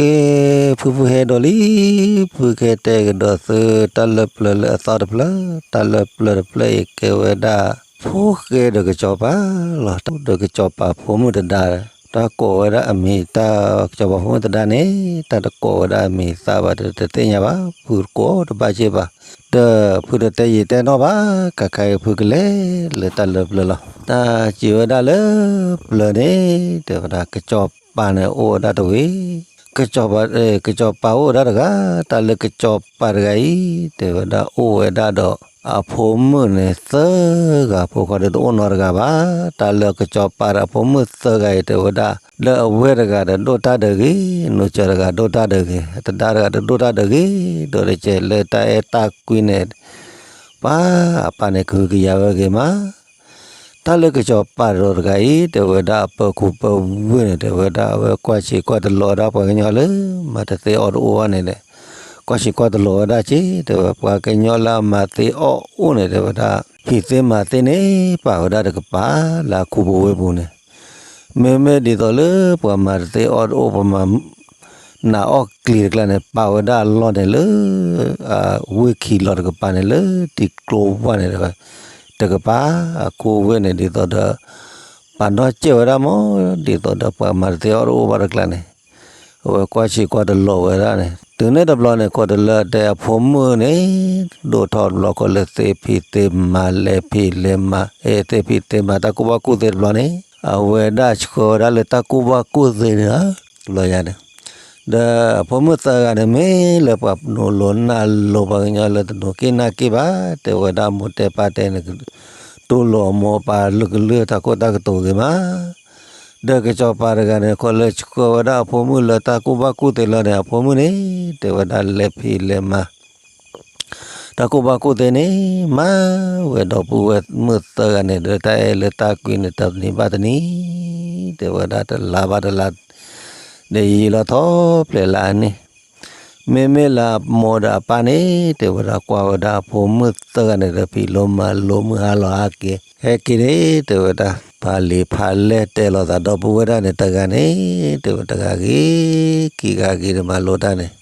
ကဲ, ဖုဖုဟဲဒိးလံ, ဖုကဟဲတဲကဒီးသုတၢ်လၢပျၢၤလၢအသီတဖျၢၣ်, တၢ်လၢပျၢၤတဖျၢၣ်အံၤကဲဝဲဒၣ် ဖိၣ်ဃဲဒီးကစီၤပၤလီၤ. ဒီးကစီၤပၤဖိမုၣ်တဒါ, တၢ်ကိးဝဲဒၣ်အမံၤတၢ်, ကစီၤပၤဖိမုၣ်တဒါန့ၣ် တၢ်တကိးဝဲဒၣ်အမံၤသးဘၣ်ဒီးတသ့ၣ်ညါဘၣ်, ဖုကိးတဘၣ်က့ၢ်ဘၣ်. ဒီးဖုတတဲယံာ်တဲနီၢ်ဘၣ်, ကခါအံၤဖုကလဲၤလၢတၢ်လၢပျၢၤလီၤ. တၢ်စံးဝဲဒၣ်လၢပျၢၤန့ၣ် တဲဝဲဒၣ် ကစီၤပၤန့ၣ်အိၣ်ဝဲဒၣ်တဝ့ၢ်, ကစီၤပၤ, ကစီၤပၤအိၣ်ဝဲဒၣ်တဂၤ, တၢ်လၢကစီၤပၤတဂၤအံၤ တဲဝဲဒၣ်အိၣ်ဝဲဒၣ်ဒီး အဖိမုၣ်န့ၣ်သၢဂၤ, ဖိခွါဒီးတအိၣ်နီတဂၤဘၣ်. တၢ်လၢကစီၤပၤဒီးအဖိမုၣ်သၢဂၤအံၤ တဲဝဲဒၣ် လၢအဝဲၢ်တဂၤဒီးဒိၣ်တၢ်ဒၢးဂ့ၤ, နီၢ်စၢၤတဂၤဒိၣ်တၢ်ဒၢးဂ့ၤ, တဒါတဂၤဒီးဒိၣ်တၢ်ဒၢးဂ့ၤ, ဒီးတကဲးလၢတၢ်အဲၣ်တၢ်ကွံန့ၣ် ပှၤအပၢ်န့ၣ်ကဟုကယာ်ဝဲဂ့ၤမး. တၢ်လၢကစီၤပၤတဂၤအံၤ တဲဝဲဒၣ်အပၢၤခူပၢၤဝ့ၢ်န့ၣ် တဲဝဲဒၣ် အဝဲကွၢ်ဆံးကွၢ်တလီၤဝဲဒၣ်ပှၤကညီလၢမၤတသ့အီၣ်တအိၣ်ဘၣ်န့ၣ်ဒီး ကွၢ်ဆံးကွၢ်တလီၤဝဲဒၣ်က့, တဲဝဲပှၤကညီလၢအမၤသ့အီၣ်အိၣ်န့ၣ် တဲဝဲဒၣ် ဖံးသ့မၤသ့န့ၣ် ပာ်ဝဲဒၣ်တကပၤလၢအခူပူၤဝ့ၢ်ပူၤန့ၣ်, မ့မ့ၢ်ဒ်သိးလၢပှၤမၤတသ့အီၣ်တအိၣ် ပှၤမၤ နးအီၣ်ကျံၤတကျါန့ၣ် ပာ်ဝဲဒၣ်အလီၢ်န့ၣ်လၢ ဝ့ၢ်ခံလီၤတကပၤန့ၣ် လၢတံၤကျိဝါန့ၣ် တကပၤ, အခူဝ့ၢ်န့ၣ် ဒ်သိးဒီး ပာ်နီၣ်စဲၣ်ဝဲဒၣ်မး ဒ်သိးဒီးပှၤမၤတသ့အီၣ်တအိၣ်ဘၣ်တကျါန့ၣ်, အဝဲကွၢ်ဆံးကွၢ်တလီၤဝဲဒၣ်န့ၣ် တုၤန့ၣ်တဘျီန့ၣ် ခိးတလၢတဲအဖိမုၣ်န့ၣ် ဒိၣ်ထီၣ်တဘျီ ခိးလၢသ့ဖံးသ့မၤ လဲၤဖံးလဲၤမၤ အဲ သ့ဖံးသ့မၤတၢ်ကူၣ်ဘၣ်ကူၣ်သ့တဘျီန့ၣ် အဝဲဒၣ်ဆှၢဝဲဒၣ်လၢတၢ်ကူၣ်ဘၣ်ကူၣ်သ့န့ၣ်လီၤ. တဘျီညါန့ၣ် ဒီးအဖိမုၣ်သၢဂၤန့ၣ် မ့ၢ်လၢပှၤနီၤလိၤနၢ်လိၤ ပှၤကညီလၢတနီၤက့ၢ်နၢ်က့ၢ်ဘၣ်, တဲဝဲဒၣ်မိၢ်တဲပၢ်တဲန့ၣ် တူၢ်လိာ်အမိၢ်အပၢ်လၢကလုၢ်တၢ်ခိၣ်တၢ်ကတိၤဂ့ၤမး. ဒီးကစီၤပၤတဂၤန့ၣ် ခိးလၢဆှၢဝဲဒၣ်အဖိမုၣ်လၢတၢ်ကူၣ်ဘၣ်ကူၣ်သ့လီၤန့ၣ် အဖိမုၣ်န့ၣ် တဲဝဲဒၣ်လဲၤဖံးလဲၤမၤ တၢ်ကူၣ်ဘၣ်ကူၣ်သ့န့ၣ် မၤဝဲဒီပုၢ်ဝဲၢ်မုၣ်သၢဂၤန့ၣ် ဒီးတၢ်အဲၣ်လၢတၢ်ကွံန့ၣ် တနံၤဘၣ်တနံၤ တဲဝဲဒၣ်တလါဘၣ်တလါ ဒီးယံာ်လီၤထီၣ်ဖျဲးလၢအန့ၣ် မ့မ့ၢ်လၢအမိၢ်ဒီးအပၢ်န့ၣ် တဲဝဲဒၣ်ကွၢ်ဝဲဒၣ်အဖိမုၣ်သၢဂၤန့ၣ်ဒီး ဖံးလိမၤလိမုၢ်ဟါလီၤဟါက့ၤ ဟဲက့ၤန့ၣ် တဲဝဲဒၣ် ဖးလံာ်ဖးလဲၢ်တဲလိာ်သးဒီပုၢ်ဝဲၢ်ဒၣ်န့ၣ် တဂၤန့ၣ် တဲဝဲတဂၤဂ့ၤ ခံဂၤဂ့ၤန့ၣ် မၤလိတၢ်န့ၣ်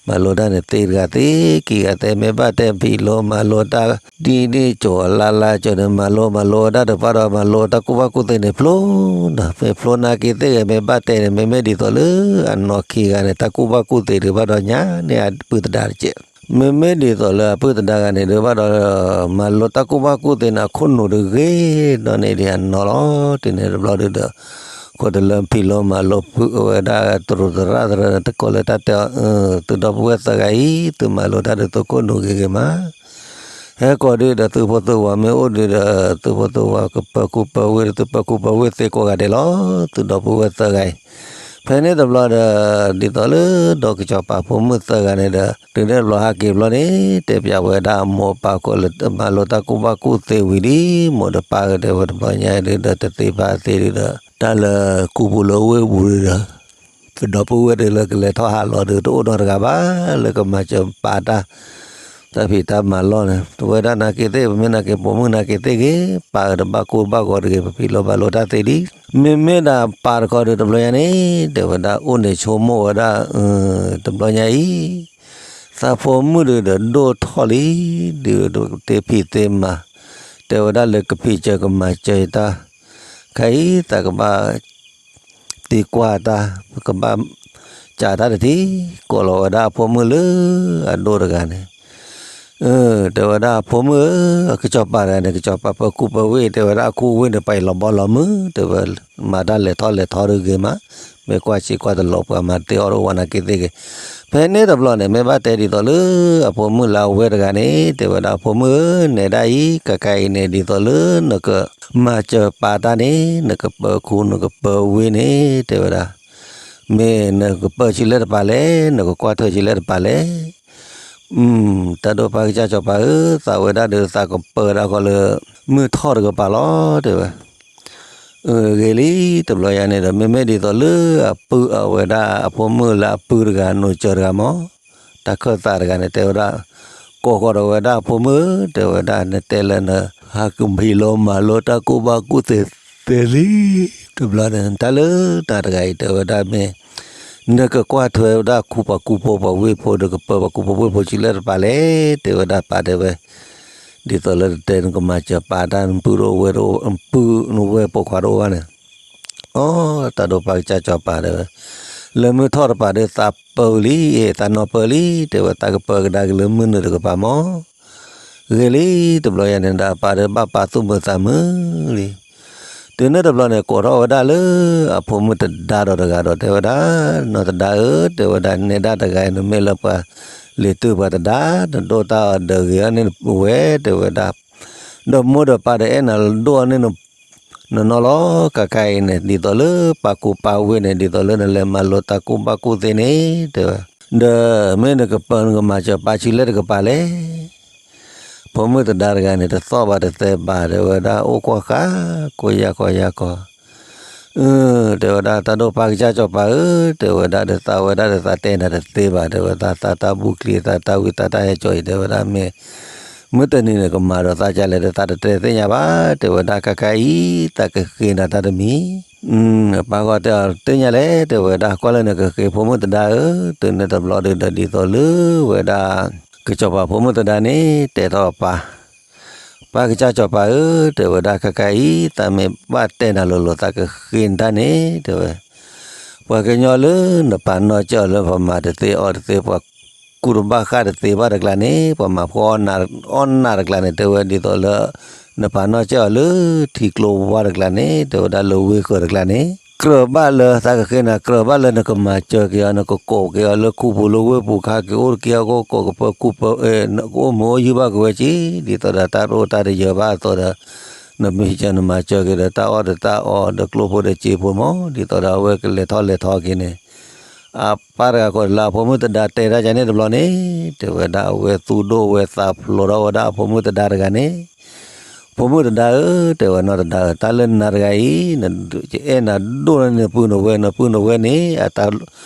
မၤလိတၢ်န့ၣ် သ့တဂၤသ့ ခံဂၤသ့ မ့ၢ်ဘၣ်တဲဖံးလိမၤလိတၢ် ဒ်န့ၣ်ကၠီၤလါလါကၠီၤန့ၣ် မၤလိမၤလိဝဲဒၣ်တဖၣ်ဒီး မၤလိတၢ်ကူၣ်ဘၣ်ကူၣ်သ့န့ၣ် ဖျိနီၤ မ့ၢ်ဖျိနာ်က့ၤသ့ၣ်ဂ့ၤ မ့ၢ်ဘၣ်တဲန့ၣ် မ့မ့ၢ်ဒ်သိးလၢအနီၢ်ခံဂၤန့ၣ် တၢ်ကူၣ်ဘၣ်ကူၣ်သ့ဒုးဘၣ်ဒီးညါန့ၣ် အပုၢ်သဒါတကဲး မ့မ့ၢ်ဒ်သိးလၢအပုၢ်သဒါဂၤန့ၣ် ဒုးဘၣ်ဒီး မၤလိတၢ်ကူၣ်ဘၣ်ကူၣ်သ့န့ၣ် အခိၣ်နူာ်တဂ့ၤဒီးန့ၣ်ဒ်အနီၢ်လီၤ. တုၤန့ၣ်တဘျီဒုးဒီး ခိးတလၢဖံးလိမၤလိပုၢ်ဝဲဒၣ်တရူးသရၣ်သရၣ်န့ၣ် တကိးလၢတၢ်တဲအီၤ သုဒီပုၢ်ဝဲၢ်သၢဂၤအံၤ သုမၤလိတၢ်ဒုးသုခိၣ်နူာ်ဂ့ၤဂ့ၤမး ဟဲကီးဒုးဒီးသုဖိသုဝၤမ့ၢ်အိၣ်ဒုးဒီး သုဖိသုဝၤကပၢၤခူပၢၤဝ့ၢ်ဒီးသုပၢၤခူပၢၤဝ့ၢ်သ့ကိးဂၤဒဲးလီၤ. သုဒီပုၢ်ဝဲၢ်သၢဂၤအံၤ ဖဲန့ၣ်တဘျီဒီး ဒ်သိးလၢဒီးကစီၤပၤဖိမုၣ်သၢဂၤန့ၣ်ဒီး တုၤန့ၣ်တဘျီဟဲက့ၤဘျီန့ၣ် တဲပၠးဝဲဒၣ်အမိၢ်အပၢ်ကိးလၢမၤလိတၢ်ကူၣ်ဘၣ်ကူၣ်သ့ဝံၤလံ မိၢ်ဒီးပၢ်ဂ့ၤတဲဝဲတဘျီညါဒုးဒီး တသ့ဖးသ့ဒုးဒီး တၢ်လၢကူပူၤလၢဝ့ၢ်ပူၤဒုးဒီး သုဒီပုၢ်ဝဲၢ်ဒုးလၢကလဲၤထီၣ်ဟးလီၤဒုး တအိၣ်နီတဂၤဘၣ် လၢကမၤစၢၤပာ်တၢ် တၢ်ဖံးတၢ်မၤလီၢ်န့ၣ် တဝဲဒၣ်နာ်က့ၤသ့ၣ် ပမ့ၢ်နာ်က့ၤပိာ်မုၣ်နာ်က့ၤသ့ၣ်ဂ့ၤ ပာ်အၢတဘၣ်ကိၢ်တဘၣ်ဂီၤတဂ့ၤ ပဖံးလိမၤလိတၢ်သ့လံ. မ့မ့ၢ်ဒၣ်ပၢ်တခီဒုးတဘျီညါန့ၣ် တဲဝဲဒၣ်အိၣ်န့ၣ်ဆိကမိၣ်ဝဲဒၣ် တဘျီညါအံၤ သးဖိမုၣ်ဒုးဒီးဒိၣ်ထီၣ်လံ ဒုးသ့ဖံးသ့မၤ တဲဝဲဒၣ်လၢကဖံးစၢၤကမၤစၢၤတၢ် ခဲအံၤသးကဘၣ် သံကွၢ်တၢ် ကဘၣ်စးတၢ်တထံၣ် ကိးလီၤဝဲဒၣ်အဖိမုၣ်လၢအဒိၣ်တဂၤန့ၣ် တဲဝဲဒၣ်အဖိမုၣ်ဧၢ ကစီၤပၤတဂၤန့ၣ် ကစီၤပၤပၢၤခူပၢၤဝ့ၢ် တဲဝဲဒၣ်အခူဝ့ၢ်န့ၣ် ပှၤအံၤလီၤဘီလီၤမုၢ် တဲဝဲ မၤတၢ်လဲၤထီၣ်လဲၤထီတဂ့ၤမး မ့ၢ်ကွၢ်ဆံးကွၢ်တလီၤပှၤမၤတ့အီၣ်တအိၣ်ဝဲနာ်က့ၤသ့ၣ်ဂ့ၤ ဖဲန့ၣ်တဘျီန့ၣ် မ့ၢ်ဘၣ်တဲဒ်သိးလၢအဖိမုၣ်လၢအဝဲၢ်တဂၤန့ၣ် တဲဝဲဒၣ်အဖိမုၣ်ဧၢ နဲဒၣ်အံၤ ကကါအံၤန့ၣ် ဒ်သိးလၢနကမၤစၢၤပာ်တၢ်န့ၣ် နကပၢၤခူနကပၢၤဝ့ၢ်န့ၣ် တဲဝဲဒၣ် မ့ၢ်နကပၢၤဆံလၢတပၤလဲၣ် နကကွၢ်ထွဲဆံလၢတပၤလဲၣ် တၢ်ဒိၣ်ပၢ်ကစၢ်စီၤပၤဧၢ သးဝဲဒၣ်ဒီးသးကပၢၤဒၣ်ဃီလၢ မုၢ်ထီၣ်တကပၤလီၤ တဲဝဲ ဂ့ၤလံ တဘျီယၤန့ၣ်ဒီး မ့မ့ၢ်ဒ်သိးလၢအပုၢ်အဝဲဒၣ်အဖိမုၣ်လၢအပုၢ်တဂၤ နိၣ်စၢၤတဂၤမး တၢ်ခၢၣ်သးတဂၤန့ၣ် တဲဝဲဒၣ် ကိးဃီၤဒီးဝဲဒၣ်အဖိမုၣ်ဧၢ တဲဝဲဒၣ် နတဲလၢန ဟးကဖံးလိမၤလိတၢ်ကူၣ်ဘၣ်ကူၣ်သ့သ့လံ တဘျီန့ၣ် တၢ်လၢတၢ်တဂၤအံၤ တဲဝဲဒၣ်မ့ၢ် နကကွၢ်ထွဲဝဲဒၣ်ခူပှၤကူဖိပှၤဝ့ၢ်ဖိ နကပၢပှၤကူဖိဝ့ၢ်ဖိဆံးလဲၣ်တပၤလဲၣ် တဲဝဲဒၣ်ပၢ်တဲဝဲ, ဒ်သိးလၢတတဲနကမၤစၢၤပၢ်တၢ် နပုၢ်တအိၣ်ဝဲၢ်တအိၣ် ပုၢ်နဝဲၢ်ပိာ်ခွါတအိၣ်ဘၣ်န့ၣ်, အိ တၢ်ဒိၣ်ပၢ်ကစၢ်စီၤပၤတဲဝဲ, လၢမုၢ်ထီၣ်တပၤဒီးသးပၢဝံၤလံ, သးနီၢ်ပၢလံ တဲဝဲ, သးကပၢကဒါက့ၤလၢမုၢ်နုာ်တကပၤမး, ဂ့ၤလံတဘျီယၤန့ၣ်ဒီး အပၢ်ဒီးဘၣ်ပာ်သူၣ်မုာ်သးမုာ်လံ. တုၤန့ၣ်တဘျီန့ၣ် ကိးထီၣ်ဝဲဒၣ်လၢအဖိမုၣ်တဒါဒီးတဂၤဒီးတဲဝဲဒၣ်, နီၢ်တဒါဧၢ တဲဝဲဒၣ်, နဲဒၣ်တဂၤအံၤ နမ့ၢ်လၢပှၤလံၤတုၤပှၤတဒါ, နဒိၣ်တၢ်အီၤဒီးဂ့ၤအီၤန့ၣ်ဝဲ တဲဝဲဒၣ်, ဒီးမိၢ်ဒီးပၢ်ဒီးအဲၣ်နၤဒိၣ်အီၤန့ၣ် နနီၢ်လီၤ. ခဲခါအံၤန့ၣ် ဒ်သိးလၢပၢ်ကူပၢ်ဝ့ၢ်န့ၣ် ဒ်သိးလၢနလဲၤမၤလိတၢ်ကူၣ်ဘၣ်ကူၣ်သ့န့ၣ် တဲဝဲ, ဒီးမ့ၢ်နကပၢနကမၤစၢၤပၢ်ဆံးလဲၣ်တကပၤလဲၣ်. ဖိမုၣ်တဒါတဂၤန့ၣ် တသီၣ်ဘၣ်တသဲဘၣ် တဲဝဲဒၣ်, အိၣ်ကွၢ်ဃာ်ကိးယၤကီယၤကီ, အၢ တဲဝဲဒၣ်, တၢ်ဒိၣ်ပၢ်ကစၢ်စီၤပၤဧၢ, တဲဝဲဒၣ်, ဒီးသးဝဲဒၣ်ဒီးသးတဲနၤတသ့ဘၣ်, တဲဝဲဒၣ်, သးတၢ်ဘူၣ်ချံ သးတၢ်ဝံတၢ်ဟဲကၠီအံၤ တဲဝဲဒၣ်, မ့ၢ်မုၢ်တနံၤန့ၣ် ကမၤဒီးသးဒ်လဲၣ်ဒီး သးတတဲသ့ၣ်ညါဘၣ်, တဲဝဲဒၣ်, ခဲခါအံၤ သးကဃ့နၤတၢ်တမံၤ. ပၢ်ဂီၢ်တဲအီၤ သ့ၣ်ညါလဲၣ်, တဲဝဲဒၣ်, ကွၢ်လၢနကဃ့ဖိမုၣ်တဒါဧၢ, တုၤန့ၣ်တဘျီဒီး ဒ်သိးလၢဝဲဒၣ် ကစီၤပၤဖိမုၣ်တဒါန့ၣ် တဲထီၣ်အပၢ်, ပၢ်ကစၢ်စီၤပၤဧၢ, တဲဝဲဒၣ်, ခဲခါအံၤ သးမ့ၢ်ဘၣ်တဲနၤလိၤလိၤ သးကဃ့နတၢ်န့ၣ်, တဲဝဲ, ပှၤကညီလၢနပာ်နီၢ်ကၢအီၤလၢပှၤမၤတသ့အီၣ်တသ့ ပှၤကူတဘၣ်ဃၣ်တသ့ဘၣ်တကျါန့ၣ်, ပှၤမၤဖှီၣ်အီၣ်နးတကျါန့ၣ်, တဲဝဲ, ဒ်သိးလၢ နပာ်နီၢ်ကၢအီၤလၢထံကျိဝါတကျါန့ၣ်, တဲဝဲဒၣ်, လၢဝ့ၢ်ဃၢၤတကျါန့ၣ်, ကြၢးဘၣ်လၢသးကဃ့နၤ, ကြၢးဘၣ်လၢနကမၤစၢၤက့ၤအီၤ, နကကိးက့ၤအီၤလၢခူပူၤလၢဝ့ၢ်ပူၤခါ, က့ၤအိၣ်တက့ၢ်အီၤ ကအိၣ်ကိးကပၢကူပၢ, ကအိၣ်မုာ်အိၣ်ယုၢ်ဘၣ်က့ၤဝဲက့ၤ, ဒ်သိးဒီးတၢ်တအိၣ်တၢ်တယၢၤဘၣ်အသိးဒီး နမ့ၢ်စၢၤနမၤစၢၤက့ၤဒီး တၢ်အီၣ်ဒီးတၢ်အီဒီးကျိဖိဒီးစ့ဖိမး, ဒ်သိးဒီးအဝဲကလဲၤထီၣ်လဲၤထီက့ၤန့ၣ်, အပၢ်တဂၤဃီဒီးလၢအဖိမုၣ်တဒါတဲတၢ်ကန့ၣ်တဘျီန့ၣ်, တဲဝဲဒၣ်, အဝဲသူၣ်ဒိၣ်ဝဲသးဖျိးထီၣ်ဝဲဒၣ်အဖိမုၣ်တဒါတဂၤန့ၣ်, ဖိမုၣ်တဒါဧၢ, တဲဝဲ, နီၢ်တဒါဧၢ, တၢ်လၢနၤတဂၤအံၤ ယအဲၣ်နၤဒိၣ်န့ၢ်နပုၢ်နဝဲၢ်, နပုၢ်နဝဲၢ်န့ၣ် အတၢ်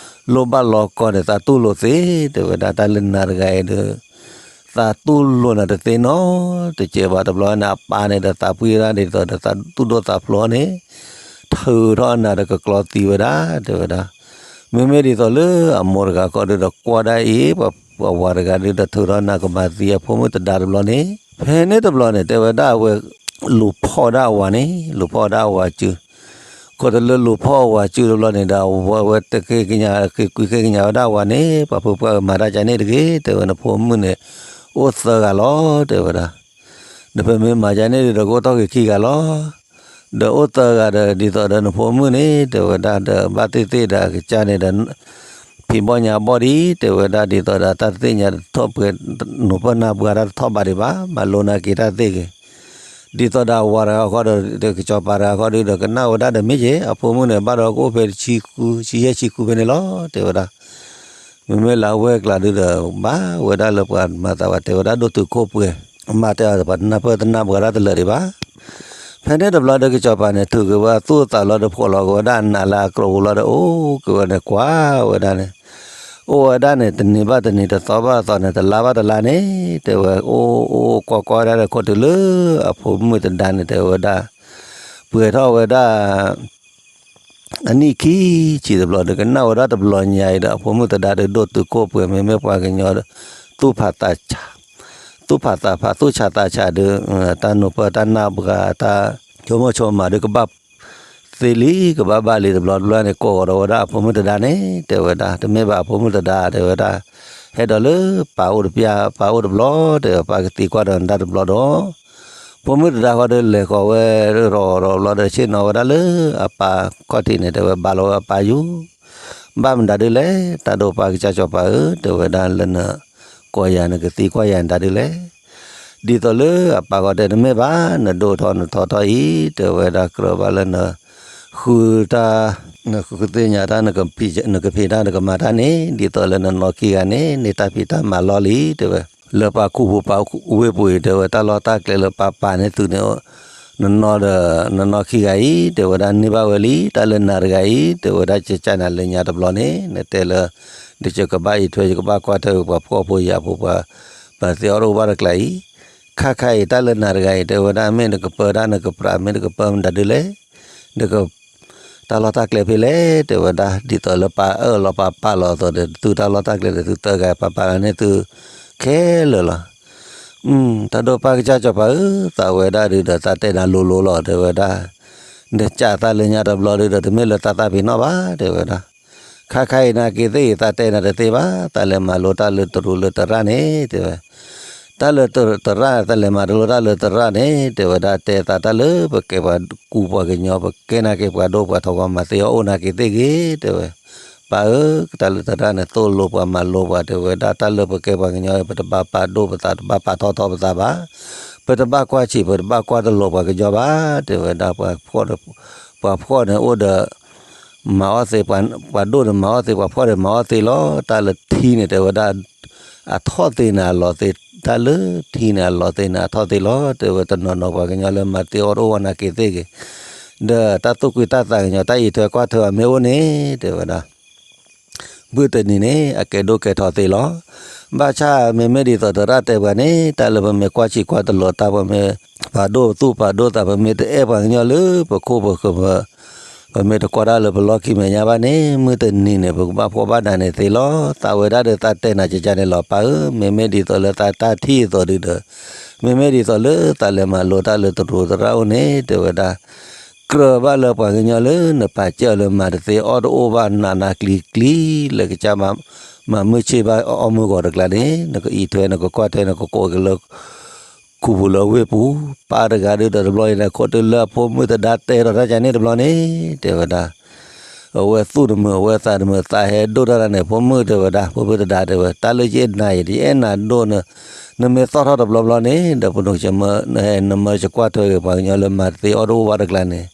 လိၣ်ဘၣ်လီၤကီန့ၣ် သးတူၢ်လိာ်သ့, တဲဝဲဒၣ်, တၢ်လၢနၤတဂၤအံၤဒီး သးတူၢ်လိာ်နၤတသ့နီတစဲးဘၣ်. တဘျီန့ၣ် အပၢ်န့ၣ်ဒီးသးပှံၢ်ဝဲဒၣ်ဒ်သိးဒီး သးသူၣ်ဒိၣ်သးဖျိးန့ၣ်, ထုးထီၣ်အနၢ်ဒီးကကျီသံဝဲဒၣ်, တဲဝဲဒၣ်, မ့မ့ၢ်ဒ်သိးလၢအမိၢ်တဂၤဃီဒီး ဒီးကွၢ်ဒၣ်အံၤ ပှၤဝၤတဂၤဒီး ထုးထီၣ်နၢ်ကမၤသံအဖိမုၣ်တဒါတဘျီန့ၣ်, ဖဲန့ၣ်တဘျီန့ၣ် တဲဝဲဒၣ်အဝဲ လူၤဖီၣ်ဒၣ်အဝၤန့ၣ်, လူၤဖီၣ်ဒၣ်အဝၤစု, ခီတလၢလူၤဖီၣ်အဝၤစုတဘျီန့ၣ်ဒီး အဝဲဝဲတဃ့ကညး ဃ့ကွံာ်ဃ့ကညးဝဲဒၣ်အဝၤန့ၣ်, ပှၤဖုပှၢ်ကမၤတၢ်ကန့ၣ်တဂ့ၤ, တဲဝဲ, နဖိမုၣ်န့ၣ် အိၣ်သၢဂၤလီၤ, တဲဝဲဒၣ်, ဒီးပမ့ၢ်မၤကန့ၣ်ဒီး ကအိၣ်ထီၣ်က့ၤခံဂၤလီၤ. ဒီးအိၣ်သၢဂၤဒီး ဒ်သိးဒီးနဖိမုၣ်န့ၣ် တဲဝဲဒၣ်ဒီး ဘၣ်သ့ၣ်သ့ၣ်ဒီးအကစၢ်န့ၣ်ဒီး ဖံးဘီၣ်ညါဘီၣ်ဒံး, တဲဝဲဒၣ်, ဒ်သိးဒီးတၢ်တသ့ၣ်ညါတထီၣ်ပှဲၤ, နိးပၢၢ်နၢ်ပှၤတၢ်တထီၣ်ဘးဒံးဘၣ်, မၤလိနၤက့ၤတၢ်သ့ၣ်ဂ့ၤ, ဒ်သိးဒီးအဝၤတဂၤဃီဒီး ကစီၤပၤတဂၤဃီဒီး ဒီးကနၣ်ဝဲဒၣ်ဒီး မ့ၢ်ယဲၢ် အဖိမုၣ်န့ၣ် ဘၣ်ဒီးကအိၣ်ဖဲဆံဃု, ဆံယဲၢ်ဆံဃုဖဲန့ၣ်လီၤ, တဲဝဲဒၣ်. မ့မ့ၢ်လၢအဝဲၢ်ကျါဒုဒီး ဘၣ်ဝဲဒၣ်လၢပှၤမၤသးဝဲတဲဝဲဒၣ်ဒိၣ်တုာ်ခိၣ်ပှဲၤ, မၤတဲအီၤတနၢ်ပၢၢ်တနၢ်ပှၤတၢ်တလၢာ်ဒံးဘၣ်. ဖဲန့ၣ်တဘျီဒီးကစီၤပၤန့ၣ် ထုးက့ၤဝဲအသူၣ်အသးလီၤဒီး ဖှီၣ်လီၤက့ၤဝဲဒၣ်အနးလၢအကြိးပူၤလီၤဒီး အိၣ်က့ၤဝဲန့ၣ်ကွၢ်ဝဲဒၣ်န့ၣ်, အိၣ်ဝဲဒၣ်န့ၣ် တနံၤဘၣ်တနံၤ တသီဘၣ်တသီန့ၣ် တလါဘၣ်တလါန့ၣ် တဲဝဲ, အိၣ်အိၣ်ကွၢ်ကွၢ်ဝဲဒၣ်ဒီး ခိၣ်တုၤလၢအဖိမုၣ်တဒါန့ၣ် တဲဝဲဒၣ်, ပှဲၤထီၣ်ဝဲဒၣ် အနံၣ်ခံဆံတဘျီဒီး ကနၣ်ဝဲဒၣ်တဘျီညါအံၤဒီး အဖိမုၣ်တဒါဒီး ဒိၣ်တုာ်ခိၣ်ပှဲၤ မ့မ့ၢ်ပှၤကညီ သူၣ်ဖးသးဆး, သူၣ်ဖးသးဖး သူၣ်ဆးသးဆးဒီး တၢ်နိးပၢၢ်တၢ်နၢ်ပှၤ တၢ်ဆိကမိၣ်ဆိကမးဒီး ကဘၣ်သ့လံ ကဘၣ်ဘၣ်လံတဘျီတဘျီန့ၣ် ကိးကဒီးဝဲဒၣ်အဖိမုၣ်တဒါန့ၣ် တဲဝဲဒၣ်, တမ့ၢ်ဘၣ်အဖိမုၣ်တဒါ တဲဝဲဒၣ်, ဟဲဒီးလၢပၢ်အိၣ်တပျၢ် ပၢ်အိၣ်တဘျီ တဲဝဲ, ပၢ်ကသံကွၢ်ဒီးနတၢ်တဘျီဒီး ဖိမုၣ်တဒါဃီဒီး လဲၤဃီၤဝဲရီၤရီၤဘျီဒီး ဆ့ၣ်နီၤဝဲဒၣ်လၢအပၢ်ခီၣ်ထံးန့ၣ် တဲဝဲ, ဘၣ်လီၤဝဲအပၢ်ယူၤ, ဘၣ်မတၤဒုလဲၣ် တၢ်ဒိၣ်ပၢ်ကစၢ်စီၤပၤဧၢ, တဲဝဲဒၣ်, လၢနကိးယၤ နကသံကွၢ်ယၤမတၤဒုလဲၣ်. ဒ်သိးလၢအပၢ်ဃီတဲ တမ့ၢ်ဘၣ် နဒိၣ်ထီၣ်နထီထီၣ်အံၤ တဲဝဲဒၣ်, ကြၢးဘၣ်လၢနဃုတၢ် နဃုသ့ၣ်ညါတၢ် နကဖံးတၢ် နကမၤတၢ်န့ၣ် ဒ်သိးလၢနနီၢ်ခံဂၤန့ၣ် န့ၢ်တၢ်ဖံးတၢ်မၤလီၢ်လံ တဲဝဲ, လၢပှၤခူပူၤပှၤဝ့ၢ်ပူၤအံၤ တဲဝဲ, တၢ်လီၢ်တၢ်ကျဲလၢပၢ်ပာ်န့ၢ်သုန့ၣ် နနီၢ်ဒီး နနီၢ်ခံဂၤအံၤ တဲဝဲဒၣ် န့ၢ်ဘၣ်ဝဲလံ, တၢ်လၢနၤတဂၤအံၤ တဲဝဲဒၣ် ကကၢ်နၤလၢညါတဘျီန့ၣ် နတဲလၢ ဒီးယကဘၣ်အံးထွဲ ယကဘၣ်ကွၢ်ထွဲ ပှၤဖှီၣ်ဖိယာ်ဖိ ပှၤသ့အီၣ်တအိၣ်ဘၣ်တကျါအံၤ, ခါခါအံၤ တၢ်လၢနၤတဂၤအံၤ တဲဝဲဒၣ် မ့ၢ်နကပၢတၢ် နကပြး မ့ၢ်နကပၢမတၤဒုလဲၣ်, နက တၢ်လီၢ်တၢ်ကျဲဖဲလဲၣ် တဲဝဲဒၣ်. ဒ်သိးလၢပၢ်အၢၣ်လီၤပၢ်ပာ်လီၤအသိးဒီး သုတၢ်လီၢ်တၢ်ကျဲဒီး သုတဂၤ ပၢ်ပာ်လီၤန့ၢ်သုခဲလၢာ်လီၤ. တၢ်ဒိၣ်ပၢ်ကစၢ်စီၤပၤဧၢ, သးဝဲဒၣ်ဒုးဒီး သးတဲနၤလိၤလိၤလီၤ တဲဝဲဒၣ်. နကးသးလၢညါတဘျီဒုးဒီး တမ့ၢ်လၢသးသးပ့ၤနီၣ်ဘၣ် တဲဝဲဒၣ်. ခါခါအံၤနာ်က့သ့ၣ်အံၤ သးတဲနၤတသ့ဘၣ်, သးလဲၤမၤလိတၢ်လၢတရူးလၢတရၣ်န့ၣ် တဲဝဲ. တၢ်လၢတရၣ် သးလဲၤမၤတလိတၢ်လၢတရၣ်န့ၣ် တဲဝဲဒၣ်, တဲသးတၢ်လၢပကဲပှၤကူပှၤကညီ ပကဲနာ်က့ပှၤဒိၣ်ပှၤထီ ပှၤမၤသ့အီၣ်အိၣ်နာ်က့သ့ၣ်ဂ့ၤ တဲဝဲ. ပၢ်ဧၢ, တၢ်လၢတရၣ်န့ၣ် သိၣ်လိပှၤမၤလိပှၤ တဲဝဲဒၣ်, တၢ်လၢပကဲပှၤကညီ ပတဘၣ်ပာ်ဒိၣ်ပသး တဘၣ်ပာ်ထီၣ်ထီပသးဘၣ်, ပတဘၣ်ကွၢ်ဆံး ပတဘၣ်ကွၢ်တလိၤပှၤကညီဘၣ် တဲဝဲဒၣ်. ပှၤဖှီၣ်န့ၣ်အိၣ်ဒီး မၤအီၣ်သ့, ပှၤဒိၣ်န့ၣ်မၤအီၣ်သ့, ပှၤဖှီၣ်န့ၣ်မၤအီၣ်သ့လီၤ. တၢ်လၢထံန့ၣ် တဲဝဲဒၣ်, အထီၣ်သ့န့ၣ်အလီၤသ့, တၢ်လၢထံန့ၣ်အလီၤသ့န့ၣ် အထီၣ်သ့လီၤ တဲဝဲ. တနီၤနီၤပှၤကညီလၢမၤသ့အီၣ်တအိၣ်ဝဲနာ်က့သ့ၣ်ဂ့ၤ, ဒီးတၢ်သူၣ်ကွံာ်တၢ်သးကညီၤ တၢ်အံးထွဲကွၢ်ထွဲအမ့ၢ်အိၣ်န့ၣ် တဲဝဲဒၣ် မုၢ်တနံၤန့ၣ် အကဲဒိၣ်ကဲထီသ့လီၤ. ဘၣ်ဆၣ်မ့မ့ၢ်ဒ်သိးတရၣ်တဲပှၤန့ၣ် တၢ်လၢပမ့ၢ်ကွၢ်ဆံးကွၢ်တလိၤတၢ် ပမ့ၢ်ပာ်ဒိၣ်သူၣ်ပာ်ဒိၣ်သး ပမ့ၢ်တအဲၣ်ပှၤကညီလၢပခိၣ်ပဃၢၤ ပမ့ၢ်တကွၢ်တၢ်လၢပလီၢ်ခံမဲာ်ညါဘၣ်န့ၣ် မုၢ်တနံၤန့ၣ် ပကဘၣ်ဖှီၣ်ဘၣ်နးန့ၣ်သ့လီၤ. သးဝဲဒၣ်ဒီးသးတဲနၤကကန့ၣ်လီၤ ပၢ်ဧၢ, မ့မ့ၢ်ဒ်သိးလၢသးတၢ်ထံၣ်အသိးဒုဒီး မ့မ့ၢ်ဒ်သိးလၢသးလဲၤမၤလိတၢ်လၢတရူးတရၣ်အိၣ်န့ၣ် တဲဝဲဒၣ်, ကြၢးဘၣ်လၢပှၤကညီလၢနပာ်စၢၤလၢမၤတသ့အီၣ်တအိၣ်ဘၣ် နးနးကျံၤကျံၤ လၢကစၢ်မၤမုၢ်ဆ့ၣ်ဘၣ်အီၣ်မုၢ်ဂီၤတကျါန့ၣ် နကအံးထွဲ နကကွၢ်ထွဲ နကကိးက့ၤလၢ ခူပူၤလၢဝ့ၢ်ပူၤ ပၢ်တဂၤဒုဒီးတဘျီအံၤန့ၣ် ခိးတုၤလၢအဖိမုၣ်သဒါတဲထီၣ်တၢ်ကန့ၣ်တဘျီန့ၣ် တဲဝဲဒၣ်, အဝဲသူၣ်တမုာ် အဝဲသးတမုာ် သးဟဲဒိၣ်တၢ်တၢ်န့ၣ် ဖိမုၣ်တဲဝဲဒၣ်, ဖိမုၣ်သဒါတဲဝဲ တၢ်လၢယအဲၣ်နၤအံၤ ယအဲၣ်နၤဒိၣ်န့ၣ်, နမ့ၢ်သီၣ်ထီၣ်တဘျီဘျီန့ၣ် ဒီးပနကမၢ နဟဲနမၢကကွၢ်ထွဲက့ၤပှၤကညီလၢမၤတသ့အီၣ်တအိၣ်ဘၣ်တကျါန့ၣ်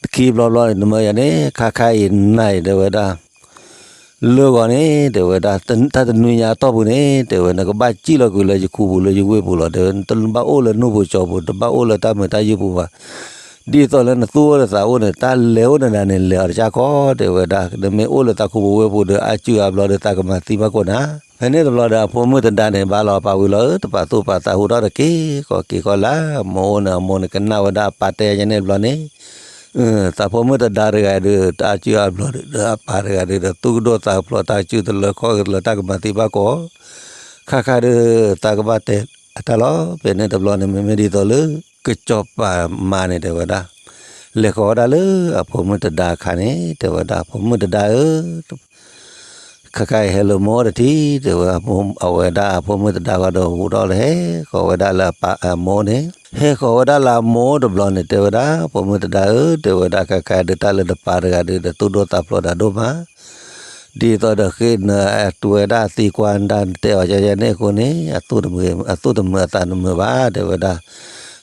ခံဘျီဘျီန့ၣ် နမၢယၤန့ၣ် ခါခါအံၤနၤအံၤ တဲဝဲဒၣ် လၢဂီၤန့ၣ် တဲဝဲဒၣ် တၢ်တနွံညါအတီၢ်ပူၤန့ၣ် တဲဝဲ နကဘၣ်စံၣ်လီၤကွံာ်လၢယခူပူၤလၢယဝ့ၢ်ပူၤလီၤ တဲဝဲ, နတဘၣ်အိၣ်လၢနူၢ်ပူၤကၠီပူၤ တဘၣ်အိၣ်လၢတၢ်မုာ်တၢ်ယုၢ်ပူၤဘၣ်, ဒ်သိးလၢနသူၣ်အိၣ်လၢသးအိၣ်န့ၣ် တၢ်လဲၤအိၣ်နဒၣ်န့ၣ် လဲၤအီၤတကၢ်ခီ တဲဝဲဒၣ်, နမ့ၢ်အိၣ်လၢသးခူပူၤဝ့ၢ်ပူၤဒီး အါစုအါဘျီဒီး သးကမၤသံဘၣ်ကိးနၤ, ဖဲန့ၣ်တဘျီဒီး အဖိမုၣ်သဒါန့ၣ် ဘၣ်လီၤပာ်ဝံၤလီၤဧၢ တပာ်သူၣ်ပာ်သးဟူထီၣ်တက့ၢ် ကီးက့ၤကီးလၢ အမိၢ်အိၣ်န့ၣ် အမိၢ်န့ၣ်ကနၣ်ဝဲဒၣ်အပၢ်တဲယၤန့ၣ်တဘျီန့ၣ် သးဖိမုၣ်သဒါတဂၤဒီး တၢ်စုအါဘျီဒီး အပၢ်တဂၤဒီး သူၣ်ကဒိၣ်သးဖျိး တၢ်စုတလၢခီၣ်ကတလၢ တၢ်ကမၤသံဘၣ်ကိး ခါခါဒီး သးကဘၣ်တဲအတၢ်လီၤ. ဖဲန့ၣ်တဘျီန့ၣ် မ့မ့ၢ်ဒ်သိးလၢ ကစီၤပၤမါန့ၣ် တဲဝဲဒၣ် လဲၤဃီၤဝဲဒၣ်လၢအဖိမုၣ်သဒါအခါန့ၣ် တဲဝဲဒၣ် ဖိမုၣ်သဒါဧၢ ခါခါအံၤဟဲလၢမိၢ်တထံၣ် တဲဝဲ အဝဲဒၣ်အဖိမုၣ်သဒါဃီဒီး ဟူထီၣ်လၢဟဲဃီၤဝဲဒၣ်လၢအပၢ်အမိၢ်န့ၣ် ဟဲဃီၤဝဲဒၣ်လၢအမိၢ်တဘျီန့ၣ် တဲဝဲဒၣ် ဖိမုၣ်သဒါဧၢ တဲဝဲဒၣ် ခါခါဒုးတၢ်လၢနပၢ်တဂၤဒုးဒီး သူၣ်ဒိၣ်သးဖျိးတၢ်ဒိၣ်မး ဒ်သိးဒီးဃ့နတဲဝဲဒၣ်သံကွၢ်ဒၣ် နတဲအီၤကန့ၣ်အဃိန့ၣ် အသူၣ်တမုာ်အသးတမုာ်ဘၣ် တဲဝဲဒၣ်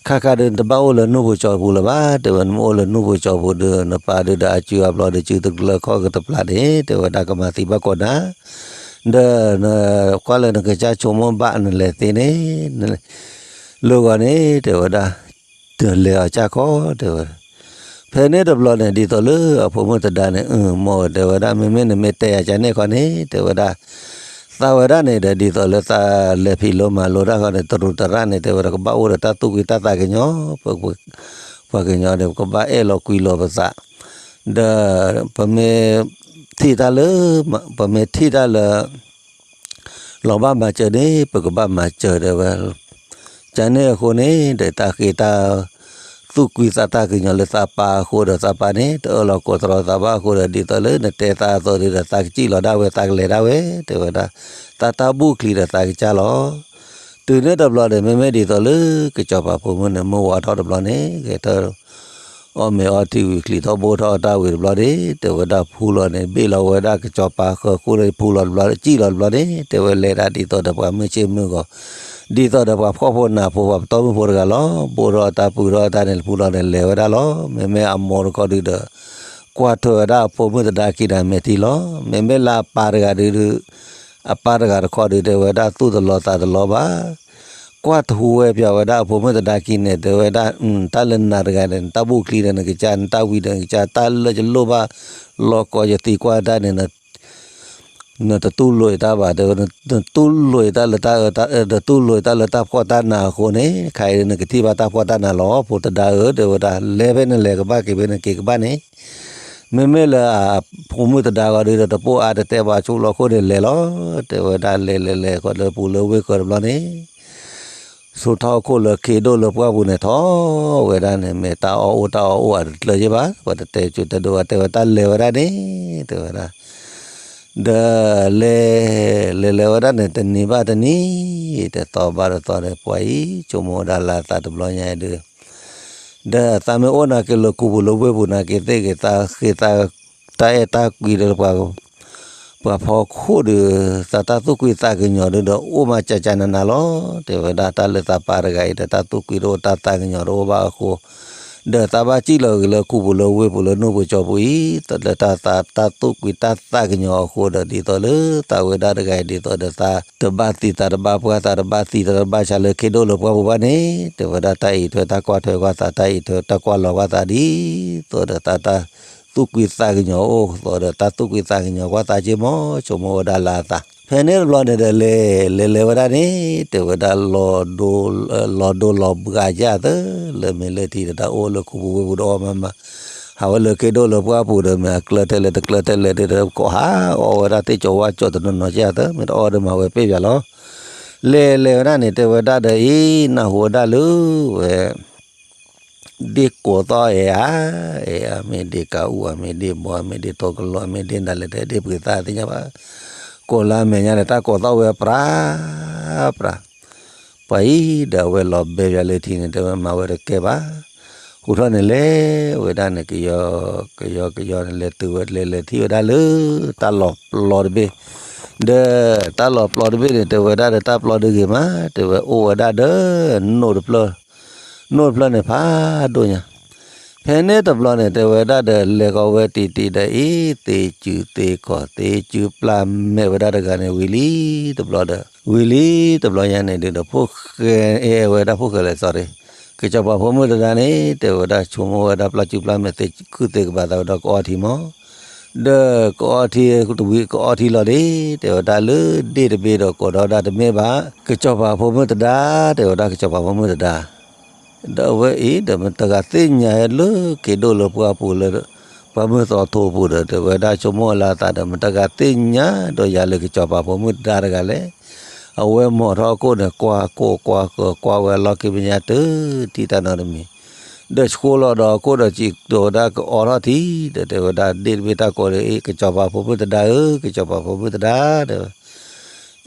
ခါခါဒုး နတဘၣ်အိၣ်လၢနူၢ်ပူၤကၠီပူၤလၢၤဘၣ် တဲဝဲ နမ့ၢ်အိၣ်လၢနူၢ်ပူၤကၠီပူၤဒီး နပၢ်ဒုးဒီးအစုအါဘျီဒီး စုတကလၢခီၣ်ကတပျၢ်န့ၣ် တဲဝဲဒၣ် ကမၤသံဘၣ်ကိးနၤ ဒီးနကွၢ်လၢနကစၢ်ဆိကမိၣ်ဘၣ်နလဲၤသ့န့ၣ် လၢဂီၤန့ၣ် တဲဝဲဒၣ် တလဲၤအီၤကၢ်ခီ တဲဝဲ ဖဲန့ၣ်တဘျီန့ၣ် ဒ်သိးလၢအဖိမုၣ်သဒါန့ၣ် အၢ မိၢ်ဧၢ တဲဝဲဒၣ် မ့မ့ၢ်နမ့ၢ်တဲယၤကန့ၣ်ခီန့ၣ် တဲဝဲဒၣ် သးဝဲဒၣ်န့ၣ်ဒီး ဒ်သိးလၢသးလဲၤဖံးလိမၤလိတၢ်ခီန့ၣ် တရူးတရၣ်န့ၣ် တဲဝဲဒၣ် ကဘၣ်အိၣ်ဒီးတၢ်သူၣ်ကွံာ်တၢ်သးကညီၤ ပှၤကညီန့ၣ် ပကဘၣ်အဲၣ်လီၤကွံလီၤပသး ဒီးပမ့ၢ်ထံၣ်တၢ်လၢ ပမ့ၢ်ထံၣ်တၢ်လၢ လီၤဘၣ်မၤစၢၤန့ၣ် ပကဘၣ်မၤစၢၤတဲဝဲ ကန့ၣ်အဃိန့ၣ် ဒီးတၢ်ဃ့တၢ်သူၣ်ကွံာ်သးတၢ်ကညီၤလၢသးပၢ်အဃိဒီး သးပၢ်န့ၣ် တအၢၣ်လီၤကိးသတြီၤသးဘၣ်အဃိဒီး ဒ်သိးလၢနတဲသးအသိးဒီး သးကစံၣ်လီၤဒၣ်ဝဲ သးကလဲၤဒၣ်ဝဲ တဲဝဲဒၣ် သးတၢ်ဘူၣ်ချံဒီးသးကစၢ်လီၤ. တုၤန့ၣ်တဘျီဒီး မ့မ့ၢ်ဒ်သိးလၢ ကစီၤပၤဖိမုၣ်န့ၣ် မုၢ်ဝါထီၣ်တဘျီန့ၣ် ဂဲၤထၢၣ် အီၣ်မ့ၤအီထံဝံၤ ချံးထီၣ်ဘိထီၣ်အတၢ်ဝံၤတဘျီန့ၣ် တဲဝဲဒၣ်ဖူလီၤန့ၣ် ဘ့ၣ်လီၤဝဲဒၣ်ကစီၤပၤဃၢၤဃိဒီး ဖူလီၤတဘျီ စံၣ်လီၤတဘျီန့ၣ် တဲဝဲလဲၤဒၣ်ဒ်သိးဒီးပှၤမုၢ်ဆ့ၣ်မုၢ်ဂီၤ ဒ်သိးဒီးပှၤဖှီၣ်ဖိနးဖိ ပှၤပတီၢ်မုၢ်ဖိတဂၤလီၤ. ဘိထီၣ်အတၢ်ပုၢ်ထီၣ်အတၢ်န့ၣ် ဖူလီၤန့ၣ် လဲၤဝဲဒၣ်လီၤ. မ့မ့ၢ်အမိၢ်တခီဒုဒီး ကွၢ်ထွဲဝဲဒၣ်အဖိမုၣ်သဒါခံနၤမဲာ်ထံလီၤ. မ့မ့ၢ်လၢအပၢ်တဂၤဒု အပၢ်တဂၤတခီဒု တဲဝဲဒၣ်သူၣ်တလီၤသးတလီၤဘၣ် ကွၢ်တဟူးဝဲပၠးဝဲဒၣ်အဖိမုၣ်သဒါခံန့ၣ် တဲဝဲဒၣ် တၢ်လၢနၤတဂၤန့ၣ် နတၢ်ဘူၣ်ချံဒီးနကစၢ် နတၢ်ဝံၤဒီးနကစၢ် တၢ်လၢယလိၣ်ဘၣ် လီၤကီယသံကွၢ်တၢ်န့ၣ် နတတူၢ်လိာ်တၢ်ဘၣ် တဲဝဲ နတူၢ်လိာ်တၢ်လၢတၢ်အၢ တတူၢ်လိာ်တၢ်လၢတၢ်ဖှီၣ်တၢ်နးအဃိန့ၣ် ခါအံၤနကထံၣ်ဘၣ်တၢ်ဖှီၣ်တၢ်နးလီၤ ဖိသဒါဧၢ တဲဝဲဒၣ် လဲၤဖဲနလဲၤကဘၣ်က့ၤဖဲနက့ၤကဘၣ်န့ၣ် မ့မ့ၢ်လၢအဖိမုၣ်သဒါဂီၤဒုးဒီး တပိၢ်အါတတဲဘၣ် ဆိလီၤခိၣ်န့ၣ်လဲၤလီၤ, တဲဝဲဒၣ်လဲၤလဲၤလဲၤဃီလၢပူၤလၢဝ့ၢ်ဃၢၤတဘျီန့ၣ် ဆိထီၣ်ခိၣ်လၢခ့ဒိၣ်လၢပှၢ်ပူၤန့ၣ်ထီၣ်ဝဲဒၣ်န့ၣ် မ့ၢ်တၢ်အီၣ်အိၣ်တၢ်အီၣ်အိၣ်အတကျၢၤယ့ၢ်ဘၣ်, ပှၤတတဲကၠိတဲဒိဘၣ် တဲဝဲတၢ်လဲၤဝဲဒၣ်န့ၣ် တဲဝဲဒၣ် ဒီးလဲၤ လဲၤလဲၤဝဲဒၣ်န့ၣ် တနံၤဘၣ်တနံၤ တသီဘၣ်တသီဒီး ပှၤအံၤ ဆိကမိၣ်ဝဲဒၣ်လၢအသးတဘျီညါအံၤဒုး ဒီးသးမ့ၢ်အိၣ်နာ်က့ၤလၢခူပူၤလၢဝ့ၢ်ပူၤနာ်က့ၤ သ့ၣ်က့ၤသးဃ့သး တၢ်အဲၣ်တၢ်ကွံဒီး ပှၤဖီခိၣ်ဒီး သးတၢ်သူၣ်ကွံသးကညီၤဒုးဒီး အိၣ်မးကကနးနးလီၤ. တဲဝဲဒၣ်တၢ်လၢသးပာ်တဂၤအံၤဒီး တၢ်သူၣ်ကွံတအိၣ် တၢ်သးကညီၤတအိၣ်ဘၣ်အဃိ ဒီးသးဘၣ်စံၣ်လီၤက့ၤလၢခူပူၤလၢဝ့ၢ်ပူၤလၢနူၢ်ပူၤကၠီပူၤအံၤ လၢတၢ်သး တၢ်သူၣ်ကွံတၢ်သးကညီၤအဃိဒီး ဒ်သိးလၢသးဝဲဒၣ်တဂၤအံၤ ဒ်သိးဒီးသးတဘၣ်သံသးတဘၣ်ပှၢ် သးတဘၣ်သံသးတဘၣ်ဆါလၢခ့ဒိၣ်လၢပှၢ်ပူၤဘၣ်န့ၣ် တဲဝဲဒၣ်တၢ်အံးထွဲတၢ်ကွၢ်ထွဲကွၢ်သး တၢ်အံးထွဲတၢ်ကွၢ်လီၤကွၢ်သး ဒ်သိးဒီးသးတၢ် သူၣ်ကွံသးကညီၤအိၣ်သိးဒီး တၢ်သူၣ်ကွံသးကညီၤကွၢ်သးက့မီၤ ဆိကမိၣ်ဝဲဒၣ်လၢအသး. ဖဲန့ၣ်တဘျီန့ၣ်ဒီး လဲၤလဲၤလဲၤဝဲဒၣ်န့ၣ် တဲဝဲဒၣ် လီၤဒိလီၤဘှးယၢ်သၢ လၢမ့ၢ်လၢထံဒီး တၢ်အိၣ်လၢခူပူၤဝ့ၢ်ပူၤဒီးအီၣ်မးမး ဟးဝဲလၢခ့ဒိၣ်လၢပှၢ်ပူၤဒီး မ့ၢ်အကျၢၤထဲလဲၣ်တကျၢၤထဲလဲၣ်ဒီး ကိးဟးအီၣ်ဝဲဒၣ်သ့ၣ်ကၠီဝါကၠီတနီၤနီၤယၢ်သၢ မ့ၢ်တအီၣ်ဒီးမၤဝဲပ့ၢ်ပၠးလီၤ. လဲၤလဲၤဝဲဒၣ်န့ၣ် တဲဝဲဒၣ်ဒီးအံၤ နၢ်ဟူဝဲဒၣ်လၢဝဲ ဒ့ၣ်ကိးသီၣ်အဲၣ်ဧါ, အဲၣ်ဧါ မ့ၢ်ဒ့ၣ်ကးအူၣ်ဧါ မ့ၢ်ဒ့ၣ်ဘီ မ့ၢ်ဒ့ၣ်ထိကလီ မ့ၢ်ဒ့ၣ်နၤလဲၣ် တဲဒ့ၣ်ပှ့ၤသၣ်သ့ၣ်ညါဘၣ်, ကိးလၢအမဲာ်ညါန့ၣ် တၢ်ကိးသီၣ်ဝဲပြး ပြး, ပှၤအံၤဒီးအဝဲလီၤဘဲပၠးလၢထံန့ၣ် တဲဝဲမၤဝဲတကဲဘၣ်, ဟူထီၣ်န့ၣ်လဲၤဝဲဒၣ်န့ၣ် ကယီကယီကယီန့ၣ် လဲၤတုၤဝဲလဲၤလဲၤထံၣ်ဝဲဒၣ်လၢ တၢ်လီၤပျီတဘ့ၣ်, ဒီးတၢ်လီၤပျီတဘ့ၣ်န့ၣ် တဲဝဲဒၣ်ဒီးတၢ်ပျီဒုဂ့ၤမး တဲဝဲအိၣ်ဝဲဒၣ်ဒီး နိၣ်တဖျၢၣ် နိၣ်တဖျၢၣ်န့ၣ်ဖးဒိၣ်ညါ, ဖဲန့ၣ်တဘျီန့ၣ် တဲဝဲဒၣ်ဒီး လဲၤဃီၤဝဲတံၢ်တံၢ်ဒီးအံၤ သ့စုသ့ကီၢ် သ့စုပျၢ်မဲာ်ဝဲဒၣ်တဂၤန့ၣ် ဝံၤလံတဘျီဒီး ဝံၤလံတဘျီညါန့ၣ်ဒုးဒီး ဖိၣ်ဃဲအဲၣ်ဝဲဒၣ်ဖိၣ်ဃဲလဲၣ် sorry, ကစီၤပၤဖိမုၣ်တဒါန့ၣ် တဲဝဲဒၣ်ဆိကမိၣ်ဝဲဒၣ်ပျၢ်စုပျၢ်မဲာ်သ့ခုၣ်သ့ကဘၣ်သးဝဲဒီးကအီထံမီၤ ဒီးကအီထံတဝံၤကအီထံလီၤဒ့ၣ် တဲဝဲဒၣ်လၢဒ့ၣ်တဘ့ၣ်ဒီးကိးဒီးဒၣ်တမ့ၢ်ဘၣ် ကစီၤပၤဖိမုၣ်တဒါ တဲဝဲဒၣ်ကစီၤပၤဖိမုၣ်တဒါ, ဒီးအဝဲအံၤဒီးမတဂၤသ့ၣ်ညါလၢခ့ဒိၣ်လၢပှၢ်ပူၤလၢ ပှၢ်မုၢ်သီထိပူၤဒီး တဲဝဲဒၣ်ဆိကမိၣ်လၢအသးဒီး မတဂၤသ့ၣ်ညါဒီးယၤလၢကစီၤပၤဖိမုၣ်တဒါတဂၤလဲၣ်, အဝဲမိာ်ထီၣ်အခိၣ်န့ၣ် ကွၢ်ကိၢ်ကွၢ်ကၢၤ ကွၢ်ဝဲအလီၢ်ခံမဲာ်ညါတုၤထံၣ်တၢ်နီတမံၤ, ဒီးဆှိလီၤဒီးအခိၣ်ဒီးစံး တဲဝဲဒၣ်ကအီထီၣ်ထံ ဒီးတဲဝဲဒၣ်ဒ့ၣ်တဘ့ၣ်တၢ်ကိးဒီး အ့ ကစီၤပၤဖိမုၣ်တဒါဧၢ ကစီၤပၤဖိမုၣ်တဒါ တဲဝဲ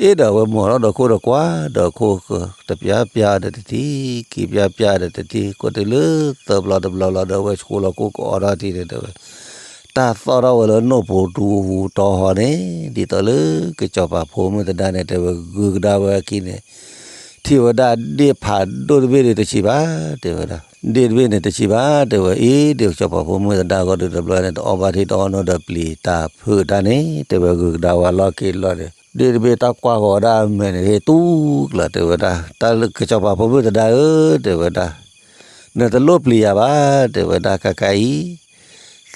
အ့ဒီးအဝဲမိာ်ထီၣ်ဒီးခိၣ်ဒီးကွၢ်ဒီးခိၣ်တပျၢ်ပျၢ်ဒီးတထံၣ် ခံပျၢ်ပျၢ်ဒီးတထံၣ် ကိးတုၤလၢသၢဘျီတဘျီလီၤဒီး အဝဲဆှိလီၤခိၣ်ကအီထီၣ်ထံန့ၣ် တဲဝဲ တၢ်သီၣ်ထီၣ်ဝဲလၢနိၣ်ပူၤတူၤပူၤတီၤဟီန့ၣ် ဒ်သိးလၢကစီၤပၤဖိမုၣ်သဒါန့ၣ် တဲဝဲဂုၤကဒါဝဲအခံန့ၣ် ထံၣ်ဝဲဒၣ်ဒ့ၣ်ဖးဒိၣ်တဘ့ၣ်ဒီးတဆံးဘၣ် တဲဝဲဒၣ် ဒ့ၣ်တဘ့ၣ်န့ၣ်တဆံးဘၣ် တဲဝဲအ့ ဒ့ၣ်ကစီၤပၤဖိမုၣ်သဒါဂီၢ်ဒုးတဘျီန့ၣ် တအီၣ်ဘၣ်ထံတအီၣ်နိဒီးပျံၤတၢ်ဖုးတၢ်န့ၣ် တဲဝဲဂုၤကဒါဝဲလီၢ်ခံလီၤဒီး ဒ့ၣ်တဘ့ၣ်တၢ်ကွၢ်ဃီၤဝဲဒၣ်အမဲာ်န့ၣ် ဟ့ၣ်တူၢ်ကျၢၤ တဲဝဲဒၣ် တၢ်လၢကစီၤပၤဖိမုၣ်သဒါဧၢ တဲဝဲဒၣ် နတလိၣ်ပျံၤယၤဘၣ် တဲဝဲဒၣ်ခါခါအံၤ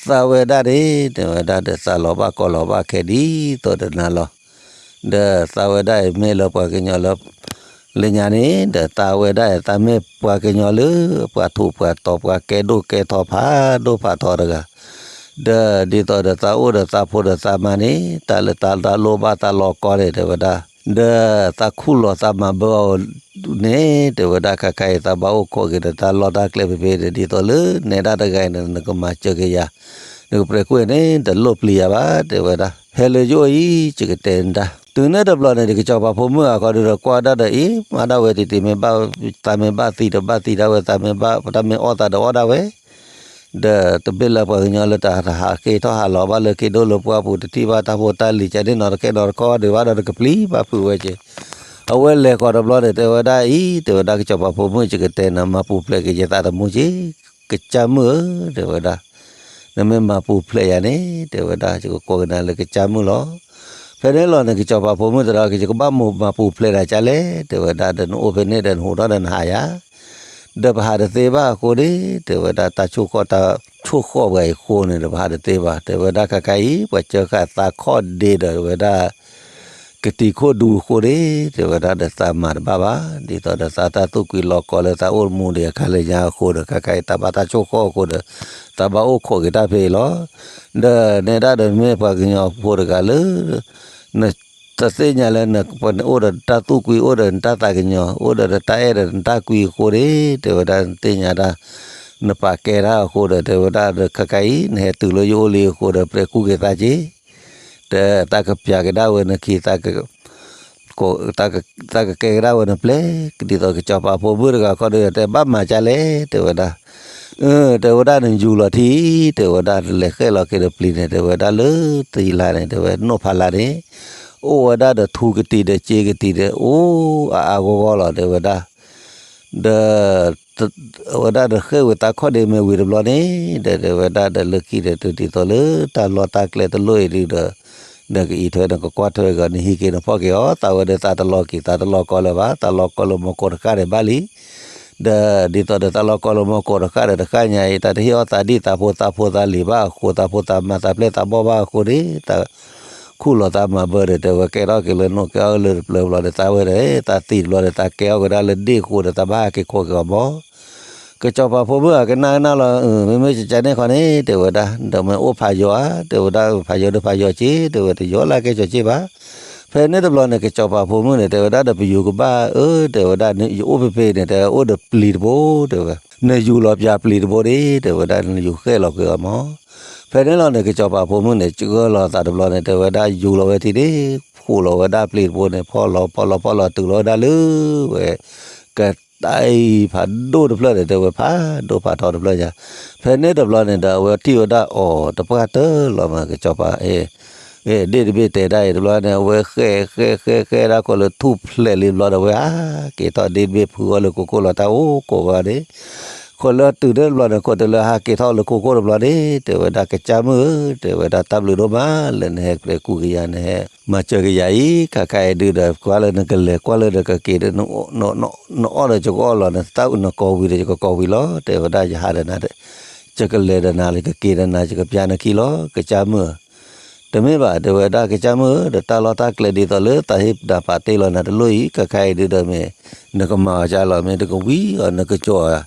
သးဝဲဒၣ်န့ၣ် တဲဝဲဒၣ်ဒီးသးလီၤဘၣ်ကီလီၤဘၣ်ခဲဒ်သိးဒီးနၤလီၤ. ဒီးသးဝဲဒၣ်အံၤမ့ၢ်လၢပှၤကညီလၢ လၢညါန့ၣ် ဒီးသးဝဲဒၣ်အံၤသးမ့ၢ်ပှၤကညီလၢ ပှၤထူးပှၤတီၤပှၤကဲဒိၣ်ကဲထီဖးဒိၣ်ဖးထီတဂၤ ဒီးဒ်သိးဒီးသးအိၣ်ဒီးသးဖိဒီးသးမါန့ၣ် တၢ်လၢတၢ်လိၣ်ဘၣ်တၢ်လီၤကီန့ၣ် တဲဝဲဒၣ် ဒီးသးခူၣ်လီၤသးမၤဘၢအီၤန့ၣ် တဲဝဲဒၣ်ခါခါအံၤ သးဘၣ်အိၣ်ခိးက့ၤဒီးတၢ်လီၢ်တၢ်ကျဲဖဲဖဲန့ၣ် ဒ်သိးလၢနဲဒၣ်တဂၤအံၤန့ၣ် နကမၤစၢၤက့ၤယၤ နကပှဲၤကွံာ်န့ၣ် တလိၣ်ပျံၤယၤဘၣ် တဲဝဲဒၣ် ဟဲလၢယအိၣ်အံၤ ယကတဲနၤတၢ် တုၤန့ၣ်တဘျီန့ၣ် ကစီၤပၤဖိမုၣ်အဂီၢ်ဒီးကွၢ်ဒၣ်ဒီးအံၤ မၤဒၣ်ဝဲတံၢ်တံၢ်မ့ၢ်ဘၣ် သးမ့ၢ်ဘၣ်သံဒီးဘၣ်သံဒၣ်ဝဲ သးမ့ၢ်ဘၣ်တၢ်မ့ၢ်အီၣ်သးဒီးအီၣ်ဒၣ်ဝဲ ဒီးတမ့ၢ်လၢပှၤကညီလၢတၢ်ဟးက့ၤထီၣ်ဟးလီၤဘၣ်လၢခ့ဒိၣ်လၢပှၢ်ပူၤ တထံၣ်ဘၣ်တၢ်ဖိတၢ်လံၤ ကန့ၣ်နီတခဲနီတခီဒံးဘၣ်ဒီး နကပျံၤဘၣ်ဖုးဝဲက့ၤ အဝဲလဲၤဃီၤတဘျီန့ၣ် တဲဝဲဒၣ်အံၤ တဲဝဲဒၣ်ကစီၤပၤဖိမုၣ် ယကတဲနၤ မၤပူၤဖျဲးက့ၤယသးသမူက့ၤ ကစၢ်မုၣ်ဧၢ တဲဝဲဒၣ် နမ့ၢ်မၤပူၤဖျဲးယၤန့ၣ် တဲဝဲဒၣ် ယကကိးက့ၤနၤလၢကစၢ်မုၣ်လီၤ. ဖဲန့ၣ်လီၤန့ၣ် ကစီၤပၤဖိမုၣ်သဒါ ယကဘၣ်မၤပူၤဖျဲးနၤကလဲၣ် တဲဝဲဒၣ် ဒီးနအိၣ်ဖဲန့ၣ်ဒီးနဟူးထီၣ်ဒီးနဟးယၤ ဒီးပဟးတသ့ဘၣ်အဃိန့ၣ် တဲဝဲဒၣ် တၢ်ဆိၣ်ဃီၣ်တၢ်ဆိၣ်ဃီၣ်ပှၤအံၤအဃိန့ၣ်ဒီး ပဟးတသ့ဘၣ် တဲဝဲဒၣ်ခါခါအံၤ ပှၤစၢဃာ်သးခီၣ်ဒ့ဒီးဝဲဒၣ် ကတံၤခိၣ်ဒူအဃိန့ၣ် တဲဝဲဒၣ်ဒီးသးမၤတဘၣ်ဘၣ်, ဒ်သိးဒီးသးတၢ်သူၣ်ကွံာ်လီၤကီလၢသးအိၣ်မူဒီးအခါလၢညါအဃိဒီး ခါခါအံၤတၢ်ဘၣ်တၢ်ဆိၣ်ဃီအဃိဒီး သးဘၣ်အိၣ်ခိးက့ၤတၢ်ဖဲအံၤလီၤ. ဒီးနဲဒၣ်ဒီးမ့ၢ်ပှၤကညီဖိတဂၤလၢ နတသ့ၣ်ညါလၢနအိၣ်ဒီးတၢ်သူၣ်ကွံာ် အိၣ်ဒီးနတၢ်သးကညီၤ အိၣ်ဒီးနတၢ်အဲၣ်ဒီးနတၢ်ကွံအဃိန့ၣ် တဲဝဲဒၣ်နသ့ၣ်ညါတၢ် နပာ်ကဲတၢ်အဃိဒီး တဲဝဲဒၣ်ဒီးခါခါအံၤ နဟဲတုၤလၢယအိၣ်လံအဃိဒီး ပျဲကူက့ၤသးက့ၤ ဒီးတၢ်ကပျးကဒါဝဲနခံ တၢ်ကကဲကဒါဝဲနပျဲၢ် ဒ်သိးကစီၤပၤဖိမုၣ်တဂၤခီဒီး တဲဘၣ်မၤကၢ်လဲၣ် တဲဝဲဒၣ်, အၢ တဲဝဲဒၣ်နယူၤလီၤထံ တဲဝဲဒၣ် လဲၤဃဲၣ်လီၤက့ၤဒီးပျံၤန့ၣ် တဲဝဲဒၣ်လၢတယံၤလါန့ၣ် တဲဝဲနိၣ်ဖးလါန့ၣ် အိၣ်ဝဲဒၣ်ဒီးထူကတံၤဒီးစ့ကတံၤဒီး အိၣ်အါအါဂီၢ်ဂီၢ်လီၤ တဲဝဲဒၣ် ဒီး အဝဲဒၣ်ဒီးဃ့ၢ်ဝံၤသးခီၣ်ဒ့မဲာ်ဝံၤတဘျီန့ၣ် ဒီးတဲဝဲဒၣ်ဒီးလၢခံဒီး တုၤဒ်သိးလၢတၢ်လီၢ်တၢ်ကျဲတလိၣ်အံၤဒုဒီး နကအံးထွဲနကကွၢ်ထွဲကီး နဟံးက့ၤနဖီၣ်က့ၤအီၤ သးဝဲဒီးသးတလီၤက့ၤ သးတလီၤကီလၢၤဘၣ် သးလီၤကီလၢမီကိးတဃၣ်ဒီးဘၣ်လံ ဒီးဒ်သိးဒီးသးလီၤကီလၢမီကိးတဃၣ်ဒီးတဃၣ်ညါအံၤ တၢ်တဟ့ၣ်အီၣ်သးဒံၣ်သးဖိ သးဖိသးလံၤဘၣ်အဃိ သးဖိသးမါသးပျဲၢ်သးဘီၣ်ဘၣ်အဃိန့ၣ် သးခူၣ်လီၤသးမၤဘၢဒီး တဲဝဲကဲထီၣ်က့ၤလၢနိၣ် ကဲထီၣ်လၢတပျၢၤဘျီဒီး သးဝဲဒီး သးသံတဘျီဒီး သးကဲထီၣ်ကဒါလၢဒ့ၣ်အဃိဒီး သးဘၣ်ဟးက့ၤခိးက့ၤအီၤမီၢ် ကစီၤပၤဖိမုၣ်ဧၢ ကနၣ်ကနၣ်လီၤ မ့မ့ၢ်ကကန့ၣ်ခီန့ၣ် တဲဝဲဒၣ် ဒီးမ့ၢ်အိၣ်ဖးယိၤဧါ တဲဝဲဒၣ် ဖးယိၤဒီးဖးယိၤက့ တဲဝဲ တယိၤလၢကဲကၠီၤက့ဘၣ် ဖဲန့ၣ်တဘျီန့ၣ် ကစီၤပၤဖိမုၣ်န့ၣ် တဲဝဲဒၣ်ဒီးပယူၤကဘၣ် အၢ တဲဝဲဒၣ် ယအိၣ်ဖဲဖဲန့ၣ် တဲအိၣ်ဒီးပျံၤတဘိ တဲဝဲ နယူၤလီၤပျၢ်ပျံၤတဘိန့ၣ် တဲဝဲဒၣ် နယူၤဃဲၣ်လီၤကွံာ်အီၤမီၢ် ဖဲန့ၣ်လီၤန့ၣ် ကစီၤပၤဖိမုၣ်န့ၣ် ကၢလီၤသးတဘျီန့ၣ် တဲဝဲဒၣ် ယူၤလီၤဝဲထံန့ၣ် ဖှိၣ်လီၤဝဲဒၣ်ပျံၤတဘိန့ၣ် ဖီၣ်လီၤဖီၣ်လီၤဖီၣ်လီၤတုၤလီၤဝဲဒၣ်လၢဝဲ ကတၢ်အံၤဖးဒိၣ်တဖျၢၣ်န့ၣ် တဲဝဲဖးဒိၣ်ဖးထီတဖျၢၣ်ညါ ဖဲန့ၣ်တဘျီန့ၣ်ဒီး အဝဲထံၣ်ဝဲဒၣ်အီၤတပှၢ်တၢၢ်လီၤမး ကစီၤပၤ ဒ့ၣ်တဘ့ၣ်တဲဒၣ်အံၤတဘျီန့ၣ် အဝဲဃဲဃဲဃဲဃဲဒၣ်ခိၣ်လၢထူၣ်ဖျဲးလံတဘျီဒီး အဝဲဟးက့ၤထီၣ်ဒ့ၣ်တဘ့ၣ်ဖုအီၤလၢကိကိၣ်လီၤတၢ်အိၣ်ကိးဝဲန့ၣ် ခိၣ်လၢတုၤန့ၣ်တဘျီန့ၣ် ခိၣ်တလၢဟးက့ၤထီၣ်လၢကိကိၣ်တဘျီန့ၣ် တဲဝဲဒၣ်ကစၢ်မုၣ်ဧၢ တဲဝဲဒၣ်တၢ်ဘျုးဒိၣ်မးလၢနဟဲပျဲကူက့ၤယၤ နဟဲမၤစၢၤက့ၤယၤအံၤ ခါခါအံၤဒုဒီး ကွၢ်လၢနကလဲၤကွၢ်လၢနကက့ၤ နအီၣ်ဒီးယကအီၣ်လီၤ နသးနကိးဝံၤဒီးယကကိးဝံၤလီၤ တဲဝဲဒၣ်ယဟးဒီးနၤ ယကလဲၤဒီးနၤလၢကက့ၤဒီးနၤ ယကပျၢ်နခံလီၤ ကစၢ်မုၣ်ဧၢ တမ့ၢ်ဘၣ် တဲဝဲဒၣ်ကစၢ်မုၣ်ဧၢ ဒီးတၢ်လီၢ်တၢ်ကျဲဒ်သိးလၢသးဟ့ၣ်နၤပာ်တ့ၢ်လီၤနၤတလိၣ်အံၤ ခါခါအံၤဒုဒီးမ့ၢ် နကမၤအီၤကၢ်လီၤ မ့ၢ်တကဝံၤအီၤ နကကၠီၤအီၤ အၢ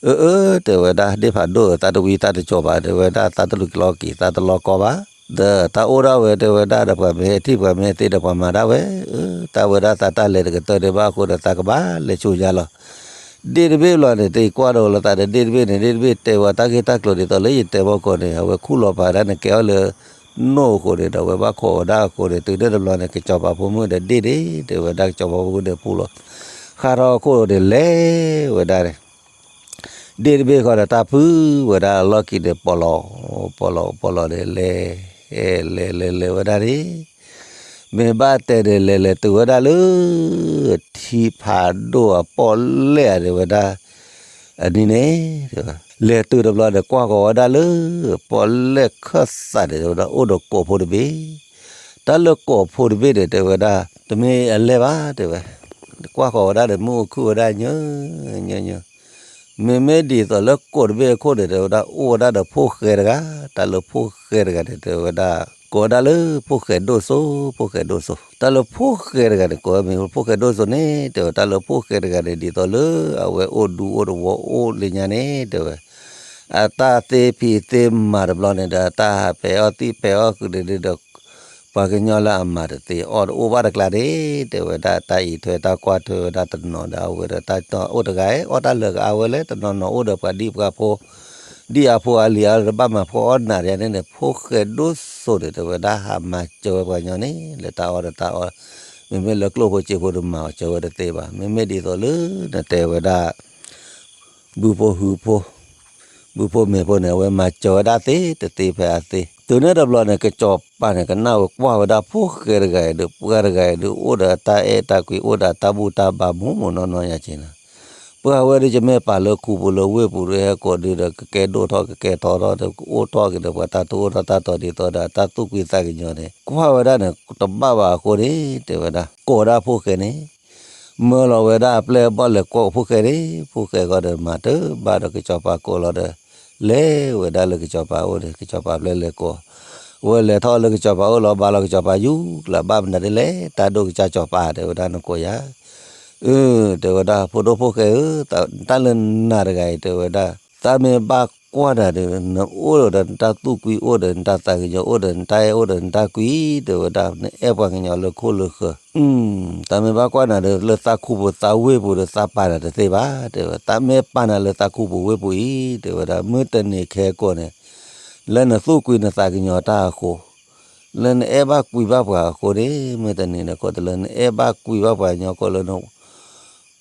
အၢ တဲဝဲဒၣ် ဒ့ၣ်ဖးဒိၣ်ဧၢ သးတဝံသးတကၠီၤဘၣ် တဲဝဲဒၣ်သးတလူၤကလီက့ၤ သးတလီၤကီဘၣ် ဒီးတၢ်အိၣ်ဒၣ်ဝဲ တဲဝဲဒၣ်ဒီးပှၤမ့ၢ်ဟဲထံၣ်ပှၤမ့ၢ်ဟဲသ့ဒီးပှၤမၤဒၣ်ဝဲ အၢ တၢ်ဝဲဒၣ်သးတၢ်လဲၤတကတၢၢ်ဒံးဘၣ်အဃိဒီးသးကဘၣ်လဲၤဆူညါလီၤ ဒ့ၣ်တဘ့ၣ်ဘျီန့ၣ် တအံၤကွၢ်ဒီးလီၤသးဒီးဒ့ၣ်တဘ့ၣ်န့ၣ် ဒ့ၣ်တဘ့ၣ်တဲဝဲတၢ်ဂ့ၢ်တၢ်ကျိၤဒ်သိးလၢယတဲဘၣ်ကိးန့ၣ် အဝဲခူၣ်လီၤပာ်ဒၣ်နကဲအီၤလၢ နိၣ်အဃိန့ၣ်ဒီး အဝဲဘၣ်ခိးဝဲဒၣ်အဃိန့ၣ် တုၤန့ၣ်တဘျီန့ၣ် ကစီၤပၤဖိမုၣ်ဒီးဒ့ၣ်န့ၣ် တဲဝဲဒၣ်ကစီၤပၤဖိမုၣ်န့ၣ်ပူၤလီၤ ဃၣ်ထီၣ်အခိၣ်န့ၣ်လဲၤဝဲဒၣ်န့ၣ် ဒ့ၣ်တဘ့ၣ်ဃီဒီးတၢ်ဖုဝဲဒၣ်အလီၢ်ခံန့ၣ် ပီၣ်လီၤ ပီၣ်လီၤ ပီၣ်လီၤန့ၣ်လဲၤ လဲၤလဲၤလဲၤဝဲဒၣ်န့ၣ် မ့ၢ်ဘၣ်တဲန့ၣ် လဲၤလဲၤတုၤဝဲဒၣ်လၢ ထံဖးဒိၣ်အပီၣ်လဲၣ်ဧါန့ၣ်ဝဲဒၣ် အနံၤန့ၣ် လဲၤတုၤတဘျီန့ၣ် ကွၢ်ဃီၤဝဲဒၣ်လၢ ပီၣ်လဲၣ်ခၢၣ်သးန့ၣ် တဲဝဲဒၣ်အိၣ်ဒီးကိးဖိတဘ့ၣ် တၢ်လၢကိးဖိတဘ့ၣ်န့ၣ် တဲဝဲဒၣ် တမ့ၢ်အလဲၢ်ဘၣ် တဲဝဲ ကွၢ်ဃီၤဝဲဒၣ်ဒီးမုၢ်အိၣ်ခုၣ်ဝဲဒၣ်ညၣ် ညၣ် ညၣ် မ့မ့ၢ်ဒ်သိးလၢကိးတဘ့ၣ်အခိၣ်န့ၣ် တဲဝဲဒၣ်အိၣ်ဝဲဒၣ်ဒီးဖိၣ်ဃဲတဂၤ တၢ်လၢဖိၣ်ဃဲတဂၤန့ၣ် တဲဝဲဒၣ် ကိးဝဲဒၣ်လၢဖိၣ်ဃဲဒိၣ်စိ ဖိၣ်ဃဲဒိၣ်စိ တၢ်လၢဖိၣ်ဃဲတဂၤန့ၣ် ကိးဝဲမ့ၢ်ဖိၣ်ဃဲဒိၣ်စိန့ၣ် တဲဝဲတၢ်လၢဖိၣ်ဃဲတဂၤန့ၣ် ဒ်သိးလၢအဝဲအိၣ်ဒူအိၣ်သဝီအိၣ်လၢညါန့ၣ် တဲဝဲ အတၢ်သ့ဖံးသ့မၤတဘျီန့ၣ်ဒီး အတၢ်ဟးပဲာ်အီၣ်သံပဲာ်အီၣ်ဃုာ်န့ၣ်ဒီး ပှၤကညီလၢအမၤတသ့အီၣ်တအိၣ်ဘၣ်တကျါန့ၣ် တဲဝဲဒၣ်တၢ်အံးထွဲတၢ်ကွၢ်ထွဲဝဲဒၣ်တနီၤဒီး အဝဲဒီးတၢ်အိၣ်တဂၤအံၤ အီၣ်တၢ်လၢာ်ကအါဝဲလဲၣ် တနီၤနီၤအိၣ်ဒီးပှၤဒံပှၤဖိ ဒံအါဖိအါလံၤအါလၢတဘၣ်မၤ ဖိအီၣ်နးဒ်န့ၣ်န့ၣ် ဖိၣ်ဃဲဒိၣ်စိန့ၣ် တဲဝဲဒၣ်ဟးမၤစၢၤဝဲပှၤကညီန့ၣ် လၢတၢ်အီၣ်ဒီးတၢ်အီ မ့မ့ၢ်လၢကျိၣ်ဖိစ့ဖိတမၤအီၤစၢၤဝဲတသ့ဘၣ် မ့မ့ၢ်ဒ်သိးလၢနတဲဝဲဒၣ် ဘုဖိဟုဖိ ဘုဖိမ့ၢ်ဖိန့ၣ် အဝဲမၤစၢၤဝဲဒၣ်သ့တသ့ဖဲအသ့ တုၤန့ၣ်တဘျီန့ၣ် ကစီၤပၤန့ၣ် ကနၣ်ဝဲကွၢ်ဝဲဒၣ်ဖိၣ်ဃဲတဂၤအံၤဒီး ပှၤတဂၤအံၤဒီး အိၣ်ဒီးအတၢ်အဲၣ်တၢ်ကွံ အိၣ်ဒီးအတၢ်ဘူၣ်တၢ်ဘါမူးမူးနီၢ်နီၢ်ညါက့ၤနၤ ပှၤဝဲဒၣ်ယမ့ၢ်ပာ်လၢခူပူၤလၢဝ့ၢ်ပူၤဒီး ဟဲကိးဒုဒီး ကကဲဒိၣ်ထီၣ် ကကဲထီထီၣ်ဒီး ကအိၣ်ထီၣ်က့ၤဒီး ပှၤတၢ်တအိၣ်ထီၣ်တၢ်တီၤဒ်သိးဒီး တၢ်သူၣ်ကွံသးကညီၤန့ၣ် ကွၢ်ဝဲဒၣ်န့ၣ် တဘၣ်ဘၣ်အဃိန့ၣ် တဲဝဲဒၣ် ကိးဒၣ်ဖိၣ်ဃဲန့ၣ် မၢလီၤဝဲဒၣ်အပျဲၢ်အဘီၣ်လဲၤကိးဖိၣ်ဃဲန့ၣ် ဖိၣ်ဃဲဃီဒီးမၤတဘၣ်ဒီး ကစီၤပၤကိးလီၤဒီး လဲၤဝဲဒၣ်လၢကစီၤပၤအိၣ်န့ၣ် ကစီၤပၤပျဲၢ်လဲၤကိး ဝဲလဲၤထီၣ်လၢကစီၤပၤအိၣ်လီၤ ဘါလီၤကစီၤပၤယူၤ လၢဘၣ်မနုၤဒ်လဲၣ် တၢ်ဒိၣ်ကစၢ်စီၤပၤ တဲဝဲဒၣ် နကိးယၤ အၢ တဲဝဲဒၣ် ဖိဒိၣ်ဖိၣ်ဃဲဧၢ, တၢ်လၢနၤတဂၤအံၤ တဲဝဲဒၣ် သးမ့ၢ်ဘၣ်ကွၢ်နၤဒီး နအိၣ်ဒီးနတၢ်သူၣ်ကွံအိၣ်ဒီးနတၢ်သးကညီၤအိၣ်ဒီးနတၢ်အဲၣ်အိၣ်ဒီးနတၢ်ကွံ တဲဝဲဒၣ် နအဲၣ်ပှၤကညီလၢခိၣ်လၢဃၢၤ သးမ့ၢ်ဘၣ်ကွၢ်နၤဒီး လၢသးခူပူၤသးဝ့ၢ်ပူၤဒီး သးပာ်နၤတသ့ဘၣ် တဲဝဲ, သးမ့ၢ်ပာ်နၤလၢသးခူပူၤဝ့ၢ်ပူၤအံၤ တဲဝဲဒၣ် မုၢ်တနံၤခဲကိာ်န့ၣ် လၢနသူၣ်ကွံနသးကညီၤတၢ်အဃိ, လၢနအဲၣ်ဘၣ်ကွံဘၣ်ပှၤအဃိန့ၣ် မုၢ်တနံၤန့ၣ် ခိၣ်တလၢနအဲၣ်ဘၣ်ကွံဘၣ်ပှၤကညီကိးလၢန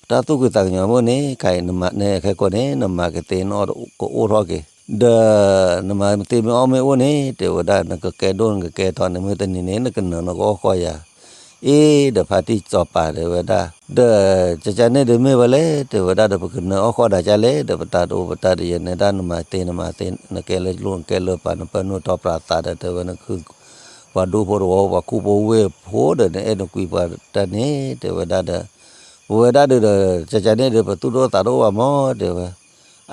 တၢ်သူၣ်ကွံသးကညီၤမိၢ်န့ၣ် ခဲအံၤနမၤန့ၣ်အခဲကိာ်န့ၣ် နမၤကသ့နအီၣ်ကအိၣ်ထီၣ်က့ၤ, ဒီးနမၤသ့မ့ၢ်အီၣ်မ့ၢ်အိၣ်န့ၣ် တဲဝဲဒၣ် နကကဲဒိၣ်နကကဲထီန့ၣ် မုၢ်တနံၤန့ၣ် နကနၢၤနကအီၣ်ဃီယၤ, အ့ ဒီးဖါတံၢ်စီၤပၤတဲဝဲဒၣ်, ဒီးကကန့ၣ်ဒုးမ့ၢ်ဝဲလဲၣ် တဲဝဲဒၣ် ဒီးပကနၢၤအီၣ်ဃီဒၣ်ကလဲၣ် ဒီးပတၢ်တအိၣ်ပတၢ်တယဲၢ်န့ၣ်ဒၣ် နမၤသ့နမၤသ့ နကဲလၢကျိၣ်နကဲလၢပၤ နပၢနုၢ်တီပှၤသးဒီး တဲဝဲ နခု ပှၤဒူဖိတဝီ ပှၤခူဖိဝ့ၢ်ဖိဒီး နအဲၣ်နကွံပှၤတၢ်န့ၣ် တဲဝဲဒၣ်ဒီး, ပဝဲဒၣ်ဒုးဒီး ကကန့ၣ်ဒုး ပသူၣ်တအိၣ်သးတအိၣ်ဘၣ်မး တဲဝဲ,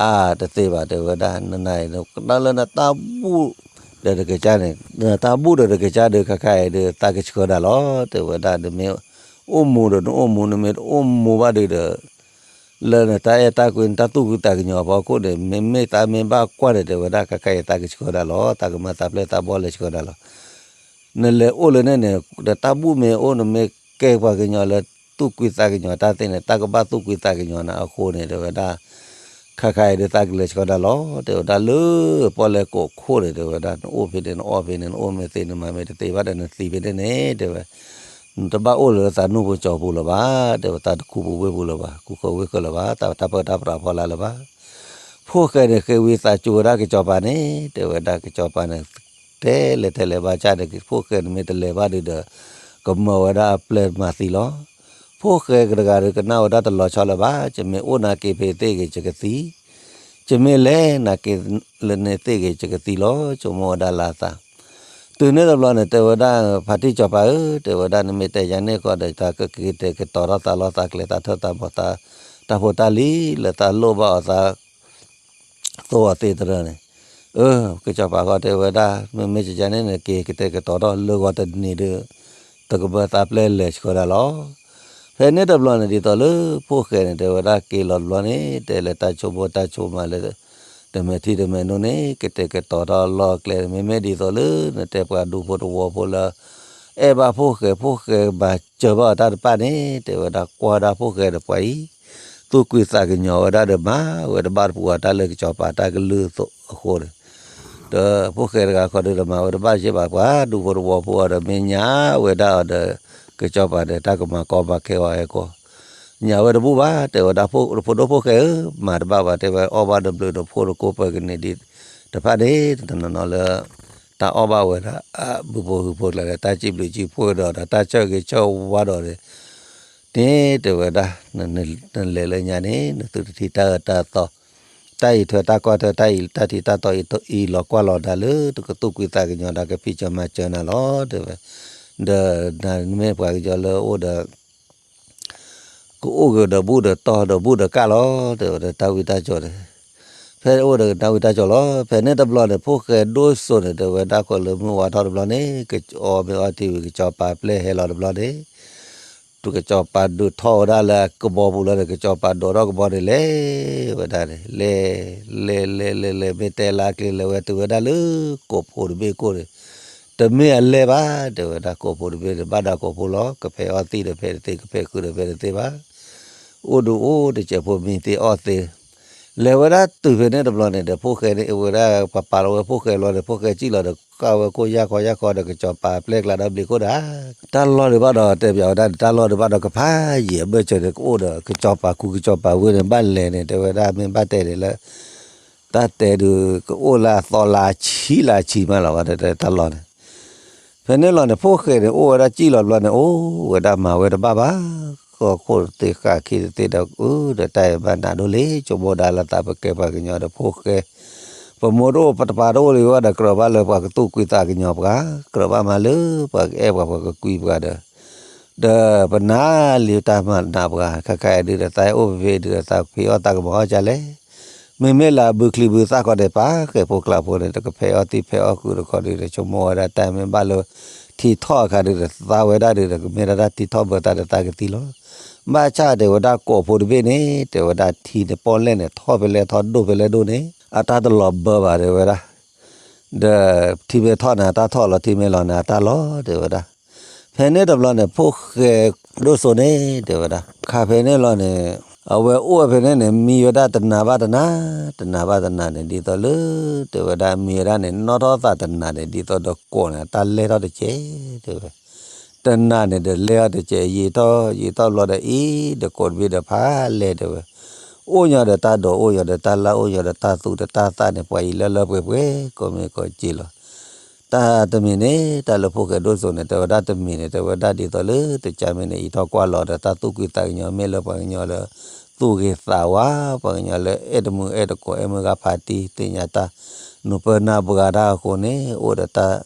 အါ တသ့ဘၣ် တဲဝဲဒၣ် နနၤအံၤ နကနၣ်လၢနတၢ်ဘူၣ်ဒီးတကစၢ်န့ၣ် နတၢ်ဘူၣ်ဒီးတကစၢ်ဒုး ခါခါအံၤဒုး သးကဆှၢဒၣ်လီၤ တဲဝဲဒၣ် နမ့ၢ်အိၣ်မူဒီးနအိၣ်မူ နမ့ၢ်တအိၣ်မူဘၣ်ဒုးဒီး လၢနတၢ်အဲၣ်တၢ်ကွံ နတၢ်သူၣ်ဖှံသးကညီၤအဖီခိၣ်န့ၣ် မ့မ့ၢ်သးမ့ၢ်ဘၣ်ကွၢ်န့ၣ် တဲဝဲဒၣ် ခါခါအံၤသးကဆှၢဒၣ်လီၤ သးကမၤသးပျဲၢ်သးဘီၣ်လဲၤဆှၢဒၣ်လီၤ. နလဲၤအိၣ်လၢန့ၣ်န့ၣ် နတၢ်ဘူၣ်မ့ၢ်အိၣ် နမ့ၢ်ကဲပှၤကညီလၢသူၣ်ကွံသးကညီၤတၢ်သ့န့ၣ် တၢ်ကဘၣ်သူၣ်ကွံသးကညီၤနၤအဃိန့ၣ် တဲဝဲဒၣ် ခါခါအံၤဒုးသးကလဲၤဆှၢဒၣ်လီၤ တဲဝဲဒၣ် လၢပီၣ်လဲၣ်ကိးခိၣ်န့ၣ် တဲဝဲဒၣ် နအိၣ်ဖဲန့ၣ် နအီၣ်ဖဲန့ၣ် နအိၣ်မ့ၢ်သ့ နမၤမ့ၢ်တသ့ဘၣ်ဒီး နသံဖဲန့ၣ်န့ၣ် တဲဝဲ နတဘၣ်အိၣ်လၢသးနူၢ်ပူၤကၠီၤပူၤလၢၤဘၣ် တဲဝဲ သးတခူပူၤဝ့ၢ်ပူၤလၢၤဘၣ် ခူဃၢၤဝ့ၢ်ဃၢၤလၢၤဘၣ် သးတၢ်ပၢတၢ်ပြးဖီလာ်လၢၤဘၣ်. ဖိၣ်ဃဲန့ၣ် ဃ့ဝံသးစူၤဝဲဒၣ်ကစီၤပၤန့ၣ် တဲဝဲဒၣ် ကစီၤပၤန့ၣ် တဲလဲၤထဲလဲၤဘၣ်ကၢ်န့ၣ် ဖိၣ်ဃဲန့ၣ်မ့ၢ်တလဲၤဘၣ်ဒုးဒီး ကမၢဝဲဒၣ်အပျဲၢ်မၤသံလီၤ. ဖိၣ်ဃဲတဂၤဒီးကနၣ်ဝဲဒၣ်တလီၤဆီလၢၤဘၣ် ယမ့ၢ်အိၣ်နာ်က့ၤဖဲသ့ၣ်ဂ့ၤ ယကသံ ယမ့ၢ်လဲၤနာ်က့ၤလၢန့ၣ်သ့ၣ်ဂ့ၤ ယကသံလီၤ ဆိကမိၣ်ဝဲဒၣ်လၢအသး တုၤန့ၣ်တဘျီန့ၣ် တဲဝဲဒၣ် ဖါတံၢ်စီၤပၤဧၢ တဲဝဲဒၣ် နမ့ၢ်တဲယၤန့ၣ်ဃီဒီး တၢ်ကက့ၤတဲာ်ကတီၤထီၣ်သးလီၤ သးကျဲသးထၢၣ်သးဘီၣ်သး တၢ်ဖိတၢ်လံၤလၢသးလိၣ်ဘၣ်အီၤသး သိအီၤသ့တရၢန့ၣ်, အၢ ကစီၤပၤဃီတဲဝဲဒၣ် မ့မ့ၢ်ကကန့ၣ်န့ၣ် က့ၤကတဲာ်ကတီၤထီၣ်လၢဂီၤတနံၤဒီး တကမၢသးပျဲၢ်လဲၤဆှၢဒၣ်လီၤ. ဖဲန့ၣ်တဘျီန့ၣ် ဒ်သိးလၢဖိၣ်ဃဲန့ၣ် တဲဝဲဒၣ်က့ၤလီၤတဘျီန့ၣ် တဲလၢတၢ်ဆိကမိၣ်တၢ်ဆိကမးလၢ တမဲာ်ထံတမဲာ်နိန့ၣ် ကတဲာ်ကတီၤထီၣ်လီၢ်ကျဲ မ့မ့ၢ်ဒ်သိးလၢနတဲပှၤဒူဖိတဝီဖိလၢ အဲၣ်ဘၣ်ဖိၣ်ဃဲ ဖိၣ်ဃဲဘၣ်စၢၤဘၣ်အီၤတၢ်တဖၣ်န့ၣ် တဲဝဲဒၣ်ကွၢ်ဒၣ်ဖိၣ်ဃဲဒီးပှၤအံၤ သူၣ်ကွံာ်သးကညီၤဝဲဒၣ်ဒီးမၤဝဲတဘၣ်တပူၤအတၢ်လၢကစီၤပၤတၢ်ကလုၢ်အဃိန့ၣ် ဒီးဖိၣ်ဃဲတဂၤဃီဒီး တမၤဝဲတဘၣ်စ့ၢ်ဘၣ် ပှၤဒူဖိတဝီဖိအီၤဒီး မ့ၢ်ညါဝဲဒၣ်အီၤဒီး ကစီၤပၤဒီးတၢ်ကမၤကီမၤခဲအီၤဟဲကီ ညါဝဲတဘူၣ်ဘၣ် တဲဝဲဒၣ် ဖိဒိၣ်ဖိၣ်ဃဲဧၢ, မၤတဘၣ်ဘၣ် တဲဝဲ အီၣ်ဘၣ်တဘျုးဒီးဖိတကိးပၢၤကန့ၢ်ဒံးတဖၣ်န့ၣ် တနီၤနီၤလၢ တၢ်အီၣ်ဘၣ်ဝဲဒၣ် ဘုဖိဟုဖိကျါဒီး တၢ်စံးဘျုးစံးဖှိၣ်ဒီး ဒီးတၢ်ဆၢဂ့ၤဆၢဝါဒီးန့ၣ် တဲဝဲဒၣ် နလဲၤလၢညါန့ၣ် နသုတထံၣ်တၢ်အၢတၢ်သီ တၢ်အံးထွဲတၢ်ကွၢ်ထွဲ တၢ်အံးတၢ်ထံၣ်တၢ်တီအံၤ လီၤကွၢ်လီၤဒါလၢတကသူၣ်ကွံာ်သးကညီၤဒီး ကဖံးစၢၤမၤစၢၤနၤလီၤ တဲဝဲ ဒီးနမ့ၢ်ပှၤကညီလၢအိၣ်ဒီး ကအိၣ်ကဒီးဘူၣ်ဒီးတီၢ်ဒီးဘူၣ်ဒီးကၢ်လီၤ တဲဝဲဒၣ် တၢ်ဝံတၢ်ကၠီၤန့ၣ် ဖဲအိၣ်ဒီးတၢ်ဝံတၢ်ကၠီၤလီၤ ဖဲန့ၣ်တဘျီန့ၣ် ဖိၣ်ဃဲဒိၣ်စိန့ၣ် တဲဝဲဒၣ် ဃီလၢမုၢ်ဝါထီၣ်တဘျီန့ၣ် ကအီၣ်မ့ၤအီထံဝံၤ ကစီၤပၤပျဲၢ်ဟဲလီၤတဘျီန့ၣ် ကစီၤပၤဒုးထီၣ်ဝဲဒၣ်လၢကဘီပူၤလီၤဒီး ကစီၤပၤဒိးထီၣ်ကဘီန့ၣ် လဲၤဝဲဒၣ်န့ၣ် လဲၤ လဲၤလဲၤလဲၤလဲၤ မ့ၢ်တဲလၢအကျဲလဲၤဝဲတုၤဝဲဒၣ်လၢ ကိးဖိတဘ့ၣ်ကိၣ်န့ၣ် တမ့ၢ်အလဲၢ်ဘၣ် တဲဝဲဒၣ် ကိးဖိတဘ့ၣ်န့ၣ် ဘၣ်ဒၣ်ကိးဖိလီၤ ကဖဲးအီၣ်သံဒီးဖဲးတသ့ ကဖဲးဃုာ်ဒီးဖဲးတသ့ဘၣ် အိၣ်ဒုးအိၣ်တစဲးဖိမံသ့အီၣ်သ့ လဲၤဝဲဒၣ်တုၤဖဲန့ၣ်တဘျီန့ၣ်ဒီး ဖိၣ်ဃဲန့ၣ် အဝဲဒၣ်ပှၤပာ်လီၤဝဲဖိၣ်ဃဲလီၤဒီး ဖိၣ်ဃဲစံၣ်လီၤဒီး ဃၣ်ဝဲခိၣ်ယၢ်ခီယၢ်ခီဒီး ကစီၤပၤပျဲၢ်ကျါဒီးဘျံးခိၣ်ဒၣ် တၢ်လီၢ်ဒုးဘၣ်ဒီးတဲပၠးဝဲဒၣ်န့ၣ် တၢ်လီၢ်ဒုးဘၣ်ဒီးကဖးယံာ်အဘၢၣ်စၢၤန့ၣ် ကအိၣ်ဒီးကစီၤပၤခူကစီၤပၤဝ့ၢ်န့ၣ် ဘၣ်လဲၤန့ၣ် တဲဝဲဒၣ်မ့ၢ်ဘၣ်တဲန့ၣ်လၢ တၢ်တဲဒုး ကအိၣ်လၢအသီလၢအဆံးလၢအဆံးမးလီၤ ဘၣ်တဲတၢ်လီၢ်န့ၣ် ဖဲန့ၣ်လီၤန့ၣ် ဖိၣ်ဃဲန့ၣ် အိၣ်ဝဲဒၣ်စံၣ်လီၤတဘျီန့ၣ် အိၣ်ဝဲဒၣ်မၤဝဲတဘၣ်ဘၣ် ဃီခိၣ်တသ့ဃာ်ခံတသ့ဒီး အၢ ဒီးတၢ်အံၤဘၣ်နးဒိၣ်လံ ဆိကမိၣ်ဒၣ်လၢသးပကဲပှၤကညီဒီးဖိၣ်ဃဲ ပမိၢ်တအိၣ်ပတပၤတအိၣ်လံဝဲဒီး ကြၢးဘၣ်လၢပှၤကသူၣ်ကွံာ်သးကညီၤပှၤ ကြၢးဘၣ်မၤလၢပှၤကအဲၣ်ပှၤ ပှၤကကွံပှၤဒီး ဒီးပနၢ်လံတၢ်မၤနးပှၤ ခါခါအံၤဒုးဒီး သးအိၣ်ဖဲဖဲဒုးဒီး သးဖံးအီၣ်သးကမၤအီၣ်ဒ်လဲၣ် မ့မ့ၢ်လၢအဘုချံဘုသၣ်ခီန့ၣ် ပာ်ဃဲၤဖိကျးဖိန့ၣ် တကဖဲးအီၣ်သံၣ်ဖဲးအီၣ်ဃုာ်တခီဒုး တဆိကမိၣ်ဝဲဒၣ်တၢ်မ့ၢ်ဘၣ်လၢ ထံထီၣ်အခါဒုး တသါဝဲဒၣ်ဒုး တကမ့ၢ်ဒၣ်တၢ်ထံထီၣ်ဘၢတၢ်ဒီးသါကသံလီၤ. ဘၣ်ဆၣ်တဲဝဲဒၣ်ကိးဖိတဘ့ၣ်န့ၣ် တဲဝဲဒၣ်ထံန့ၣ်ပီၣ်လဲၣ်န့ၣ် ထီၣ်ဖဲလဲၣ်ထီၣ်ဒိၣ်ဖဲလဲၣ်ဒိၣ်န့ၣ် အတၢ်တလီၤဘၢဘၣ်တဲဝဲဒၣ် ဒီးထံမ့ၢ်ထီၣ်န့ၣ် အတၢ်ထီၣ်လီၤ, ထံမ့ၢ်လီၤန့ၣ် အတၢ်လီၤ တဲဝဲဒၣ်. ဖဲန့ၣ်တဘျီန့ၣ် ဖိၣ်ဃဲဒိၣ်စိန့ၣ် တဲဝဲဒၣ် ခါဖဲန့ၣ်လီၤန့ၣ် အဝဲအိၣ်ဝဲဖဲန့ၣ်န့ၣ် မံဝဲဒၣ်တနၤဘၣ်တနၤ, တနၤဘၣ်တနၤန့ၣ် ဒ်သိးလၢ တဲဝဲဒၣ်မံဝဲဒၣ်န့ၣ် နီၣ်ထီၣ်သးတနၤန့ၣ် ဒ်သိးဒီးကိးန့ၣ် အတၢ်လဲၢ်ထီၣ်တကဲး တဲဝဲ တနၤန့ၣ်ဒီးလဲၢ်ထီၣ်တကဲး ယံာ်ထီၣ်ယံာ်ထီၣ်ဘျီဒီးအံၤ ဒီးကိးတဘ့ၣ်ဒီးဖးလဲၢ်တဲဝဲ, အိၣ်ညီဒီးတၢ်ဒိး အိၣ်ညီဒီးတၢ်လၢ် အိၣ်ညီဒီးတၢ်သူၣ်ဒီးတၢ်သၣ်န့ၣ် ပှၤအံၤလၢလၢပှဲၤပှဲၤ ကိးမ့ၢ်ကိးက့လီၤ. တၢ်တမံၤန့ၣ် တၢ်လၢဖိၣ်ဃဲဒိၣ်စိန့ၣ် တဲဝဲဒၣ်တမံၤန့ၣ် တဲဝဲဒၣ်ဒ်သိးလၢတကါမ့ၢ်န့ၣ် အံးထီၣ်ကွၢ်လီၤဒီးတၢ်သူၣ်ကွံာ်သးကညီၤ မ့ၢ်လၢပှၤကညီလၢ သူၣ်ဂ့ၤသးဝါ ပှၤကညီလၢအဲၣ်တမုာ်အဲၣ်တကိး အဲၣ်မုၢ်ဂၤဖးတံၢ် သ့ၣ်ညါတၢ် နူၤပၢၢ်နၢ်ပှၤတၢ်အဃိန့ၣ် အိၣ်ဒီးတၢ်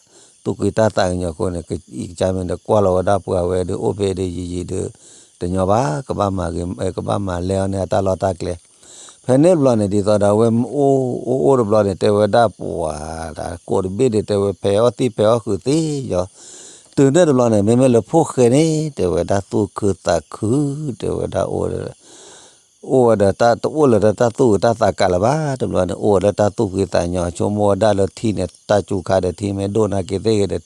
သူၣ်ကွံာ်တၢ်သးကညီၤအဃိန့ၣ် အံးကစၢ်မ့ၢ်ဒီးကွၢ်လီၤဝဲဒၣ်ပှၤဝဲဒီး အိၣ်ဖဲဒီးယံာ်ယံာ်ဒီး တညီဘၣ် ကဘၣ်မၤဂ့ၤ ကဘၣ်မၤလဲအီၤန့ၣ် အတၢ်လီၢ်တၢ်ကျဲ ဖဲန့ၣ်တဘျီန့ၣ် ဒ်သိးဒီးအဝဲအိၣ်အိၣ်အိၣ်တဘျီန့ၣ် တဲဝဲဒၣ်ပှၤ ကိးတဘ့ၣ်န့ၣ် တဲဝဲဖဲးအီၣ်သံၣ်ဖဲးအီၣ်ဃုာ်သ့ယီၤ တုၤန့ၣ်တဘျီန့ၣ် မ့မ့ၢ်လၢဖိၣ်ဃဲန့ၣ် တဲဝဲဒၣ်သူၣ်ခုသးခု တဲဝဲဒၣ် အိၣ်ဝဲဒီး တအိၣ်လၢတၢ်သူၣ်တၢ်သးကးလၢၤဘၣ် တဘျီန့ၣ် အိၣ်ဝဲလၢတၢ်သူၣ်ဖှံသးညီ ဆိကမိၣ်ဝဲဒၣ်လၢထံန့ၣ် တၢ်စူၤခါဒီးထံမ့ၢ်ဒိၣ်နာ်က့သ့ၣ်ဂ့ၤဒီး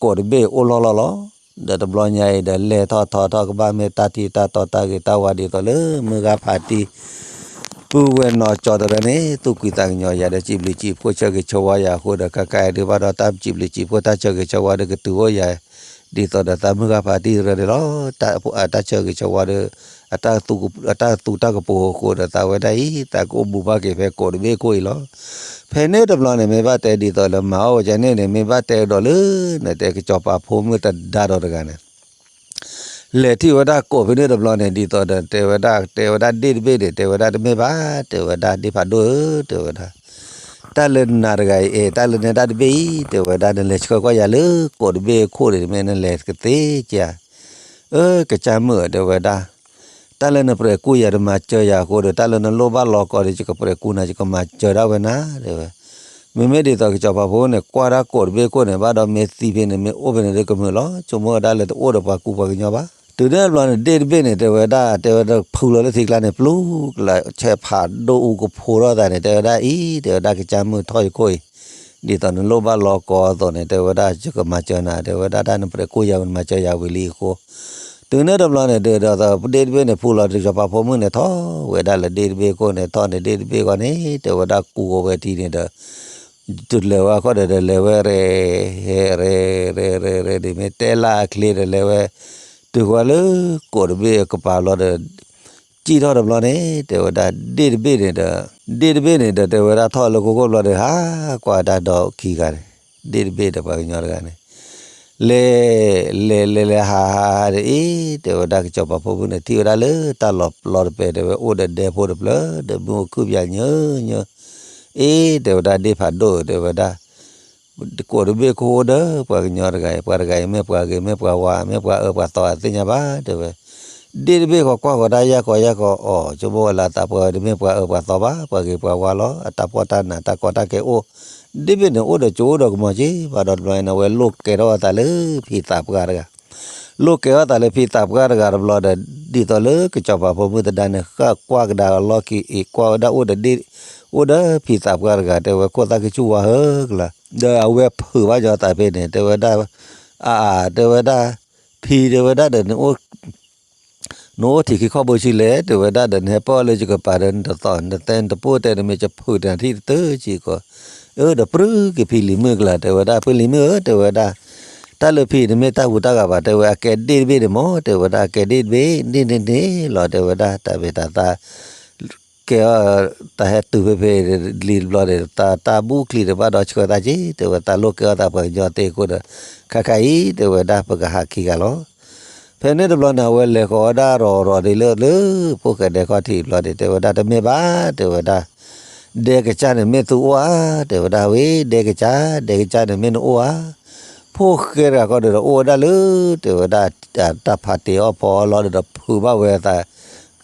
ကိးတဘ့ၣ်အိၣ်လီၢ်လီၢ်လီၤ. ဒီးတဘျီညါအံၤဒီးလဲၤထီၣ်ထီထီၣ်ကဘၣ်မ့ၢ်တၢ်ထံၣ်တၢ်တီတၢ်ဂ့ၤတၢ်ဝါဒ်သိးလၢမုၢ်ဂၤဖးတံၢ် ပုၢ်ဝဲၢ်နီၢ်ကၠီတရၢန့ၣ် သူၣ်ကွံာ်သးကညီၤယၤဒီးစံးဘျုးစံးဖှိၣ်ဆၢဂ့ၤဆၢဝါယၤအဃိဒီး ခဲခါအံၤဒုးဘၣ်ဒီးတၢ်စံးဘျုးစံးဖှိၣ်တၢ်ဆၢဂ့ၤဆၢဝါဒီးကတုၤအိၣ်ယၤ ဒ်သိးဒီးသးမုၢ်ဂၤဖးတံၢ်တရၢန့ၣ်လီၤ. တၢ်စံးဘျုးတၢ်ကပူၤအဃိဒီးသးဝဲဒၣ်အံၤ သးကအိၣ်ဘူးဘၣ်က့ၤဖဲကိးတဘ့ၣ်ခိၣ်အံၤလီၤ. ဖဲန့ၣ်တဘျီန့ၣ် မ့ၢ်ဘၣ်တဲဒ်သိးလၢမၤအီၣ်ဝဲကန့ၣ်န့ၣ် မ့ၢ်ဘၣ်တဲဒီးလၢ နတဲကစီၤပၤဖိမုၣ်တဒါဒီးတဂၤန့ၣ် လဲၤထံၣ်ဝဲဒၣ်ကိးဖဲန့ၣ်တဘျီန့ၣ် ဒ်သိးဒီးတဲဝဲဒၣ် တဲဝဲဒၣ်ဒ့ၣ်တဘ့ၣ်န့ၣ် တဲဝဲဒၣ်တမ့ၢ်ဘၣ် တဲဝဲဒၣ်ဒ့ၣ်ဖးဒိၣ်ဧၢ တဲဝဲဒၣ် တၢ်လၢနၤတဂၤအံၤ အဲ တၢ်လၢနတၢ်တဘ့ၣ်အံၤ တဲဝဲဒၣ် နလဲၤဆှၢကွၢ်ယၤလၢကိးတဘ့ၣ်အခိၣ်န့ၣ် မ့ၢ်နလဲၤကသ့ကဧါ. အၢ ကစၢ်မုၣ် တဲဝဲဒၣ် တၢ်လၢနပြဲးကူၣ်ယၤတမၤစၢၤယၤအဃိဒီး တၢ်လၢနလိၣ်ဘၣ်လီၤကီဒီး ယကပြဲးကူၣ်နၤ ယကမၤစၢၤဒၣ်ဝဲနၤ တဲဝဲ မ့မ့ၢ်ဒ်သိးကစီၤပၤဖိန့ၣ် ကွၢ်ဒၣ်ကိးတဘ့ၣ်ခိၣ်န့ၣ် ဘၣ်ဒီးမ့ၢ်သံဖဲန့ၣ် မ့ၢ်အိၣ်ဖဲန့ၣ်ဒီးကမုာ်လီၤ. ဆိကမိၣ်ဝဲဒၣ်လၢတအိၣ်ဒီးပှၤကူပှၤကညီဘၣ်. တုၤန့ၣ်တဘျီန့ၣ် ဒ့ၣ်တဘ့ၣ်န့ၣ် တဲဝဲဒၣ် တဲဝဲဒၣ်ဖုလီၤလၢထံကျါန့ၣ် ပျူၤကလး ဆဲးဖးဒိၣ်အူကဖိထီၣ်သးန့ၣ် တဲဝဲဒၣ်အံၤ တဲဝဲဒၣ်ကစၢ်မုၣ်ထီၣ်ယခိၣ်အံၤ ဒ်သိးနလိၣ်ဘၣ်လီၤကီအသိးန့ၣ် တဲဝဲဒၣ်ယကမၤစၢၤနၤ တဲဝဲဒၣ်တၢ်နပြဲးကူၣ်ယၤဝဲ နမၤစၢၤယၤဝံၤလံအဃိ တုၤန့ၣ်တဘျီန့ၣ် ဒ်သိးဒ့ၣ်တဘ့ၣ်န့ၣ် ဖုလီၤဒီးကစီၤပၤဖိမုၣ်န့ၣ် ထီၣ်ဝဲဒၣ်လၢဒ့ၣ်တဘ့ၣ်ခိၣ်န့ၣ် ထီၣ်န့ၣ်ဒ့ၣ်တဘ့ၣ်ဃီန့ၣ် တဲဝဲဒၣ်ကူဝဲထံန့ၣ်ဒီး တုၤလဲၤဝဲအခီၣ်ဒီး လဲၤဝဲရဲၣ် ရဲၣ် ရဲၣ် ရဲၣ် ရဲၣ် ဒ်မ့ၢ်တဲလၢအချ့ဒီးလဲၤဝဲ တုၤဃီလၢကိးတဘ့ၣ်အကပၤလီၤဒီး စံၣ်ထီၣ်တဘျီန့ၣ် တဲဝဲဒၣ်ဒ့ၣ်တဘ့ၣ်န့ၣ်ဒီး ဒ့ၣ်တဘ့ၣ်န့ၣ်ဒီး တဲဝဲဒၣ်ထီၣ်လၢခိခိၣ်ဘျီဒီး ဟးကွၢ်တၢ်ဒီးခံဂၤန့ၣ် ဒ့ၣ်တဘ့ၣ်ဒီးပှၤကညီတဂၤန့ၣ် လဲၤ လဲၤ လဲၤ လဲၤဟးဟးဟးဒီးအ့ၣ် တဲဝဲဒၣ်ကစီၤပၤဖိမုၣ်န့ၣ် ထံၣ်ဝဲဒၣ်လၢတၢ်လီၤပျီတပဲာ် တဲဝဲအိၣ်ဒီးဒဲဖိတဖျၢၣ် ဒီးမုၢ်အိၣ်ခုၣ်ပၠးညၢညၢ အ့ၣ် တဲဝဲဒၣ်ဒ့ၣ်ဖးဒိၣ် တဲဝဲဒၣ် ကိးတဘ့ၣ်ခိၣ်အိၣ်ဒီးပှၤကညီတဂၤအံၤ ပှၤတဂၤအံၤမ့ၢ်ပှၤဂ့ၤ မ့ၢ်ပှၤဝါ မ့ၢ်ပှၤအၢပှၤသီ အသ့ၣ်ညါဘၣ် တဲဝဲ ဒ့ၣ်တဘ့ၣ်ဃီကွၢ်ဃီတၢ်ယၢ်ဃီယၢ်ဃီအီၤ ဆိကမိၣ်ဝဲလၢအသးပှၢ်ဝဲတမ့ၢ်ပှၤအၢပှၤသီဘၣ် ပှၤဂ့ၤပှၤဝါလီၤ အတၢ်ဖှီၣ်တၢ်နး တၢ်ကီတၢ်ခဲအိၣ် ဒ့ၣ်တဘ့ၣ်န့ၣ် အိၣ်ဒီးကၠိအိၣ်ဒီးကမီၤက့ ဘၣ်ဒီးတဘျီန့ၣ် အဝဲလိၣ်ကဲထီၣ်အသးလၢဖံသးပှၢ်တဂၤ လိၣ်ကဲထီၣ်အသးလၢဖံသးပှၢ်တဂၤတဘျီဒီး ဒ်သိးလၢကစီၤပၤဖိမုၣ်သဒါန့ၣ် ဃၣ်ကွၢ်ကဒါအလီၢ်ခံအံၤ ကွၢ်ဝဲဒၣ်အိၣ်ဒီးဒ့ၣ် အိၣ်ဒီးဖံသးပှၢ်တဂၤ တဲဝဲခိၣ်သၣ်ကဆူၣ်ဝါဧၢကလၤ ဒီးအဝဲဖုးဘၣ်ညီသးဖဲန့ၣ် တဲဝဲဒၣ် အါ တဲဝဲဒၣ် ဖံ တဲဝဲဒၣ်ဒီး နအိၣ်ထံခံခီဘိဆံလဲၣ် တဲဝဲဒၣ်ဒီး နဟဲပၢၢ်လၢယကပၤဒီး နတသီၣ်နတသဲနတပိၢ်တဲ နမ့ၢ်ကဖုးတထံၣ်တတၢၢ်စ့ၢ်ကီး အၢ ဒီးပြုၢ်က့ၤဖံလံၤမုၣ်ကလၤ တဲဝဲဒၣ် ဖံလံၤမုၣ်ဧၢ တဲဝဲဒၣ် တၢ်လၢဖံတမ့ၢ်တၢ်ဟူးတၢ်ဂဲၤဘၣ် တဲဝဲ အကဲဒ့ၣ်တဘ့ၣ်န့ၣ်မ့ၢ် တဲဝဲဒၣ် အကဲဒ့ၣ်တဘ့ၣ် ဒ့ၣ်န့ၣ်န့ၣ်လီၤ တဲဝဲဒၣ် တၢ်မ့ၢ်တၢ်သး ကဲအီၤ တၢ်ဟဲတုၤဖဲဖဲလံတဘျီန့ၣ် တၢ်တၢ်ဘူၣ်ချံန့ၣ် ဘၣ်ဒီးဆှၢသးက့ တဲဝဲ သးလိၣ်ကဲအီၤသးပှၤကညီသ့အဃိဒီး ခါခါအံၤ တဲဝဲဒၣ် ပကဟးခံဂၤလီၤ ဖဲန့ၣ်တဘျီန့ၣ် အဝဲလဲၤဃီၤဝဲဒၣ်ရီၤရီၤဒ်လၢလၢ ဖိၣ်ဃဲဒဲခီၣ်ထံးတဘျီန့ၣ် တဲဝဲဒၣ် တမ့ၢ်ဘၣ် တဲဝဲဒၣ် ဒဲကစၢ်န့ၣ်မ့ၢ်သုအိၣ်ဧါ တဲဝဲဒၣ် ဝဲ ဒဲကစၢ် ဒဲကစၢ်န့ၣ်မ့ၢ်နအိၣ်ဧါ ဖိၣ်ဃဲတဂၤဃီဒီး အိၣ်ဝဲဒၣ်လၢ တဲဝဲဒၣ် တၢ်ဖးတ့ၢ်အီၣ်ဖီအီၣ်လီၤဒီး ဖုးဘၣ်ဝဲအသး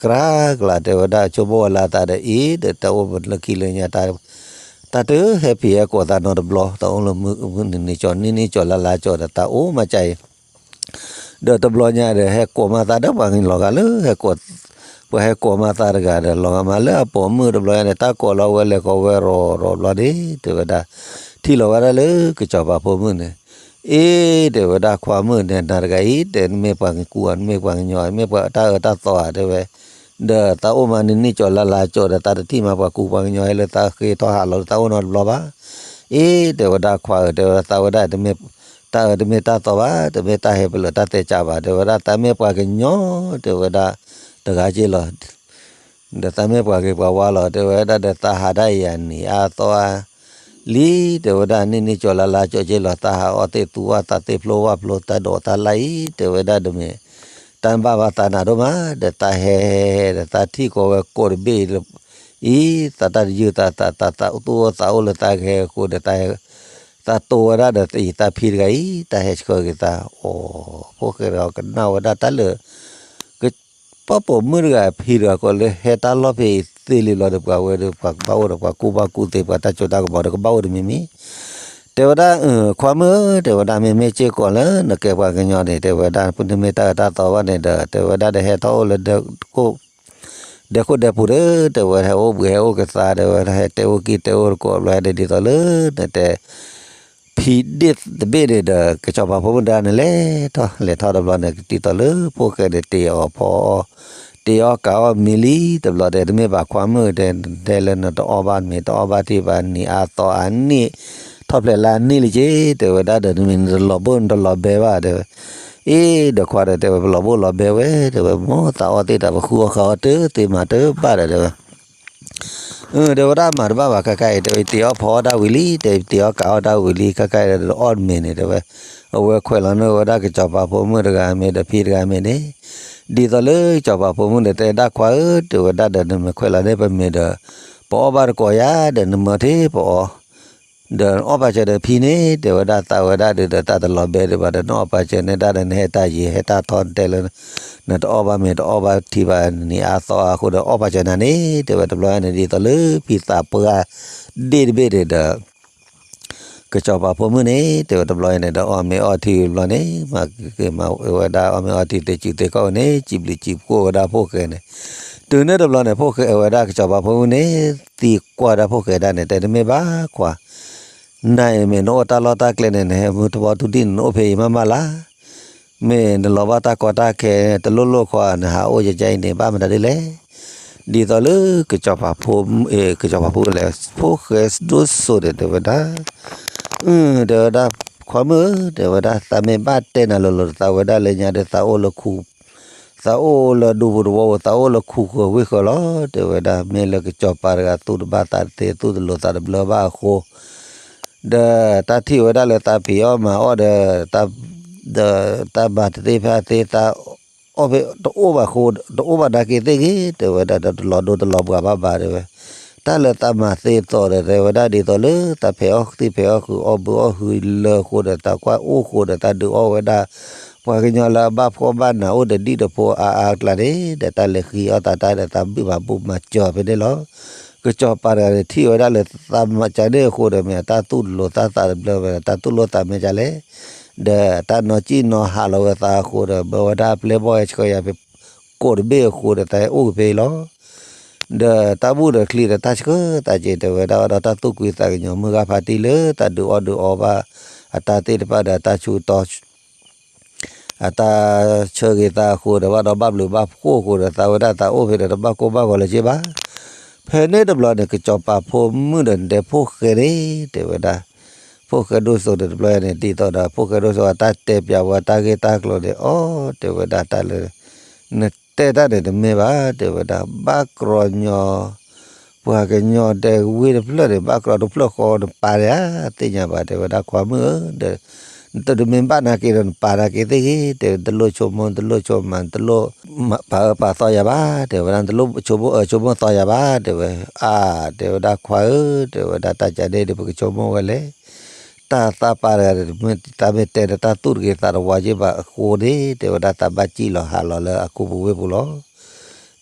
တၢ်ကရၢကရိ တဲဝဲဒၣ် ဆိကမိၣ်ဝဲလၢအသးဒီးအံၤ ဒီးတၢ်အိၣ်လၢခံလၢညါ တၢ်တဟဲဖံးဟဲကိးသးနီတဘျီ, တၢ်အိၣ်လၢမုၢ်နံၤနံၤကၠီ နံၣ်နံၤကၠီ လါလါကၠီဒီး တၢ်အိၣ်မးကၢ်အံၤ ဒီးတဘျီညါဒီး ဟဲကိးမးသးဒီးပှၤကညီလီၤဂာ်လၢ ဟဲကိး, ပှၤဟဲကိးမးသးတဂၤဒီး လီၤဂာ်မးလၢအပိာ်မုၣ်တဘျီညါန့ၣ် တၢ်ကိးလီၤဝဲလဲၤကိးဝဲရီၤရီၤဘျီဒ့ တဲဝဲဒၣ်, ထံၣ်လီၤဝဲဒၣ်လၢကစီၤပၤဖိမုၣ်န့ၣ်, အ့ တဲဝဲဒၣ် ခွါမုၣ်န့ၣ် နၤတဂၤအံၤ တဲ နမ့ၢ်ပှၤကကူ နမ့ၢ်ပှၤကညီ နမ့ၢ်ပှၤတၢ်အၢတၢ်သီဧါ တဲဝဲ, ဒီးသးအိၣ်မးနံၤနံၤကၠီ လါလါကၠီဒီး သးတထံၣ်မးပှၤကူပှၤကညီဟဲလၢသးဃ့ထီၣ်ဟးလီၤလၢသးအိၣ်နီတဘျီဘၣ်. အ့ တဲဝဲဒၣ် ခွါဧၢ တဲဝဲဒၣ် သးဝဲဒၣ် တၢ်အၢတမ့ၢ်တၢ်သီဘၣ်, တမ့ၢ်တၢ်ဟဲပလၢာ်တၢ်သဲးကၢဘၣ် တဲဝဲဒၣ်, သးမ့ၢ်ပှၤကညီ တဲဝဲဒၣ် တဂၤက့လီၤ ဒီးသးမ့ၢ်ပှၤဂ့ၤပှၤဝါလီၤ တဲဝဲဒၣ်, ဒီးသးဟးဒၣ်အံၤအနံၤအါသီအါလံ, တဲဝဲဒၣ် နံၤနံၤကၠီ လါလါကၠီက့လီၤ, သးဟးအီၣ်သ့ၣ်သူအီၣ်သးသ့ၣ် ဖျိဝၣ်ဖျိတၢ်ဒိးတၢ်လၢ်အံၤ တဲဝဲဒၣ် တမ့ၢ် တၢ်ဘၣ်ဘၣ်သးနးဒိၣ်မး, ဒီးသးဟဲ ဒီးသးထံၣ်ကီးဝဲကိးတဘ့ၣ်အံၤ သးတၢ်တယုၢ်သးသး သးသူၣ်အိၣ်သးအိၣ်လၢသးဂဲၤအဃိဒီး သးတိဝဲဒၣ်ဒီးအံၤ သးဖံတဂၤအံၤ တၢ်ဟဲဆှၢက့ၤသးအီၤ, ဖိၣ်ဃဲတဂၤကနၣ်ဝဲဒၣ်တၢ်လၢ ပှၤပိာ်မုၣ်တဂၤအဖံတဂၤကီးလၢဟဲတၢ်လီၢ်ဖဲအံၤသ့လံလီၤဒီး ပှၤဝဲဒီးပှၤကဘၣ်အိၣ်ဒီး ပှၤကူပှၤကူသ့ပှၤတၢ်စိတၢ်ကမီၤဒီးကဘၣ်အိၣ်တမံၤမံၤ, တဲဝဲဒၣ်, ခွါမုၣ်ဧၢ တဲဝဲဒၣ် မ့မ့ၢ်စ့ၢ်ကီးလၢနကဲပှၤကညီန့ၣ် တဲဝဲဒၣ် နမ့ၢ်တၢ်အၢတၢ်သီဘၣ်န့ၣ်ဒီး တဲဝဲဒၣ် ဒီးဟဲထီၣ်အိၣ်လၢ ဒဲခိၣ်ဒဲပူၤဒီး တဲဝဲ ဟဲအိၣ်ဘှံးဟဲအိၣ်ကသါ တဲဝဲ ဟဲတဲအိၣ်ကံၢ်တဲအိၣ်တကိးဘျီဒီး ဒ်သိးလၢ နတဲ ဖံဒ့ၣ်တဘ့ၣ်န့ၣ်ဒီး ကစီၤပၤဖိမုၣ်ဒါန့ၣ် လဲၤထီၣ်လဲၤထီၣ်တဘျီန့ၣ် ဒ်သိးလၢဖိၣ်ဃဲန့ၣ် တ့အီၣ်ဖီအီၣ် တ့အီၣ်ကးအီၣ်မံလံတဘျီဒီး တမ့ၢ်ဘၣ်ခွါမုၣ်တဲ တဲလၢနတအီၣ်ဘၣ်မ့ၤ တအီၣ်ဘၣ်ထံၣ်ဘၣ်နံၤအါသီအါန့ၣ် ထီၣ်ဖျဲးလါန့ၣ်လံက့ တဲဝဲဒၣ်ဒီး နမ့ၢ်နတလီၤဘိၣ်နတလီၤဘဲဘၣ်တဲဝဲ, အ့ ဒီးခွါဒီးတဲဝဲ ပလီၤဘိၣ်လီၤဘဲဝဲ တဲဝဲ မ်သးအီၣ်သ့ၣ်တၢ်ပဃုအီၣ်ဃာ်အီၣ်တသ့မၤတဘၣ်ဒီးတဲဝဲ တဲဝဲဒၣ်မၤတဘၣ်ဘၣ် ခဲခါအံၤ တဲဝဲ တ့အီၣ်ဖီအီၣ်တၢ်ဝံၤလံ တဲ တ့အီၣ်ကးအီၣ်တၢ်ဝံၤလံ ခဲခါအံၤဒီးအီၣ်မ့ၤန့ၣ် တဲဝဲ အဝဲခွဲးလီၤန့ၢ်ဝဲဒၣ်ကစီၤပၤဖိမုၣ်တဂၤမ့ၤဒီးဖံတဂၤမ့ၤန့ၣ် ဒ်သိးလၢကစီၤပၤဖိမုၣ်န့ၣ် တဲဒၣ်ခွါဧၢ တဲဝဲဒၣ်ဒီး နမ့ၢ်ခွဲးလီၤန့ၢ်ပမ့ၤဒီး ပအီၣ်ဘၣ်တကိးယၤဒီး နမၢထံပအီၣ် ဒီးအီၣ်ပာ်စၢၤဒီးဖံန့ၣ် တဲဝဲဒၣ်သးဝဲဒၣ်ဒီး တၢ်တလီၤဘဲဒံးဘၣ်ဒီး နအီၣ်ပာ်စၢၤန့ၢ်တၢ်ဒီး နဟဲတၢ်ယံၤ ဟဲတၢ်ထီၣ်တဲလၢ နတအီၣ်ဘၣ်မ့ၤတအီၣ်ဘၣ်ထံဘၣ်နံၤအါသီအါအဃိဒီး အီၣ်ပာ်စၢၤနၤန့ၣ် တဲဝဲတဘျီန့ၣ် ဒ်သိးလၢဖံသးပှၢ်ဒ့ၣ်တဘ့ၣ်န့ၣ်ဒီး ကစီၤပၤဖိမုၣ်န့ၣ် တဲဝဲတဘျီန့ၣ်ဒီး အီၣ်မ့ၤအီထံတဘျီန့ၣ် မၤက့ၤမၤဝဲဒၣ် အီၣ်မ့ၤအီထံသ့စုသ့ကီၢ်ဝဲန့ၣ် စံးဘျုးစံးဖှိၣ်ဝဲဒၣ်ဖိၣ်ဃဲန့ၣ် တုၤန့ၣ်တဘျီန့ၣ် ဖိၣ်ဃဲဝဲဒၣ်ကစီၤပၤဖိမုၣ်န့ၣ် သံကွၢ်ဒၣ်ဖိၣ်ဃဲဒၣ်န့ၣ် တဲတမ့ၢ်ဘၣ်ခွါ နၤအံၤမ့ၢ်နအိၣ်တၢ်လီၢ်တၢ်ကျဲန့ၣ် နဟဲမုၢ်ထဘီထူၣ်ဒံၣ်န့ၣ် နအိၣ်ဖဲအံၤမးမးလၢ် မ့ၢ်နလီၤဘၣ်တၢ်ကီတၢ်ခဲ တလိၣ်လိၣ်ခွါ နဟးအိၣ်ယကဲအံၤန့ၣ် ဘၣ်မတၤဒ်လဲၣ် ဒ်သိးလၢကစီၤပၤဖိ ကစီၤပၤဖိလဲၣ် ဖိၣ်ဃဲဒိၣ်စိန့ၣ် တဲဝဲဒၣ် တဲဝဲဒၣ် ခွါမုၣ်ဧၢ တဲဝဲဒၣ် သးမ့ၢ်ဘၣ်တဲနၤလိၤလိၤ သးဝဲဒၣ်လၢညါဒီး သးအိၣ်လၢခူ သးအိၣ်လၢဒူပူၤသဝီပူၤ သးအိၣ်လၢခူဃၢၤဝ့ၢ်ဃၢၤလီၤ တဲဝဲဒၣ် မ့ၢ်လၢကစီၤပၤတဂၤသူၣ်တဘၣ်သးတသ့ သူၣ်တလိၤသးတဘျၢဘၣ်အဃိ ဒီးတၢ်ထံၣ်ဝဲဒၣ်လၢသးဖံးအီၣ်မၤအီၣ်ဒီး ဒီးတၢ်မၤတသ့ဖဲအသ့ သးအီၣ်ဖဲတအိၣ်ဘၣ်အဃိ တအိၣ်ဘၣ်နာ်က့သ့ၣ်ဂ့ၤ တဲဝဲဒၣ် တလီၤဒိတလီၤပှၢ်ဘၣ်ဘၣ်တဲဝဲ တၢ်လၢသးမၤသ့သိးဒီး တဲဝဲဒၣ်ဒ်သိးလၢ သးဖဲးအီၣ်သံၣ်ဖဲးအီၣ်ဃုာ် အီၣ်ဘုအီၣ်ဟုာ်လၢအဃိဒီး သးကွၢ်အိၣ်ဃိဒီး သးဒုးအီၣ်ဝဲဒၣ် ပှၤကညီလၢအဘၣ်ဖှီၣ်ဘၣ်နးအိၣ်ဒီးဒံၣ်တဖိအါအါအကျါန့ၣ် ဒီးတၢ်လဲၤဃံအီၣ်သးတၢ်ဒီး သးဘုၣ်မၤဘူၣ်မၤစၢၤဖဲန့ၣ်လီၤ. ကစီၤပၤတဂၤန့ၣ်ထံၣ်ဝဲဒၣ်လၢသးမၤကန့ၣ်အဃိဒီး မ့ၢ်အတၢ်သူၣ်တလိၤသးသးတဘျၢဝဲ တၢ်သူၣ်လိၣ်သးမဲာ်ကလဲၣ် ဒီးတၢ်နီၢ်ကံၣ်နီၢ်ဟးလီၤဝဲသးအဃိဒီး ဘၢဝဲဒၣ်အပျဲၢ်ဘီၣ်ဟဲဆှၢယၤဖဲ ကိးတဘ့ၣ်အဃိဒီး သးဟဲအိၣ်က့ၤဖဲအံၤလီၤ. ဒီးတၢ်ဘူၣ်ဒီးချံဒီးတၢ်ဆှၢသးက့ၤ တဲဝဲဒၣ်ဒီး တၢ်သူၣ်ကွံသးကညီၤမုၢ်ဂၢ်ဖါတံၢ်လၢတၢ်ဒုးအီၣ်ဒုးအီဘၣ် အတၢ်သ့ၣ်တဖၣ်ဒီး တၢ်ဆူးတီ အတၢ်ဆၢဂ့ၤသးအဃိဒီး ဘၣ်ဒီးဘၣ်ဘျုးဘၣ်ဖှိၣ်အဃိဒီး သးဝဲဒၣ်သးအိၣ်ဖဲဒီး တဘၣ်ကိၢ်ဘၣ်ဂီၤလၢၤက့ဘၣ်. ဖဲန့ၣ်တဘျီန့ၣ် ကစီၤပၤဖိမုၣ်ဒီးနတဲဖိၣ်ဃဲန့ၣ် တဲဝဲဒၣ် ဖိၣ်ဃဲဒိၣ်စိန့ၣ်တဘျီန့ၣ် ဒ်သိးဒီး ဖိၣ်ဃဲဒိၣ်စိအတၢ်တဲပျးဝဲတၢ်ဂ့ၢ်တၢ်ကျိၤန့ၣ် အိ တဲဝဲဒၣ်တၢ်လၢ နတဲတၢ်န့ၣ်တမ့ၢ်ဘၣ် တဲဝဲဒၣ် ဘၣ်ကြီညီ ပှၤကညီတဲဝ့ၢ်တဖျၢၣ်န့ၣ် ဘၣ်ကြီတဖျၢၣ်ဃီနပာ်န့ၣ်ဧါ သ့ၣ်ညါဘၣ် တဲဝဲဒၣ် ခွါမုၣ်ဧၢ ဒီး တမ့ၢ်ဘၣ်နာ်က့ဒီး နပာ်နာ်က့သ့ၣ်ဂ့ၤ တဲ တလိၣ်ဆိကမိၣ် တလိၣ်ဆိကမး တလိၣ်ပာ်အၢပာ်သီယၤဘၣ် တဲဝဲဒၣ် တလိၣ်ဆိကမိၣ်အၢဆိကမိၣ်သီယၤဘၣ် တဲဝဲ အါ တဲဝဲဒၣ် ခွါဧၢ တဲဝဲဒၣ် တၢ်ကန့ၣ်ဒီး ပကဆိကမိၣ်ဝဲလဲၣ် တၢ်သးပာ်တဂၤဒီး တမ့ၢ်တၢ်မ့ၢ်တဲဒီး တၢ်သူၣ်တဂ့ၤသးတဝါက့ဘၣ်အဃိန့ၣ် တဲဝဲဒၣ် သးဘၣ်စံၣ်လီၤဟးလီၤလၢအကူပူၤဝ့ၢ်ပူၤလီၤ.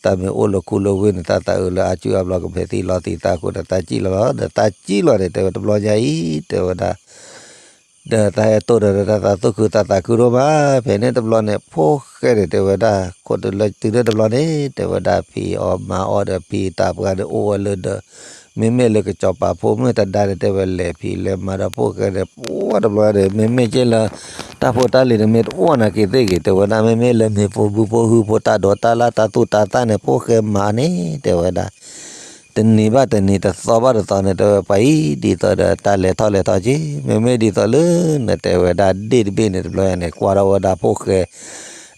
တၢ်မ့ၢ်အိၣ်လၢခူလၢဝ့ၢ်န့ၣ် တၢ်သးအုးလၢအါစုအါဘျီကဖဲးသံလီၤသံးသးအဃိဒီး တၢ်စံၣ်လီၤလီၤ ဒီးတၢ်စံၣ်လီၤန့ၣ် တဲဝဲတဘျီညါအံၤ တဲဝဲဒၣ် ဒီးတၢ်ဟဲတိၢ်ဒီး တၢ်သးသူၣ်ခုသးသးခုဒိၣ်မး ဖဲန့ၣ်တဘျီန့ၣ် ဖိၣ်ဃဲန့ၣ် တဲဝဲဒၣ် ခိၣ်တုၤလၢတုၤန့ၣ်တဘျီန့ၣ် တဲဝဲဒၣ်ဖံးအီၣ်မၤအီၣ်ဒီးဖံးသးပှၢ်န့ၣ်အိၣ်ဝဲလၢဒီး မ့မ့ၢ်လၢကစီၤပၤဖိမုၣ်တဒါန့ၣ် တဲဝဲလဲၤဖံးလဲၤမၤဒီးဖိၣ်ဃဲန့ၣ် ပှၢ်တဘျီန့ၣ် မ့မ့ၢ်က့လၢ တၢ်ဖိတၢ်လံၤန့ၣ်မ့ၢ်တအိၣ်နာ်က့သ့ၣ်ဂ့ၤ တဲဝဲဒၣ် မ့မ့ၢ်လၢမ့ၢ်ဖိဘုဖိဟုဖိ တၢ်ဒိးတၢ်လၢ်တၢ်သူၣ်တၢ်သၣ်န့ၣ် ဖိၣ်ဃဲမၤန့ၣ် တဲဝဲဒၣ် တနံၤဘၣ်တနံၤ တသီဘၣ်တသီန့ၣ် တဲဝဲပှၤအံၤ ဒ်သိးဒီးတၢ်လဲၤထီၣ်လဲၤထီက့ မ့မ့ၢ်ဒ်သိးလၢ နတဲဝဲဒၣ်ဒ့ၣ်တဘ့ၣ်န့ၣ် တဘျီန့ၣ် ကွၢ်ထီၣ်ဝဲဒၣ်ဖိၣ်ဃဲ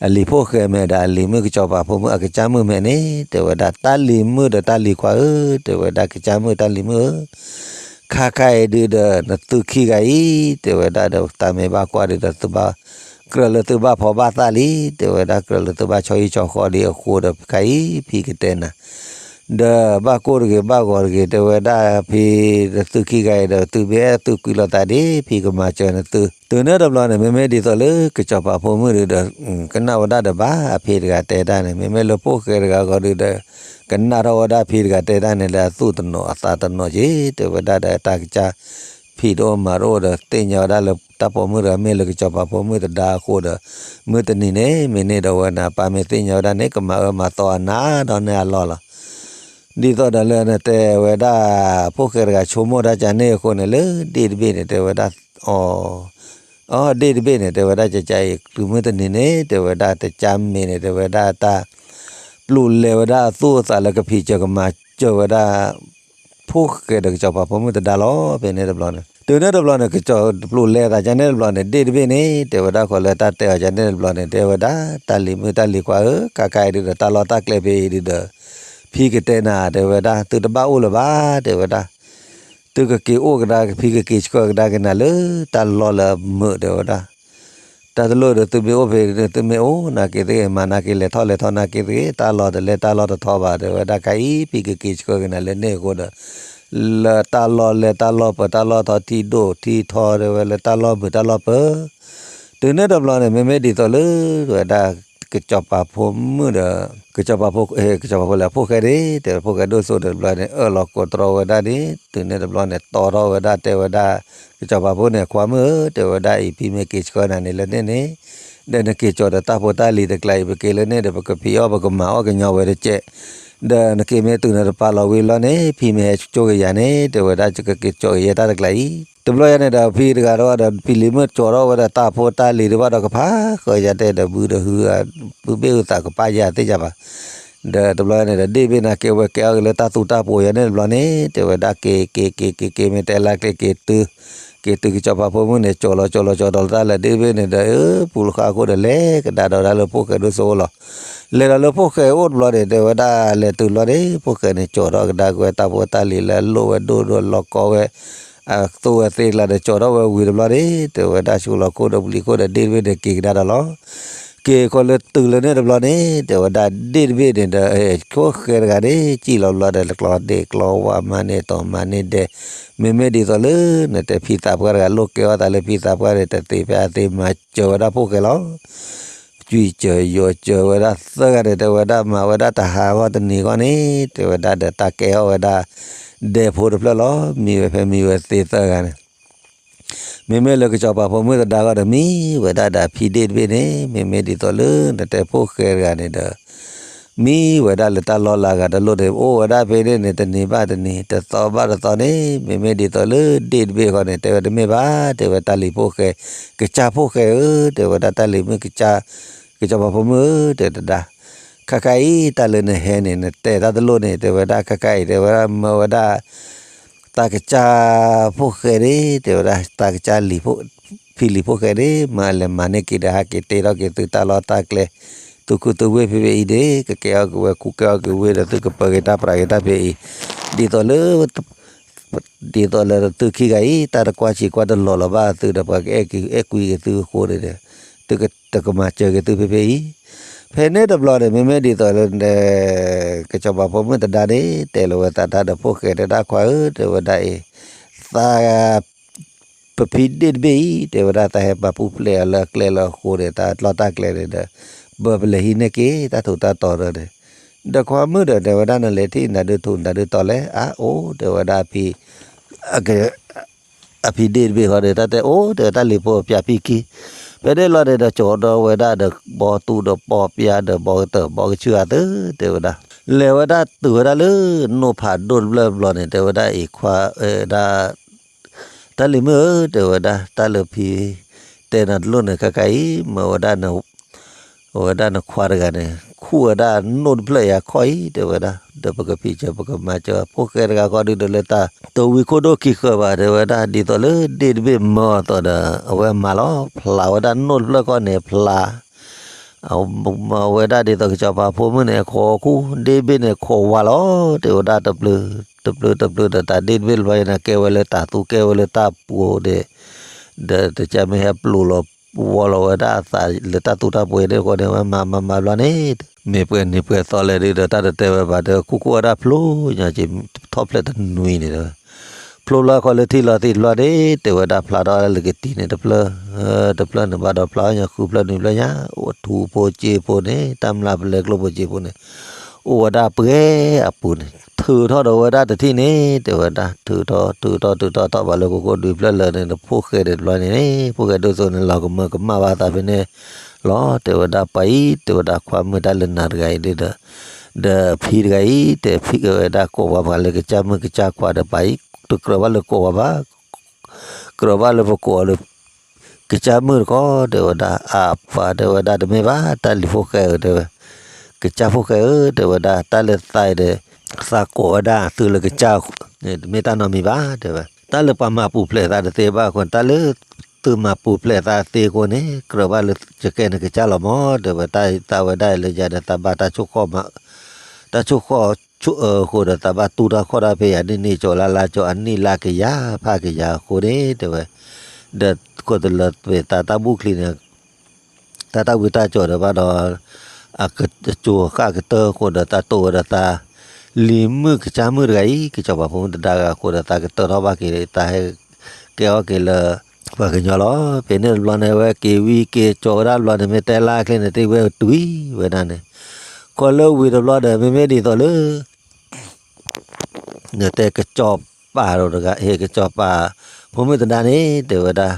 အလံၤဖိၣ်ဃဲမဲာ်ဒီး အလံၤမုၣ်ကစီၤပၤဖိမုၣ်အကစၢ်မုၣ်မဲာ်န့ၣ် တဲဝဲဒၣ် တၢ်လံၤမုၣ်ဒီးတၢ်လံၤခွါဧၢ, တဲဝဲဒၣ်ကစၢ်မုၣ်တၢ်လံၤမုၣ်ဧၢ, ခါခါအံၤဒုးဒီး နသုခံဂၤအံၤ တဲဝဲဒၣ်ဒီး တၢ်မ့ၢ်ဘၣ်ကွၢ်ဒုးဒီး သုဘၣ် ကြၢးလၢသုဘၣ်ဖီဘၣ်သၣ်လံ, တဲဝဲဒၣ် ကြၢးလၢသုဘၣ်ဆီဟံၣ်ဆီဃီဒံးအဃိဒီး ခါအံၤ ဖံကတဲနၤ ဒီးဘၣ်ကိၢ်တဂ့ၤ ဘၣ်ဂီၤတဂ့ၤ တဲဝဲဒၣ် ဖံဒီးသုခံဂၤအံၤဒီး သုမ့ၢ်အဲၣ်သုကွံာ်လိာ်သးဒ် ဖံကမၤစၢၤနသု, တုၤန့ၣ်တဘျီန့ၣ် မ့မ့ၢ်ဒ်သိးလၢကစီၤပၤဖိမုၣ်ဒုးဒီး ကနၣ်ဝဲဒၣ်ဒီးဘၣ်အဖံတဂၤတဲတၢ်န့ၣ် မ့မ့ၢ်လၢဖိၣ်ဃဲတဂၤဂီၢ်ဒုးဒီး ကနၣ်ထီၣ်ဝဲဒၣ်ဖံတဂၤတဲတၢ်န့ၣ် လၢအသူၣ်တနီၤအသးတနီၤက့ၤ တဲဝဲဒၣ်ဒီးတၢ်ကစၢ် ဖံးတအိၣ်မၤတအိၣ်ဒီး သ့ၣ်ညါဝဲဒၣ်လၢတၢ်ပိာ်မုၣ်တဂၤမ့ၢ်လၢကစီၤပၤဖိမုၣ်တဒါအဃိဒီး မုၢ်တနံၤန့ၣ် မ့ၢ်န့ၢ်ဒီးဝဲနၤ ပၢ်မ့ၢ်သ့ၣ်ညါဝဲဒၣ်န့ၣ် ကမၤအၢမၤသီအနၤဒီးန့ၢ်အလီၢ်လီၤ. ဒ်သိးဒီးလၢနတဲဝဲဒၣ် ဖိၣ်ဃဲတဂၤဆိကမိၣ်တၢ်ကန့ၣ်အဃိန့ၣ် လၢဒ့ၣ်တဘ့ၣ်န့ၣ် တဲဝဲဒၣ် အီ အီ ဒ့ၣ်တဘ့ၣ်န့ၣ် တဲဝဲဒၣ်ကကါအံၤ တုၤမုၢ်တနံၤန့ၣ် တဲဝဲဒၣ်တကါမ့ၢ်န့ၣ် တဲဝဲဒၣ်တၢ် ပျိာ်လဲဝဲဒၣ်အသူၣ်အသးလၢကဖံးစၢၤကမၤစၢၤဝဲဒၣ် ဖိၣ်ဃဲဒီးကစီၤပၤဖိမုၣ်တဒါလီၤ. ဖဲန့ၣ်တဘျီန့ၣ် တုၤန့ၣ်တဘျီန့ၣ် ကစီၤပျိာ်လဲသးကန့ၣ်တဘျီန့ၣ် ဒ့ၣ်တဘ့ၣ်န့ၣ် တဲဝဲဒၣ်ဃီလၢတၢ်တဲအီၤကန့ၣ်တဘျီန့ၣ် တဲဝဲဒၣ် တၢ်လံၤမုၣ်တၢ်လံၤခွါဧၢ, ခါခါအံၤဒုးဒီး တၢ်လီၢ်တၢ်ကျဲဖဲအံၤဒုးဒီး ဖံကတဲနၤ တဲဝဲဒၣ် သုတဘၣ်အိၣ်လၢၤဘၣ် တဲဝဲဒၣ် သုကက့ၤအိၣ်ကဒါ ဖံကက့ၤဆှၢကဒါက့ၤနၤလၢတၢ်လီၢ်လၢအမုာ် တဲဝဲဒၣ် တၢ်တလိၣ်ဒီးသုမ့ၢ်အိၣ်ဖဲန့ၣ် သုမ့ၢ်အိၣ်နာ်က့သ့ၣ်ဂ့ၤ မၤနာ်က့လဲၤထီၣ်လဲၤထီနာ်က့သ့ၣ်ဂ့ၤ တၢ်လီၢ်တလဲၤတၢ်လီၢ်တထီဘၣ် တဲဝဲဒၣ် ခါအံၤ ဖံကက့ၤဆှၢက့ၤနၤလၢန့ၣ်အဃိဒီး လၢတၢ်လီၢ်လဲၤတၢ်လီၢ်ပၢၤ တၢ်လီၢ်ထီထံဒိၣ်ထံထီ တဲဝဲလၢတၢ်လီၢ်မုာ်တၢ်လီၢ်ပၢၤ တုၤန့ၣ်တဘျီန့ၣ် မ့မ့ၢ်ဒ်သိးလၢ ဝဲဒၣ် ကစီၤပၤဖိမုၣ်ဒီး ကစီၤပၤဖိ ကစီၤပၤဖိလၢအဖိၣ်ဃဲန့ၣ် တဲဝဲဖိၣ်ဃဲဒိၣ်စိဒီးတဘျီန့ၣ် အၢၣ်လီၤကိးတြီဝဲဒၣ်န့ၣ် တုၤန့ၣ်တဘျီန့ၣ် တီထီၣ်ဝဲဒၣ်တဲဝဲဒၣ် ကစီၤပၤဖိန့ၣ် ခွါမုၣ်ဧၢ တဲဝဲဒၣ်အံၤ ဖံမ့ၢ်က့ၤဆှၢနၤန့ၣ်လၢန့ၣ်န့ၣ် ဒီးနက့ၤကၠီၤဒီးတၢ်ဖိတၢ်လံၤတကျါအံၤ ပက့ၤလၢန့ၣ်ဒီး ပကဖံးအီၣ်ပကမၤအီၣ်ကညီဝဲတကဲး ဒီးနက့ၤမ့ၢ်တုၤနတပာ်လီၤဝံၤလီၤန့ၣ် ဖံမ့ၢ်ဟဲကၠိကယၤန့ၣ် တဲဝဲဒၣ်ကက့ၤကၠီၤကယဲၢ်တၢ်တကျါအံၤ တဘျီယၤန့ၣ်ဒီး ဖံတဂၤဒီး ဒီးဖံလံၤမုၣ်ကၠီၤထီၣ်ဝဲဒီးတၢ်ဖိတၢ်လံၤတဘၣ်ဒီးကဖးဃၢၤယၤတဲဒီး ဘုဒီးဟု ဘုဘ့ၣ်ဟုသးကပၢ်ယၤသ့ၣ်ညါဘၣ် ဒီးတဘျီယၤန့ၣ်ဒီး ဒ့ၣ်တဘ့ၣ်န့ၣ် ကဲဝဲကဲအီၣ်က့ၤလၢတၢ်သူတၢ်ပိာ်ယၤန့ၣ်တဘျီန့ၣ် တဲဝဲဒၣ်က့ၤက့ၤက့ၤက့ၤက့ၤ မ့ၢ်တဲလၢကျဲက့ၤတုၤ က့ၤတုၤကစီၤပၤဖိမုၣ်န့ၣ် ကၠီၤလီၤကၠီၤလီၤကၠီၤဒီးလၢတၢ်လၢ ဒ့ၣ်တဘ့ၣ်န့ၣ်ဒီး အၢ ပူၤလီၤဃာ်အဃိဒီး လဲၤကဒါဒီးဒၣ်လၢဖိၣ်ဃဲဒိၣ်စိအိၣ်လီၤ. လဲၤဒီးလၢဖိၣ်ဃဲအိၣ်တဘျီန့ၣ် တဲဝဲဒၣ်လဲၤတုၤဘျီန့ၣ် ဖိၣ်ဃဲန့ၣ် ကၠီၤထီၣ်ကဒါက့ၤဝဲတၢ်ဖိတၢ်လံၤလၢအလိၣ်ဝဲဒိၣ်ဒိၣ်လီၤကီဝဲ အသိဝဲသ့ၣ်ကျါဒီး ကၠီၤထီၣ်ဝဲဝံၤတဘျီန့ၣ် တဲဝဲဒၣ်ဆူလီၤခိၣ်ဒီးပလံၤခိၣ်ဒီး ဒ့ၣ်တဘ့ၣ်န့ၣ် က့ၤကဒါဒီးလီၤ. က့ၤဃီလၢတုၤလၢန့ၣ်တဘျီန့ၣ် တဲဝဲဒၣ် ဒ့ၣ်တဘ့ၣ်န့ၣ်ဒီး ဖိၣ်ဃဲတဂၤန့ၣ် စံၣ်လီၤဘျီဒီး ကျီဒ့ၣ်ကျီဝါ မၤန့ၢ်တီၤမၤန့ၢ်ဒဲး မ့မ့ၢ်ဒ်သိးလၢ နတဲဖံသးပှၢ်တဂၤ လိၣ်ကဲအီၣ်သးလၢဖံသးပှၢ်န့ၣ် တသ့ဖဲအသ့ မၤစၢၤဝဲဒၣ်ဖိၣ်ဃဲလီၤ. ကွံာ်စၢၤယိးစၢၤဝဲဒၣ်သၢဂၤန့ၣ် တဲဝဲဒၣ်မၤဝဲဒၣ်တဟါဂီၢ်တနံၤဂီၢ်န့ၣ် တဲဝဲဒၣ်ဒီးတၢ်ကဲအီၣ်ဝဲဒၣ် ဒဲဖိတဖျၢၣ်လီၤ. မံဝဲဖဲမံဝဲသ့သၢဂၤန့ၣ် မ့မ့ၢ်လၢကစီၤပၤဖိမုၣ်သဒါဂီၢ်ဒီး မံဝဲဒၣ်ဒီးဖံဒ့ၣ်တဘ့ၣ်န့ၣ် မ့မ့ၢ်ဒ်သိးလၢနတဲဖိၣ်ဃဲတဂၤန့ၣ်ဒီး မံဝဲဒၣ်လၢတၢ်လီၢ်လၢအဂၤတလိၣ်န့ၣ် အိၣ်ဝဲဒၣ်ဖဲန့ၣ်န့ၣ် တနံၤဘၣ်တနံၤ တသီဘၣ်တသီန့ၣ် မ့မ့ၢ်ဒ်သိးလၢဒ့ၣ်တဘ့ၣ်ဃီန့ၣ် တဲဝဲတမ့ၢ်ဘၣ် တဲဝဲတၢ်လံၤဖိၣ်ဃဲ ကစၢ်ဖိၣ်ဃဲဧၢ တဲဝဲဒၣ်တၢ်လံၤမုၣ်ကစၢ် ကစီၤပၤဖိမုၣ်ဧၢ တဲတဒါ ခါခါအံၤ တၢ်လၢနဟဲန့ၣ် နတဲတၢ်တလိၣ်န့ၣ် တဲဝဲဒၣ်ခါခါအံၤ တဲဝဲဒၣ်မၢဝဲဒၣ် တၢ်ကစၢ်ဖိၣ်ဃဲန့ၣ် တဲဝဲဒၣ် တၢ်ကစၢ်လံၤဖိ ဖံလံၤဖိၣ်ဃဲန့ၣ် မၤလဲၤမၤန့ၢ်က့ၤဒီး ဟးက့ၤတ့ထီၣ်က့ၤသုတၢ်လီၢ်တၢ်ကျဲ သုခူသူဝ့ၢ်ဖဲဖဲအံၤန့ၣ် ကကဲအီၣ်က့ၤဝဲခူကဲအီၣ်က့ၤဝ့ၢ်ဒီး သုကပၢၤက့ၤတၢ်ပြးက့ၤတၢ်ဖဲအံၤ ဒ်သိးလၢ ဒ်သိးလၢသုခံဂၤအံၤ တၢ်တကွၢ်ဆံးကွၢ်တလီၤလီၤဘၣ်သုဒီး ပှၤကအဲၣ်ကွံက့ၤသုအဃိန့ၣ်ဒီး သုကမၤစၢၤက့ၤသုဖဲဖဲအံၤ ဖဲန့ၣ်တဘျီန့ၣ် မ့မ့ၢ်ဒ်သိးလၢ ကစီၤပၤဖိမုၣ်သဒါန့ၣ် တဲလီၤဝဲသးတၢ်ဒီးဖိၣ်ဃဲတဲဒၣ်ခွါဧၢ တဲဝဲဒၣ်အံၤ သး ပဖံဒ့ၣ်တဘ့ၣ်အံၤ တဲဝဲဒၣ်သးဟဲပာ်ပူၤဖျဲးအီၤလၢအကျဲလၢအဃိန့ၣ် တၢ်လီၢ်တၢ်ကျဲန့ၣ်ဒီး ဘၢပလဲၤဟံးန့ၢ်က့ၤ တၢ်ထူးတၢ်တီၤဒီးန့ၣ် ဒီးခွါမုၣ်ဒီး တဲဝဲဒၣ် နလဲၤထံၣ်နၤဒုးထူးနၤဒုးတီၤလဲၣ်, အါအိၣ် တဲဝဲဒၣ် အဖံ အဖံဒ့ၣ်တဘ့ၣ်ဃီဒီး တၢ်တဲအိၣ် တဲဝဲ တၢ်လံၤဖိပၠးဖံခံ, ဖဲန့ၣ်လီၤန့ၣ်ဒီး ကၠီၤဒီးဝဲဒၣ်ဒီး ဘီတူၢ်ဒီးပီပၠးဒီး ဘီကတၢၢ်ဘီကဆူၣ်အသၢ တဲဝဲဒၣ်, လဲၤဝဲဒၣ်တုၤဝဲဒၣ်လၢ နိၣ်ဖးဒိၣ်တဖျၢၣ်ဘျီန့ၣ် တဲဝဲဒၣ် အံၤခွါ ဝဲဒၣ် တၢ်လံၤမုၣ်ဧၢ တဲဝဲဒၣ် တၢ်လၢဖံ တဲနၤတလိၣ်န့ၣ် ခဲခါအံၤ မ့ၢ်ဝဲဒၣ် ဝဲဒၣ်နခွါတဂၤန့ၣ် ခူၣ်ဝဲဒၣ်နိၣ်တဖျၢၣ်ယၤခီၣ်အံၤ တဲဝဲဒၣ်, ဒီးပကဖံးစၢၤ ပကမၤစၢၤ ဖိၣ်ဃဲတဂၤဃီဒုးဒီးလၢတၢ်တဝံၤခိၣ်ဒိၣ်ခံဃၢၤဘၣ် တဲဝဲဒၣ်, ဒ်သိးလၢဒ့ၣ်တဘ့ၣ်မၢအီၤသိးဒီး အဝဲမၤလီၤ ဖျးဝဲဒၣ်နိၣ်တဖျၢၣ်ခီန့ၣ် ဖျး အဝဲဒၣ်ဒ်သိးကစီၤပၤဖိမုၣ်န့ၣ် ခိးခူၣ် ဒ့ၣ်တဘ့ၣ်န့ၣ် ခိးဝါလီၤ တဲဝဲဒၣ်, တပျုၤ တပျုၤ တပျုၤဒီး တၢ်ဒ့ၣ်တဘ့ၣ်တဘျီန့ၣ် ကဲဝဲလၢတၢ်သူ ကဲဝဲလၢတၢ်ပှိၤဒီး ဒီးတကးမ့ၢ်ဟဲပျိာ်လီၤဝီလီၤဝဲဒၣ်အသးလၢတၢ်သူတၢ်ပှ့ၤန့ၣ်အဃိန့ၣ် ဝဲမၤမၤမၤဘျီန့ၣ် မ့ၢ်ပှဲၤနံၤပှဲၤသီလဲၣ်ဒုးဒီး တၢ်တတဲဝဲဘၣ်ဒီး ခူၣ်ခူၣ်ဝဲဒၣ်ဖျိညါက့ၤ ထီၣ်ဖျဲးတနွံန့ၣ်ဒီး ဖျိလၢခီလၢထံလီၤသံတဘျီန့ၣ် တဲဝဲဒၣ်ဖျါထီၣ်လၢကတံၤန့ၣ်တဖျၢၣ် တဖျၢၣ်န့ၣ်ဘၣ်ဒီးဖျါညါ ဃုဖျၢၣ်နွံဖျၢၣ်ညါ အိၣ်ထူဖိစ့ဖိန့ၣ် တၢ်မျၢ်ပလဲကျိၣ်ဖိစ့ဖိန့ၣ် အိၣ်ဝဲဒၣ်ပှဲၤအပူၤန့ၣ် ထုးထီၣ်ဒီးဝဲဒၣ်တထံၣ်န့ၣ် တဲဝဲဒၣ် ထုးထီၣ် ထုးထီၣ် ထုးထီၣ်ထီၣ်ဘၣ်လၢကိကိၣ်ဒွံဖျၢၣ်လၢာ်န့ၣ် ဖိၣ်ဃဲဒၣ်တဘျီန့ၣ် ဖိၣ်ဃဲဒိၣ်စိန့ၣ် လီၤကမၢကမၣ်ဘၣ်သးဖဲန့ၣ်လီၤ တဲဝဲဒၣ် ပှၤအံၤ တဲဝဲဒၣ် ခွါမုၣ်တၢ်လၢနၤတဂၤအံၤဒုးဒီး ဒီးဖံတဂၤအံၤ တဲဖံဝဲဒၣ် ကိးပှၤပှၤလၢကစၢ်မုၣ်ကစၢ်ခွါဒီး ပှၤအံၤ တကြၢးဘၣ်လၢကိးပှၤဘၣ် ကြၢးဘၣ်လၢပကိးအီၤလၢ ကစၢ်မုၣ်တခီ တဲဝဲဒၣ် အပှၤတဲဝဲဒၣ် တမ့ၢ်ဘၣ် တၢ်လံၤဖိၣ်ဃဲဧၢ တဲဝဲ ကစၢ်ဖိၣ်ဃဲဧၢ တဲဝဲဒၣ် တၢ်လၢသးအံၤဒီး သးကိးဝဲဒၣ်သုလၢကစၢ် တမ့ၢ်တၢ်နီတမံၤဘၣ် တဲဝဲ တၢ်လၢပှၤမၤပူၤဖျဲးသးတသ့ဘၣ်အဃိ တၢ်လၢသုမၤပူၤဖျဲးသးသ့အဃိန့ၣ် ကြၢးဘၣ်လၢယကဲနကစၢ်လီၤမး တဲဝဲ တၢ်သးဝဲဒၣ်အံၤလၢယၤဒီး သးဘၣ်တၢ်ဆိၣ်ဃီၣ်မး တၢ်ဆိၣ်ဃီၣ်ဆိၣ်အၢအဃိဒီး သးဘၣ်တူၢ်တၢ်ခီၣ်တၢ်ဖဲယၤ န့ၢ်န့ၢ်ကၠီၤလါလါကၠီၤ အနံၣ်လါကယၤဖးကယၤအဃိန့ၣ် တဲဝဲ ဒီးခိၣ်တလၢာ်သးတၢ်ဘူၣ်ချံန့ၣ် တၢ်တၢ်ဝံတၢ်ကၠီၤဒီးဘၣ်ဒီး အကစၢ်ဃၣ်ကတၢၢ်အဃိဒီး သးတိၢ်ဝဲဒီးသး လံၤမုၣ်ကစၢ်မုၣ်တဂၤအံၤ ကစီၤပၤဖိမုၣ်တဒါဂၤအဃိဒီး သးကတၢၢ်ထီၣ်ဘၣ်က့ၤ သးဟဲကဲအီၣ်က့ၤလၢ ပှၤကညီလီၤ. ဖဲန့ၣ်တဘျီန့ၣ် အဝဲက့ၤဝံၤက့ၤကၠီၤဝဲဒၣ်တဘျီန့ၣ် မ့ၢ်တဲလါချ့န့ၣ် သ့ၣ်ဝဲတုၤဝဲဒၣ်န့ၣ် ခီလၢဝံၤတဘျီဒီး မ့မ့ၢ်ဒ်သိးလၢ နတဲကစီၤပၤတဂၤ ဟ့ၣ်ကစီၤပၤ ဖိမုၣ်သဒါန့ၣ် တဲဝဲဒၣ်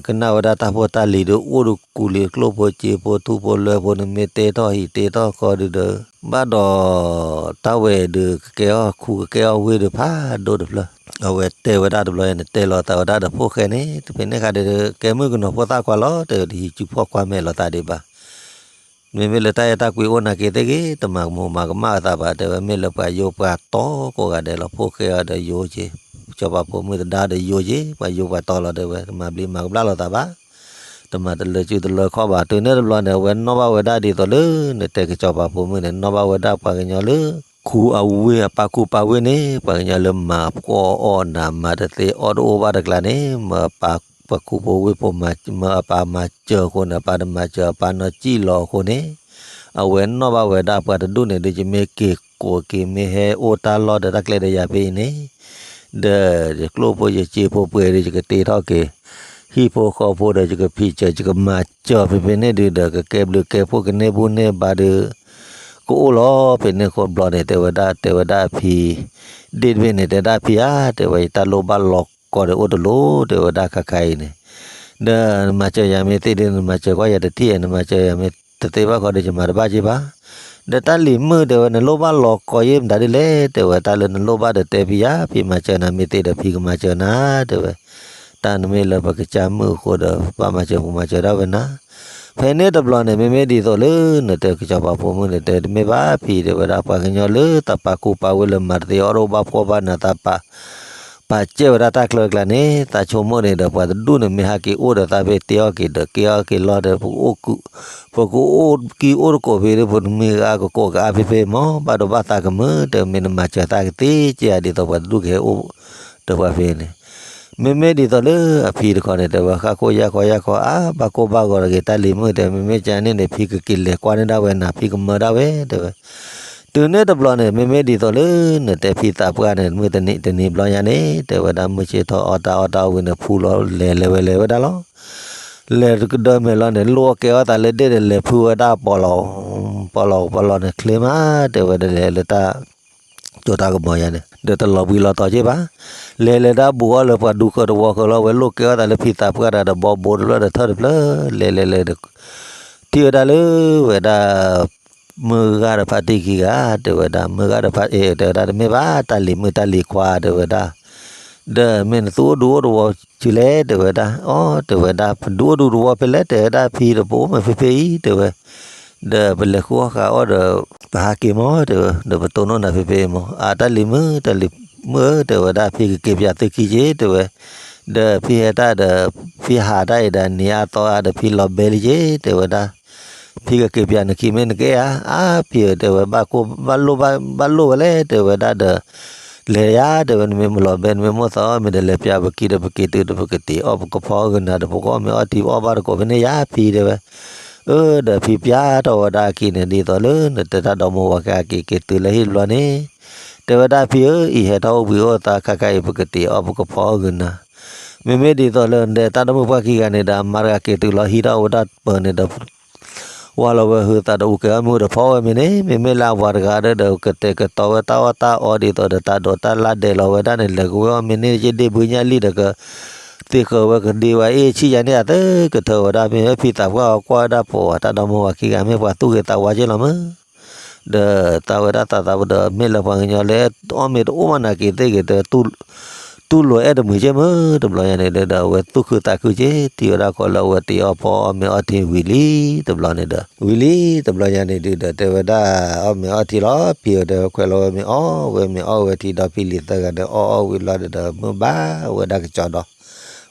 ကနၣ်ဝဲဒၣ်တၢ်ဖိတၢ်လံၤဒီး အိၣ်ဒီးကူလံၤကျိၣ်ဖိစ့ဖိ ထူဖိလွဲဖိန့ၣ် မ့ၢ်တဲထီၣ်ဟံၣ်တဲထီၣ်ဃီဒုးဒီး ဘၣ်ဒီး တၢ်ဝဲဒုး ကကဲအီၣ်ခူ ကကဲအီၣ်ဝ့ၢ်ဒီးဖးဒိၣ်တဖျၢၣ် အဝဲတဲဝဲဒၣ်တဘျီန့ၣ် တဲလီၤသးဝဲဒၣ်ဒီးဖိၣ်ဃဲန့ၣ် တဖဲန့ၣ်ဃီဒီး ကဲမုၣ်ကနီၤဖိသၣ်ခွါလီၤ တဲဝဲဒၣ် ဟံးစုဖီၣ်ခွါမဲာ်လိာ်သးဒံးဘၣ် မ့မ့ၢ်လၢတၢ်အဲၣ်တၢ်ကွံအိၣ်နာ်က့သ့ၣ်ဂ့ၤ တမၤကမူးမၤကမၣ်အသးဘၣ် တဲဝဲ မ့ၢ်လၢပှၤယိပှၤတီကိးဂၤဒဲးလီၤ ဖိၣ်ဃဲအီၤဒီးယိက့ၤ ကစီၤပၤဖိမုၣ်သဒါဒီးယိက့ၤ ပှၤယိပှၤတီလီၤ တဲဝဲ တမၤဘျံးမၤကဘျၣ်လိာ်သးဘၣ် တမၤတလၢစုတလၢခီၣ်ဘၣ် တုၤန့ၣ်တဘျီန့ၣ် အဝဲနီၣ်ဘၣ်ဝဲဒၣ်ဒ်သိးလၢ နတဲကစီၤပၤဖိမုၣ်န့ၣ် နီၣ်ဘၣ်ဝဲဒၣ်ပှၤကညီလၢ ခူအဝ့ၢ်အပာ်ကူပာ်ဝ့ၢ်န့ၣ် ပှၤကညီလၢမၤဖှီၣ်အီၣ်နၤ မၤတသ့အီၣ်တအိၣ်ဘၣ်တကျါန့ၣ် မၤပာ်ခူဖိဝ့ၢ်ဖိ မၤအပၢ်မၤစၢၤအဃိန့ၣ် အပၢ်တမၤစၢၤ အပၢ်နီၢ်စံၣ်လီၤအဃိန့ၣ် အဝဲနီၣ်ဘၣ်ဝဲဒၣ်ပှၤတဒူၣ်န့ၣ် ဒုးယမ့ၢ်က့ၤကိးက့ၤ မ့ၢ်ဟဲအိၣ်တၢ်လီၢ်ဒီးတၢ်ကျဲဒီးယၤဖဲအံၤန့ၣ် ဒီးယကျိၣ်ဖိယစ့ဖိပှဲၤဒီး ယကတ့ထီၣ်က့ၤ ဟံၣ်ဖိဃီဖိဒီး ယကဖံးစၢၤ ယကမၤစၢၤဖဲဖဲန့ၣ်ဒုးဒီး ကကဲဘျုးကဲဖှိၣ်ကန့ၢ်ဘူၣ်န့ၢ်ဘါဒုး ကအိၣ်လီၤ ဖဲန့ၣ်ဃိဘျီန့ၣ် တဲဝဲဒၣ် တဲဝဲဒၣ်အဖံ ဒ့ၣ်တဘ့ၣ်န့ၣ် တဲဒၣ်ဖံဧါ တဲဝဲ ယတၢ်လိၣ်ဘၣ်လီၤကီဒီးအိၣ်တလိၣ် တဲဝဲဒၣ်ခါခါအံၤန့ၣ် ဒီးနမၤစၢၤယၤမ့ၢ်သ့ဒီး နမၤစၢၤကွၢ်ယၤတထံၣ် နမၤစၢၤယၤမ့ၢ်တသ့ဘၣ်ဃီဒီး ယမၤတဘၣ်က့ဘၣ် ဒီးတၢ်လံၤမုၣ်တဲဝဲ နလိၣ်ဘၣ်လီၤကီယဲၢ်မတၤဒ်လဲၣ် တဲဝဲ တၢ်လၢနလိၣ်ဘၣ်ဒီးတဲဖံယၤ ဖံမၤစၢၤနၤ မ့ၢ်သ့ဒီးဖံကမၤစၢၤနၤ တဲဝဲ တၢ်နမ့ၢ်လၢပကစၢ်မုၣ်အဃိဒီး ပၢ်မၤစၢၤပူၤမၤစၢၤဒၣ်ဝဲနၤ ဖဲန့ၣ်တဘျီန့ၣ် မ့မ့ၢ်ဒ်သိးလၢ နတဲကစီၤပၤဖိမုၣ်န့ၣ် တဲတမ့ၢ်ဘၣ်ဖံ တဲဝဲဒၣ် ပှၤကညီလၢတၢ်ပာ်ကူပာ်ဝ့ၢ်လၢမၤတသ့အီၣ်တအိၣ်ဘၣ်ဖှီၣ်ဘၣ်နၤ သးပာ် ပာ်စဲဝဲဒၣ်တၢ်ချၢကျါန့ၣ် သးဆိကမိၣ်န့ၣ်ဒီး ပှၤတဒူၣ်န့ၣ် မ့ၢ်ဟဲက့ၤအိၣ်ဒီးသးဖဲတ့အီၣ်က့ၤဒီး က့ၤအီၣ်က့ၤလီၤဒီး ပကအိၣ်ကံအိၣ်တကိးဖဲဒီး ပနမံၤအါကကိးကအါဖဲဖဲမး ဘၣ်ဒိဘၣ်သးကမုာ် တဲမ့ၢ်နမၤစၢၤသးကသ့ကဲဧါ ဒ်သိးပှၤတဒူၣ်ကဟဲအိၣ်ဒီးပှၤဖဲန့ၣ် မ့မ့ၢ်ဒ်သိးလၢအဖံတခီန့ၣ် တဲဝဲဃၣ်ခိၣ်ယာ်ခီယာ်ခီအါ ဘၣ်ကိၢ်ဘၣ်ဂီၤတဂ့ၤ တၢ်လံၤမုၣ်တဲ မ့မ့ၢ်ကန့ၣ်န့ၣ် ဖံကက့ၤလဲၤကွၢ်န့ၢ်ဒၣ်ဝဲနၤ ဖံကမၢဒၣ်ဝဲ တဲဝဲ တုၤန့ၣ်တဘျီန့ၣ် မ့မ့ၢ်ဒ်သိးလၢ နတဲဖံသးပှၢ်န့ၣ် မုၢ်တနံၤတနံၤဘျီညါန့ၣ် တဲဝဲဒၣ် မုၢ်ဆ့ၣ်ထီၣ်အီၣ်တၢ်အီၣ်တၢ်ဝံၤန့ၣ် ဖူလီၤလဲၤလဲၤဝဲလဲၤဝဲဒၣ်လီၤ. လဲၤကဒၢမဲာ်လီၤန့ၣ် လိၣ်ကဲအီၣ်သးလၢဒ့ၣ်ဒီး လဲၤဖုဝဲဒၣ်ပီးလီၤ, ပီးလီၤပီးလီၤန့ၣ် ချ့မး တဲဝဲဒၣ် လဲၤလၢတၢ် ကၠိတၢ်ကမီၤယါန့ၣ် ဒီးတလီၤဘှံးလီၤတီၤက့ဘၣ်. လဲၤလဲၤဒၣ်ဘူးအီၣ်လၢပှၤဒူဃၢၤတဝီဃၢၤလီၤ ဝဲလိၣ်ကဲအီၣ်သးလၢဖံသးပှၢ်တဂၤဒီး ဘီဘိတဖျၢၣ်ဒီးထၢၣ်တဖျၢၣ် လဲၤလဲၤလဲၤဒီး ထံၣ်ဝဲဒၣ်လၢဝဲဒၣ် မုၢ်ဂၤတဖၣ်တံၢ်ခံဂၤ တဲဝဲဒၣ် မုၢ်ဂၤတဖၣ်အ့ၣ် တဲဝဲဒၣ် တမ့ၢ်ဘၣ် တၢ်လံၤမုၣ်တၢ်လံၤခွါ တဲဝဲဒၣ် ဒီးမ့ၢ်နသူၣ်အိၣ်ဒူအိၣ်တဝီဆံးလဲၣ် တဲဝဲဒၣ် အီ တဲဝဲဒၣ် ပဒူအိၣ်ဒူတဝီဖဲလဲၣ် တဲဝဲဒၣ် ဖံဒီးပအိၣ်မ့ၢ်ဖဲဖဲအံၤ တဲဝဲ ဒီးပလဲၤဃုအီၣ်ဃုအီၣ်ဒီး ပဟးက့ၤမး တဲဝဲ ဒီးပတိၢ်နီၣ်နၤဖဲဖဲအံၤမး အါ တၢ်လံၤမုၣ် တၢ်လံၤမုၣ်ဧၢ တဲဝဲဒၣ် ဖံကက့ၤပၠးသုခံက့ တဲဝဲ ဒီးဖံဟဲတၢ်ဒီး ဖံဟးတၢ်အံၤဒီး နံၤအါသီအါဒီး ဖံလီၤဘဲလံက့ တဲဝဲဒၣ် ဖံကက့ၤပၠးနခံမ့ၢ်နကဲဧါ အါ ဖံဧၢ တဲဝဲ ဘၣ်ကိၢ်ဘၣ်လိၣ်ဘၣ် ဘၣ်လိၣ်ဝဲလဲၣ် တဲဝဲဒၣ်ဒီး လဲၤယါ တဲဝဲ နမ့ၢ်မလီၤဘဲ နမ့ၢ်မိၣ်သးအီၣ်မ့ၤဒီး လဲၤပၠးပကံဒီး ပက့ၤတုၤဒီး ပကတ့ၤအီၣ်ပကဖီအီၣ်ဂ့ၤနၤဒီး ပကအီၣ်မ့ၤအီထံ ပအီၣ်ဘၣ်တကိးဖဲန့ၣ်ယါ ဖံ တဲဝဲ အၢ ဒီးဖံပၠးထီၣ်ဝဲဒၣ်အခံန့ၣ် ဒ်သိးလၢနတဲတၢ်ဒီမါဝၤခံဂၤက့ၤ က့ၤတုၤလၢဟံၣ်တဘျီန့ၣ် တဲဝဲဒၣ် ဖံဧၢ အံၤဟဲထီၣ်အိၣ်ဘှံးအိၣ်သါခါခါအံၤ ပကတ့ၤအီၣ်ပကဖီအီၣ်ဂ့ၤနၤ မ့မ့ၢ်ဒ်သိးလၢနတဲတၢ်ဒီမါဝၤခံဂၤန့ၣ်ဒီး အမါတဂၤက့ၤတုၤလီၤဟံးထီၣ်ဝဲဒၣ်ပၢၤန့ၣ်ဒီး ဝါလီၤဝဲဟုသးဒီး အူကဲအီၣ်မ့ၤအိၣ်ဒီးဖီဝဲမ့ၤန့ၣ် မ့မ့ၢ်လၢအဝၤတဂၤဒီး ကတဲာ်ကတီၤဝဲတၢ်အီၣ်တၢ်အီဒ်သိးဒီး တၢ်ဒိးတၢ်လၢ်ဒဲးလီၤဝဲဒၣ်န့ၣ် လဲၤကဝဲအီၣ်မ့ၤန့ၣ် ယဒ့ၣ်ဘုညၣ်လံၣ်ဒီး ကသ့ဃၢၤဝဲကဒ့ဝဲအ့ၣ်ဆံၣ်ယါန့ၣ် အသကထၢဝဲဒၣ်မ့ၢ် ဖံသးပှၢ်အီၤကွၢ်ဝဲဒၣ်ပှၤတၢ်ဒီမါဝၤခံဂၤ မ့ၢ်ပှၤသူၣ်ဂ့ၤသးဝါက့လီၤမ့ၢ် ဒီးသးဝဲဒၣ်သးသးပဒီး မ့ၢ်လၢပှၤကညီလၢ အီၣ်မ့ၤတအိၣ်မးနာ်က့ၤသ့ၣ်ဂ့ၤ တဲ တူၢ်လိာ်အဲၣ်တမုာ်က့မ့ၢ် တဘျီညါန့ၣ်ဒီး အဝဲသူၣ်ခုသးခုက့ ထံၣ်ဝဲဒၣ်ခီလၢအဝဲတ့ၤအီၣ်ဖီအီၣ်မ့ၤအီထံဝံၤလံ တဘျီန့ၣ်ဒီး ဝံၤလံ တဘျီညါန့ၣ်ဒုးဒီး တဲဝဲဒၣ် အီၣ်မ့ၤအီထံလီၤ ဖံဧၢ တဲဝဲ ခွဲးလီၤဝဲမ့ၤအီၣ်ဝဲမ့ၤအီၣ်ဝဲထံဒီး ဖံလံၤသၢဂၤဒီး အီၣ်အီၣ်ဝံၤလီၤဒီး မုၢ်ဘၣ်ဝဲဒၣ်ကစီဒီး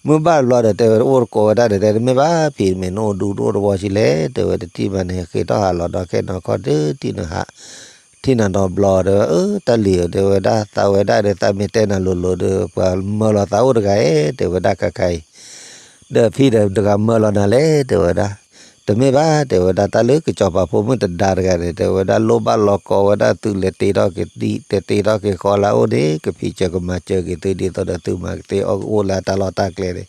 မုၢ်ဘၣ်ဘျီဒီး တဲဝဲအိၣ်တကိးဝဲဒၣ်ဒီး တဲတမ့ၢ်ဘၣ် ဖံမ့ၢ်နအိၣ်ဒူတအိၣ်တဝီဆံးလဲၣ် တဲဝဲ တထံၣ်ဘၣ်န့ၣ် ဃ့ထီၣ်ဟးလီၤဒီး ခဲနီၤခီဒုး ထံၣ်နၤဟး ထံၣ်နၤနီတဘျီ တဲဝဲ အၢ တၢ်လံၤဧၢ တဲဝဲဒၣ် သးဝဲဒၣ်ဒီး သးမ့ၢ်တဲနၤလိၤလိၤဒီး ပှၤမၢလီၤသးအိၣ်တဂၤဧၢ တဲဝဲဒၣ် ခါခါအံၤ ဒီးဖံဒီးတဂၤမၢလီၤနၤလဲၣ် တဲဝဲဒၣ် တမ့ၢ်ဘၣ် တဲဝဲဒၣ် တၢ်လၢကစီၤပၤဖိမုၣ်တဒါတဂၤန့ၣ် တဲဝဲဒၣ် လိၣ်ဘၣ်လီၤကီဝဲဒၣ်သုလဲၤတ့ထီၣ်က့ၤ တ့တ့ထီၣ်က့ၤဃီလၢအအိၣ်န့ၣ် ကဖံးစၢၤကမၤစၢၤက့ၤသုဒ်သိးဒီး သုမၤကသ့အီၣ်ကအိၣ်လၢအတၢ်လီၢ်တၢ်ကျဲန့ၣ်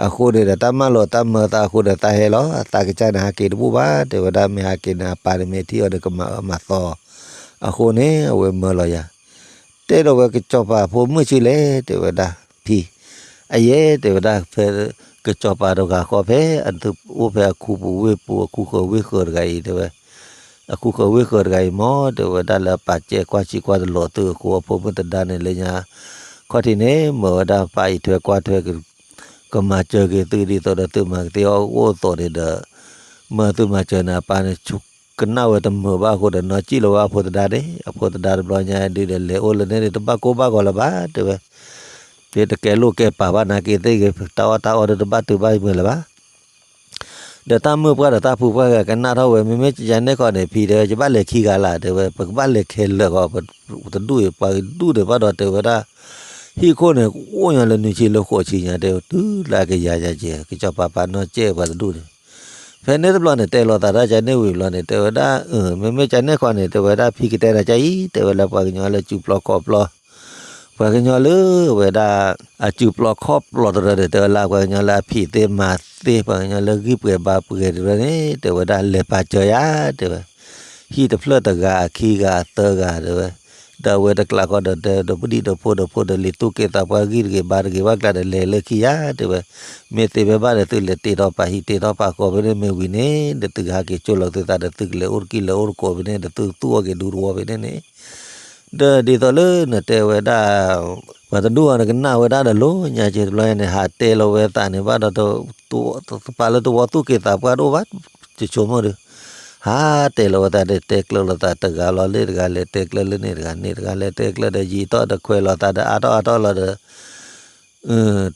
အဃိန့ၣ်ဒီး တၢ်မၢလိာ်တၢ်မၢသးအဃိဒီး သးဟဲလီၤ အသးကစၢ်န့ၣ် ဟးက့ၤတဘူၣ်ဘၣ် တဲဝဲဒၣ် မ့ၢ်ဟးက့ၤန့ၣ် အပၢ်န့ၣ်မ့ၢ်ထံၣ်အီၤဒီး ကမၤအၢမၤသီ အဃိန့ၣ် အဝဲမၢလီၤယၤ တဲဒီးဝဲကစီၤပၤဖိမုၣ်ဆံးလဲၣ် တဲဝဲဒၣ် ဖံ အယဲၢ် တဲဝဲဒၣ် ဖဲကစီၤပၤတဂၤဃီဖဲ အအိၣ်ဖဲအခူပူၤဝ့ၢ်ပူၤ အခူဃၢၤဝ့ၢ်ဃၢၤတဂၤအံၤ တဲဝဲ အခူဃၢၤဝ့ၢ်ဃၢၤတဂၤအံၤမ့ၢ် တဲဝဲဒၣ်လၢအပာ်စဲကွၢ်ဆံကွၢ်တလိာ်သုအဃိ အဖိမုၣ်တဒါန့ၣ်လၢညါ ခီၣ်ထံးန့ၣ် မၢဝဲဒၣ်ပၢ်အံးထွဲကွၢ်ထွဲ ကမၤစၢၤက့ၤသုဒ်သိးဒီးသုမၤကသ့အီၣ်ကအိၣ်အသိးန့ၣ်ဒီး မၢသုမၤစၢၤန့ၣ် အပၢ်န့ၣ် ကနၣ်ဝဲတမုာ်ဘၣ်အဃိဒီး နီၢ်ကံၣ်လီၤဝဲအဖိသဒါန့ၣ် အဖိသဒါတဘျီညါဒုးဒီး လဲၤအိၣ်လၢန့ၣ်န့ၣ် တဘၣ်ကိၢ်ဘၣ်ဂီၤလၢၤဘၣ် တဲဝဲ ဖဲတကဲလိာ်ကဲပာ်ဘၣ်နာ်က့ၤသ့ၣ်ဂ့ၤ တၢ်အီၣ်တၢ်အီဒီးတဘၣ်တုၤဘၣ်မုာ်လၢၤဘၣ် ဒီးတၢ်မုၣ်ပှၢ်ဒီးတၢ်ဖုပှၢ်ဂၤကနၣ်ထီၣ်ဝဲ မ့မ့ၢ်ယၤနဲၣ်ခီန့ၣ် ဖံတဲဝဲ ယဘၣ်လဲၤခံဂၤလၢ် တဲဝဲ ပကဘၣ်လဲၤခဲလၢာ်ဃီ ပတဒူၣ်အံၤ ပှၤကဒူၣ်န့ၣ်ဘၣ်ဒီးတဲဝဲဒၣ် ဟံၣ်ခိၣ်န့ၣ် အိၣ်ညီလၢနွံဆံလၢဃိးဆံညါ တဲဝဲ တုၤလၢအကယၤညါက့ၤ ကစီၤပၤပာ်နီၢ်ကဲပှၤတဒူၣ်န့ၣ် ဖဲန့ၣ်တဘျီန့ၣ် တဲလိာ်သးတၢ်ကန့ၣ်ဝံၤဘျီန့ၣ် တဲဝဲဒၣ် မ့မ့ၢ်ကန့ၣ်ခီန့ၣ် တဲဝဲဒၣ် ဖံကတဲနၤကအံၤ တဲဝဲလၢပှၤကညီလၢစုပျီခီၣ်ပျီ ပှၤကညီလၢဝဲဒၣ် အစုပျီခီၣ်ပျီတရၢန့ၣ် တဲဝဲလၢပှၤကညီလၢအဖံးသ့မၤသ့ ပှၤကညီလၢဂံၢ်ပှဲၤဘါပှဲၤတရၢန့ၣ် တဲဝဲဒၣ်လဲၤပာ်စၢၤယၤ တဲဝဲ ဟံၣ်တဖျၢၣ်တဂၤအခံဂၤအသၢဂၤ တဲဝဲ ဒီးအဝဲတကျးဃီဒီး ဒီးပဒံၣ်ဒီးဖိဒီးဖိဒီးလံၤသူၣ်က့သးပှၢ်ဂံၢ်တဂ့ၤဘါတဂ့ၤဘၣ်ကျါဒီးလဲၤလၢခံယၤ တဲဝဲ မ့ၢ်သ့ဖဲဘၣ်ဒီး သုလဲၤတ့ထီၣ်ပာ်ဟံၣ်တ့ထီၣ်ပာ်ဃီဖဲန့ၣ်မ့ၢ်ဝံၤန့ၣ် ဒီးသုကဟးက့ၤကၠိလီၤသုသးဒီး သုကလဲၤအိၣ်တကံၢ်လဲၤအိၣ်တကိးဖဲန့ၣ်ဒီး သုသူၣ်အီၣ်က့ၤဒူတဝီဖဲန့ၣ်န့ၣ် ဒီးဒ်သိးလၢနတဲဝဲဒၣ် ပှၤတဒူၣ်အီၤန့ၣ်ကနၣ်ဝဲဒၣ်ဒီးလိၤညါက့ၤတဘျီညါန့ၣ် ဟးတဲလီၤဝဲသးန့ၣ်ဘၣ်ဒီး တပာ်လၢတဝီသူၣ်က့သးပှၢ်တအိၣ်ဘၣ် တဆိကမိၣ်ဒီး ဟးတဲလီၤဝဲသးဒီး တဲကျၢၤလိာ်သးတဂၤလီၤလၢတဂၤ လဲၤတဲကျၢၤလၢန့ၣ်တဂၤ န့ၣ်တဂၤ လဲၤတဲကျၢၤဒီးယံာ်ထီၣ်ဒီးခွဲးလိာ်သးဒီးအါထီၣ်အါထီၣ်လီၤဒီး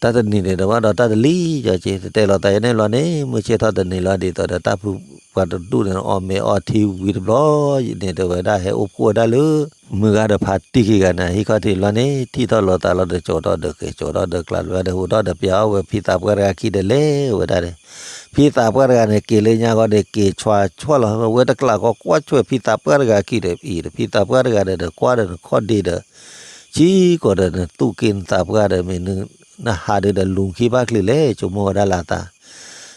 တၢ်တနံၤန့ၣ်ဒီးဘၣ်ဒီးတၢ်တလံၤကီက့ၤ တတဲလိာ်သးယန့ၣ်ဘျီန့ၣ် မုၢ်ဆ့ၣ်ထီၣ်တနံၤလီၤဒ်သိးဒီးတၢ်ဖုပှၤတဒူၣ်န့ၣ် အီၣ်မ့ၤအီထံဝံၤတဘျီန့ၣ် တဲဝဲဒၣ်ဟဲအိၣ်ဖှိၣ်ဝဲဒၣ်လၢ မုၢ်ဂၤဒီးဖးတံၢ်ခံဂၤန့ၣ် ဟံၣ်ခီၣ်ထံးဘျီန့ၣ် ထံၣ်ထီၣ်လိာ်သးလီၤဒီး ကၠီၤထီၣ်ဒီးက့ၤ ကၠီၤထီၣ်ဒီးကျါလၢၤဒီး ဟူးထီၣ်ဒီးပျးအီၣ်ဝဲဖံသးပှၢ်တဂၤခံဒီးလဲၤဝဲဒၣ်န့ၣ် ဖံသးပှၢ်တဂၤန့ၣ် က့ၤလၢညါဃီန့ၣ် က့ၤဆွါဆွီၣ်လီၤ ဝဲတကျးဃီကွၢ်ဆွဲၣ်ဖံသးပှၢ်တဂၤခံဒီး အံၤဒီးဖံသးပှၢ်တဂၤဒီး ကွၢ်ဒီးနခီၣ်ဒ့ဒီး ဆံကီးဒီးနသူၣ်က့နသးပှၢ်ဒီး မ့ၢ်နဟးဒုးဒီးလူၤခံဘၣ်ချ့လဲၣ် ဆိကမိၣ်ဝဲဒၣ်လၢအသး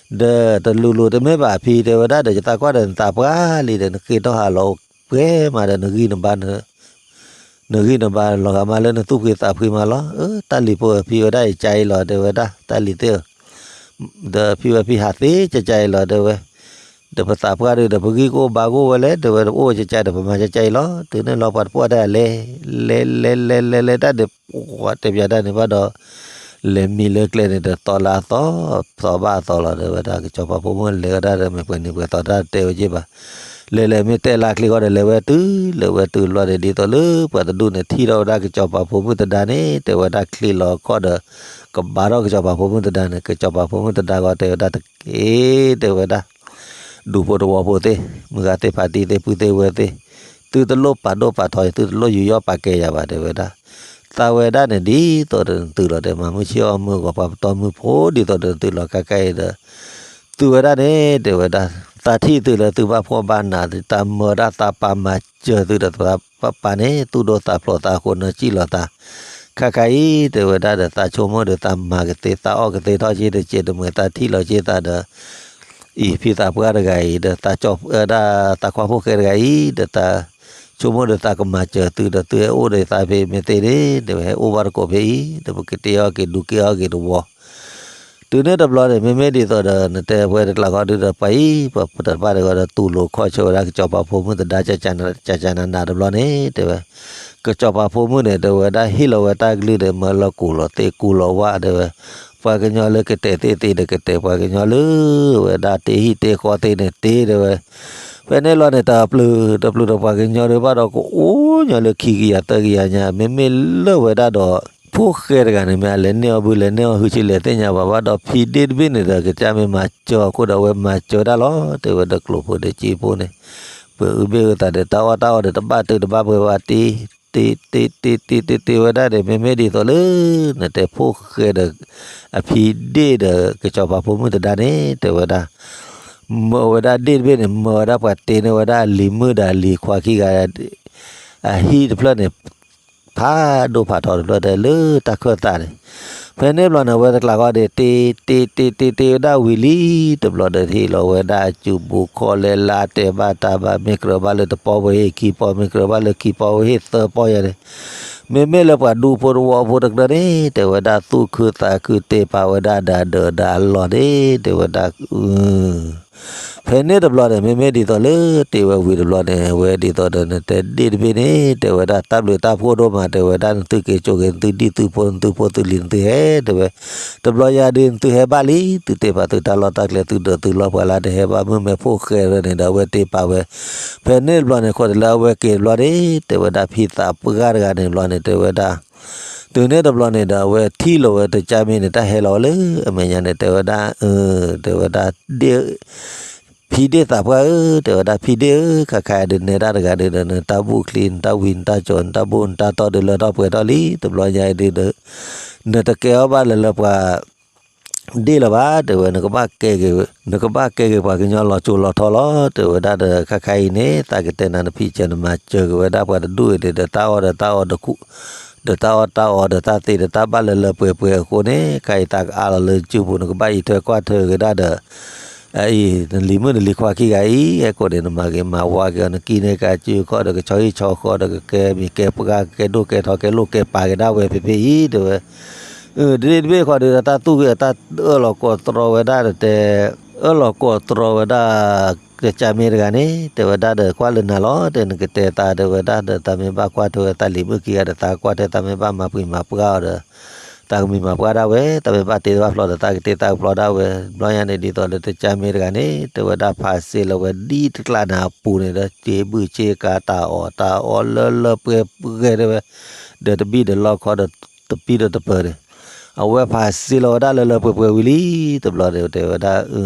ဒီးတလူၤလူၤတမ့ၢ်ဘၣ်အဖံတဲဝဲဒၣ်ဒီး ယသးကွၢ်ဒီးနသးပှၢ်လံဒီး နဃ့ထီၣ်ဟးလီၤအိၣ်ပှဲၤမးဒီး နဂံၢ်နဘါ နဂံၢ်နဘါလီၤဂာ်မးလၢနသူၣ်ဖှံသးဖှံမးလီၤ. အၢ တၢ်လံၤဖိအဖံဝဲဒၣ် ယကါအံၤလီၤ တဲဝဲဒၣ်, တၢ်လံၤသ့ၣ်ဧၢ, ဒီးဖံဝဲဖံဟးသ့ကကါအံၤလီၤ တဲဝဲ, ဒီးပသးပှၢ်ဒီး ပဂံၢ်ကအိၣ်ဘါကအိၣ်ဝဲလဲၣ် တဲဝဲ, ပအိၣ်ကကါဒီး ပမၤကကါအံၤလီၤ. တုၤန့ၣ်လီၤပှၤတပှၢ်တၢ်လဲၤ လဲၤလဲၤလဲၤလဲၤလဲၤတၢ်ဒီး ပှၤတဲပၠးတၢ်န့ၣ်ဘၣ်ဒီး လဲၤမံလၢကျဲန့ၣ်ဒီး သီလၢအသီ, သီဘၣ်အသီလီၤ တဲဝဲဒၣ်. ကစီၤပၤဖိမုၣ်လဲၤဝဲဒၣ်ဒီး မ့ၢ်ပှဲၤနံၤပှဲၤသီတၢ်တဲဝဲက့ဘၣ်, လဲၤလဲၤမ့ၢ်တဲလၢချ့ဃီဒီး လဲၤဝဲတုၤလၢဝဲတုၤလီၤန့ၣ် ဒ်သိးလၢပှၤတဒူၣ်န့ၣ် ထံၣ်ထီၣ်ဝဲဒၣ်ကစီၤပၤဖိမုၣ်တဒါန့ၣ် တဲဝဲဒၣ်ချ့လီၤခီၣ်ဒီး ကဘါထီၣ်ကစီၤပၤဖိမုၣ်တဒါန့ၣ် ကစီၤပၤဖိမုၣ်တဒါဂီၢ်တဲဝဲဒၣ်တက့ၢ် တဲဝဲဒၣ် ဒူဖိတဝီဖိသ့ၣ်, မုၢ်ဂၤသ့ၣ်ဖါတံၢ်သ့ၣ်ပုၢ်သ့ၣ်ဝဲၢ်သ့ၣ်, သုတလိၣ်ပာ်ဒိၣ်ပာ်ထီယၤ သုတလိၣ်ယူးယီၣ်ပာ်ကဲယၤဘၣ် တဲဝဲဒၣ်. သးဝဲဒၣ်န့ၣ် ဒ်သိးဒီးနသုလီၤ တဲမၤမုၢ်ဆ့ၣ်အီၣ်မုၢ်ဂီၤ ပှၤပတီၢ်မုၢ်ဖိ ဒ်သိးဒီးနသုလီၤ ခါခါအံၤဒီး သုဝဲဒၣ်န့ၣ် တဲဝဲဒၣ်, သးထံၣ်သုလၢသုဘၣ်ဖှီၣ်ဘၣ်နး တၢ်မၢဝဲဒၣ်သးပာ်မၤစၢၤသုဒီး သးပာ်န့ၣ် သူၣ်ဒိၣ်သးဖျိးသးအဃိ နၢစံၣ်လီၤသး ခါခါအံၤ တဲဝဲဒၣ်ဒီး သးဆိကမိၣ်ဒီး သးမၤကသ့ သးအီၣ်ကသ့ထီၣ်က့ဒီး စဲးတမှဲၤ သးထံၣ်လီၤက့သးဒီး အံၤ ဖံသးပှၢ်တဂၤအံၤဒီး သးကွၢ်ဖိၣ်ဃဲတဂၤအံၤဒီး သးဆိကမိၣ်ဒီး သးကမၤစၢၤသုဒီး သုဟဲအိၣ်ဒီးသးဖဲမ့ၢ်သ့န့ၣ် တဲဝဲ ဟဲအိၣ်ဘၣ်တကိးဖဲအံၤ ဒီးပကတ့အီၣ်က့ၤဒူးက့ၤအီၣ်က့ၤတဝီ တုၤန့ၣ်တဘျီန့ၣ် မ့မ့ၢ်ဒ်သိးဒီး နတဲပှဲၤတကျးဃီဒုဒီး ပှၤအံၤ ပှၤတပၣ်တဂီၤဒီး တူၢ်လိာ်ခီၣ်ဆၢဝဲဒၣ် ကစီၤပၤဖိမုၣ်တဒါ ကကနနၤတဘျီန့ၣ် တဲဝဲ ကစီၤပၤဖိမုၣ်န့ၣ် တဲဝဲဒၣ် ဟ့ၣ်လီၤဝဲတၢ်ကလုၢ်ဒီး မၢလီၤကူၣ်လီၤသ့ကူလီၤဝၣ် တဲဝဲ ပှၤကညီလၢကတဲာ်သ့ၣ်သ့ဒီးကတဲာ် ပှၤကညီလၢဝဲဒၣ်တ့ဟံၣ်တ့ဃီသ့န့ၣ်တ့ တဲဝဲ ဖဲန့ၣ်လီၤန့ၣ် တပျုၤ တပျုၤဒီးပှၤကညီဒုဘၣ်ဒီး ကအိၣ်ညီလၢခံကယၤသၢကယၤညါ မ့မ့ၢ်လၢဝဲဒၣ်ဒီး ဖိၣ်ဃဲတဂၤန့ၣ် မ့ၢ်အလဲၤန့ၢ်အီၣ်ဘုလဲၤန့ၢ်အီၣ်ဟုဆံလဲၤသ့ၣ်ညါဘၣ်ဘၣ်ဒီး ဖံဒ့ၣ်တဘ့ၣ်န့ၣ်ဒီး ကစၢ်မ့ၢ်မၤစၢၤအီၤအဃိဒီး အဝဲမၤစၢၤဝဲဒၣ်လီၤ တဲဝဲဒီးကျိာ်ဖိဒီးစ့ဖိန့ၣ် ပှဲၤအုၣ်ဘ့ၣ်အုၣ်သးဒီး တၢ်အီၣ်တၢ်အီဒီး တဘၣ်တုာ်တဘၣ်ပှဲၤဘၣ်တ့ တ့ တ့ တ့ တ့ တ့ တ့ဝဲဒၣ်န့ၣ် မ့မ့ၢ်ဒ်သိးလၢ နတဲဖိၣ်ဃဲဒီး အဖံဒ့ၣ်ဒီး ကစီၤပၤဖိမုၣ်တဒါန့ၣ် တဲဝဲဒၣ် မၢဝဲဒၣ်ဒ့ၣ်တဘ့ၣ်န့ၣ် မၢဝဲဒၣ်ပှၤတ့န့ၢ်ဝဲဒၣ်အလံၤမုၣ်ဒီးအလံၤခွါခံဂၤ အဟံၣ်တဖျၢၣ်န့ၣ် ဖးဒိၣ်ဖးထီတဖျၢၣ်ဒီးလၢတၢ်ခၢၣ်သးန့ၣ် ဖဲန့ၣ်ဘျီန့ၣ် အဝဲတကျးဃီဒီး တ့ တ့ တ့ တ့ဝဲဒၣ်ဝံၤလံ တဘျီဒီးဟ့ၣ်လီၤဝဲဒၣ်အစုပူၤခီၣ်လဲလၢတဲဘၣ်တၢ်ဘၣ် မ့ၢ်ကြၢးဘၣ်လၢတပီၢ်ဝဲဟ့ၣ်ခံပီၢ် မ့ၢ်ကြၢးဘၣ်လၢခံပီၢ်ဝဲဟ့ၣ်သၢပီၢ်ယၤန့ၣ် မ့မ့ၢ်လၢပှၤဒူဖိတဝီဖိတကြၢးန့ၣ် တဲဝဲဒၣ်သူၣ်ခုသးခုတ့ပာ်ဝဲဒၣ်ဒီးအဒၢးဒီးအလီၢ်န့ၣ် တဲဝဲဒၣ် ဖဲန့ၣ်တဘျီန့ၣ် မ့မ့ၢ်ဒ်သိးလၢတ့ဝဲဝံၤတဘျီန့ၣ် အဝဲဒ်သိးဒီးနတဲဒ့ၣ်တဘ့ၣ်န့ၣ် တဲဝဲဒၣ်တၢ်ဘျုးတၢ်ဖှိၣ်ဒိၣ်မး တဲဝဲဒၣ်နသုက့ၤစိာ်က့ၤ နသုဒံၣ်သုဖိ နသုဖိသုလံၤနသုဟဲ တဲဝဲ တဘျီယၤဒုးနသုဟဲဘၣ်လံ သုတ့ပာ်သုတၢ်လီၢ်တၢ်ကျဲ သုဒၢးသုလီၢ်ပှၤလၢတဟဲဘၣ်မုၢ်မဲဖိၣ်ဃဲန့ၣ်ဒီး အဝဲတ့ပာ်ဝဲ ဖဲန့ၣ်တဘျီန့ၣ် ခိးတလၢအဝဲက့ၤတဘျီန့ၣ် တဲဝဲဒၣ်ဖံသးပှၢ်တဂၤန့ၣ်တဘျီန့ၣ် တဲဝဲဒၣ် တုၤန့ၣ်တဘျီန့ၣ်ဒီး အဝဲထံၣ်လီၤဝဲတကၢ်မ့ၢ်န့ၣ် တၢ်ဟဲလီၤဝဲလၢအမဲာ်ညါန့ၣ် တဲဝဲဒၣ် တဲဝဲဒၣ် ဖံဒ့ၣ်သးပှၢ်ဧၢ တဲဝဲဒၣ် ဖံဒ့ၣ်ဧၢ ခါခါဒုးနဲဒၣ်တဂၤဒုးဒီး နတၢ်ဘူၣ်ချံ နတၢ်ဝံနတၢ်ကၠီ နတၢ်ဘူၣ်နတၢ်တီဒုးလၢထီၣ်ပှဲၤထီၣ်လံ တဘျီညါအံၤဒုးဒီး နတကဲအီၣ်ဘၣ်လၢလၢပှၤ ဒ့ၣ်လၢၤဘၣ် တဲဝဲ နကဘၣ်ကဲက့ၤ နကဘၣ်ကဲက့ၤပှၤကညီလီၤစိၤလီၤထီလီၤ တဲဝဲဒၣ်ဒီး ခါခါအံၤန့ၣ် သးကတဲနၤနဖံးစၢၤနမၤစၢၤက့ၤဝဲဒၣ်ပှၤတဒူၣ်အံၤန့ၣ်ဒီး တၢ်အီၣ်ဒီးတၢ်အီဒီးခူၣ် ဒီးတၢ်အီၣ်တၢ်အီဒီးတၢ်သ့ဒီးတၢ်ဘၣ်လၢလၢပှဲၤပှဲၤအဃိန့ၣ် ခါအံၤသးကအါလီၤလၢစုပူၤ နကဘၣ်အံးထွဲကွၢ်ထွဲက့ၤဒၣ်ဒီး အအံၤ နလံၤမုၣ်နလံၤခွါခံဂၤအံၤ ဟဲကိးန့ၣ် နမၤဂ့ၤမၤဝါက့ၤအီၤ နကံၣ်န့ၢ်က့ၤစုခီၣ်ဒီး ကဆီဟံၣ်ဆီဃီဒီး ကကဲမံၤကဲပှၢ် ကကဲဒိၣ်ကဲထီ ကဲလိာ်ကဲပာ်က့ၤဒၣ်ဝဲဖဲဖဲအံၤ တဲဝဲ တဘ့ၣ်တဘ့ၣ်ဃီဒီး တၢ်သူၣ်ဂ့ၤ တၢ်အၢၣ်လီၤကိးတြီဝဲဒၣ်ဒီးတဲ အၢၣ်လီၤကိးတြီဝဲဒၣ် ကစၢ်မ့ၢ်တဂၤန့ၣ် တဲဝဲဒၣ်ဒီး ကွၢ်လၢနၤလီၤ တဲ နကတဲသး တဲဝဲဒၣ်ဒီး သးမ့ၢ်ဘၣ်ကွၢ်ထွဲဝဲသးလံၤမုၣ်ခံဂၤဒီး သးကွၢ်ထွဲ သးမ့ၢ်ဘၣ်မၤပှံၤမၤပှၢ်အီၤဒီး သးကမံၤမၤပှၢ်ဒၣ်ဝဲ သးမ့ၢ်ဘၣ်တ့သးဘၣ်ဖျီဒီး သးကတ့သးကဖျီဒၣ်ဝဲ ဘျီညါန့ၣ် ဒ်သိးလၢတကၢ်မ့ၢ်တဂၤန့ၣ် တဲဝဲဒၣ်ဖးစ့လီၤဝဲဒ်တကျးနၤအပူၤန့ၣ်ဒီး စ့ဘုၣ်စ့ကၤ တၢ်အီၣ်တၢ်အီလၢလၢပှဲၤပှဲၤတဲဝဲ ဒီးတဘံၣ်ဒီးလီခီဒီး တပံၣ်ဒီးတပၢၤန့ၣ် အဝဲဖးစ့လီၤဝဲဒၣ်လၢလၢပှဲၤပှဲၤဝံၤလံ တဘျီန့ၣ် တဲဝဲဒၣ်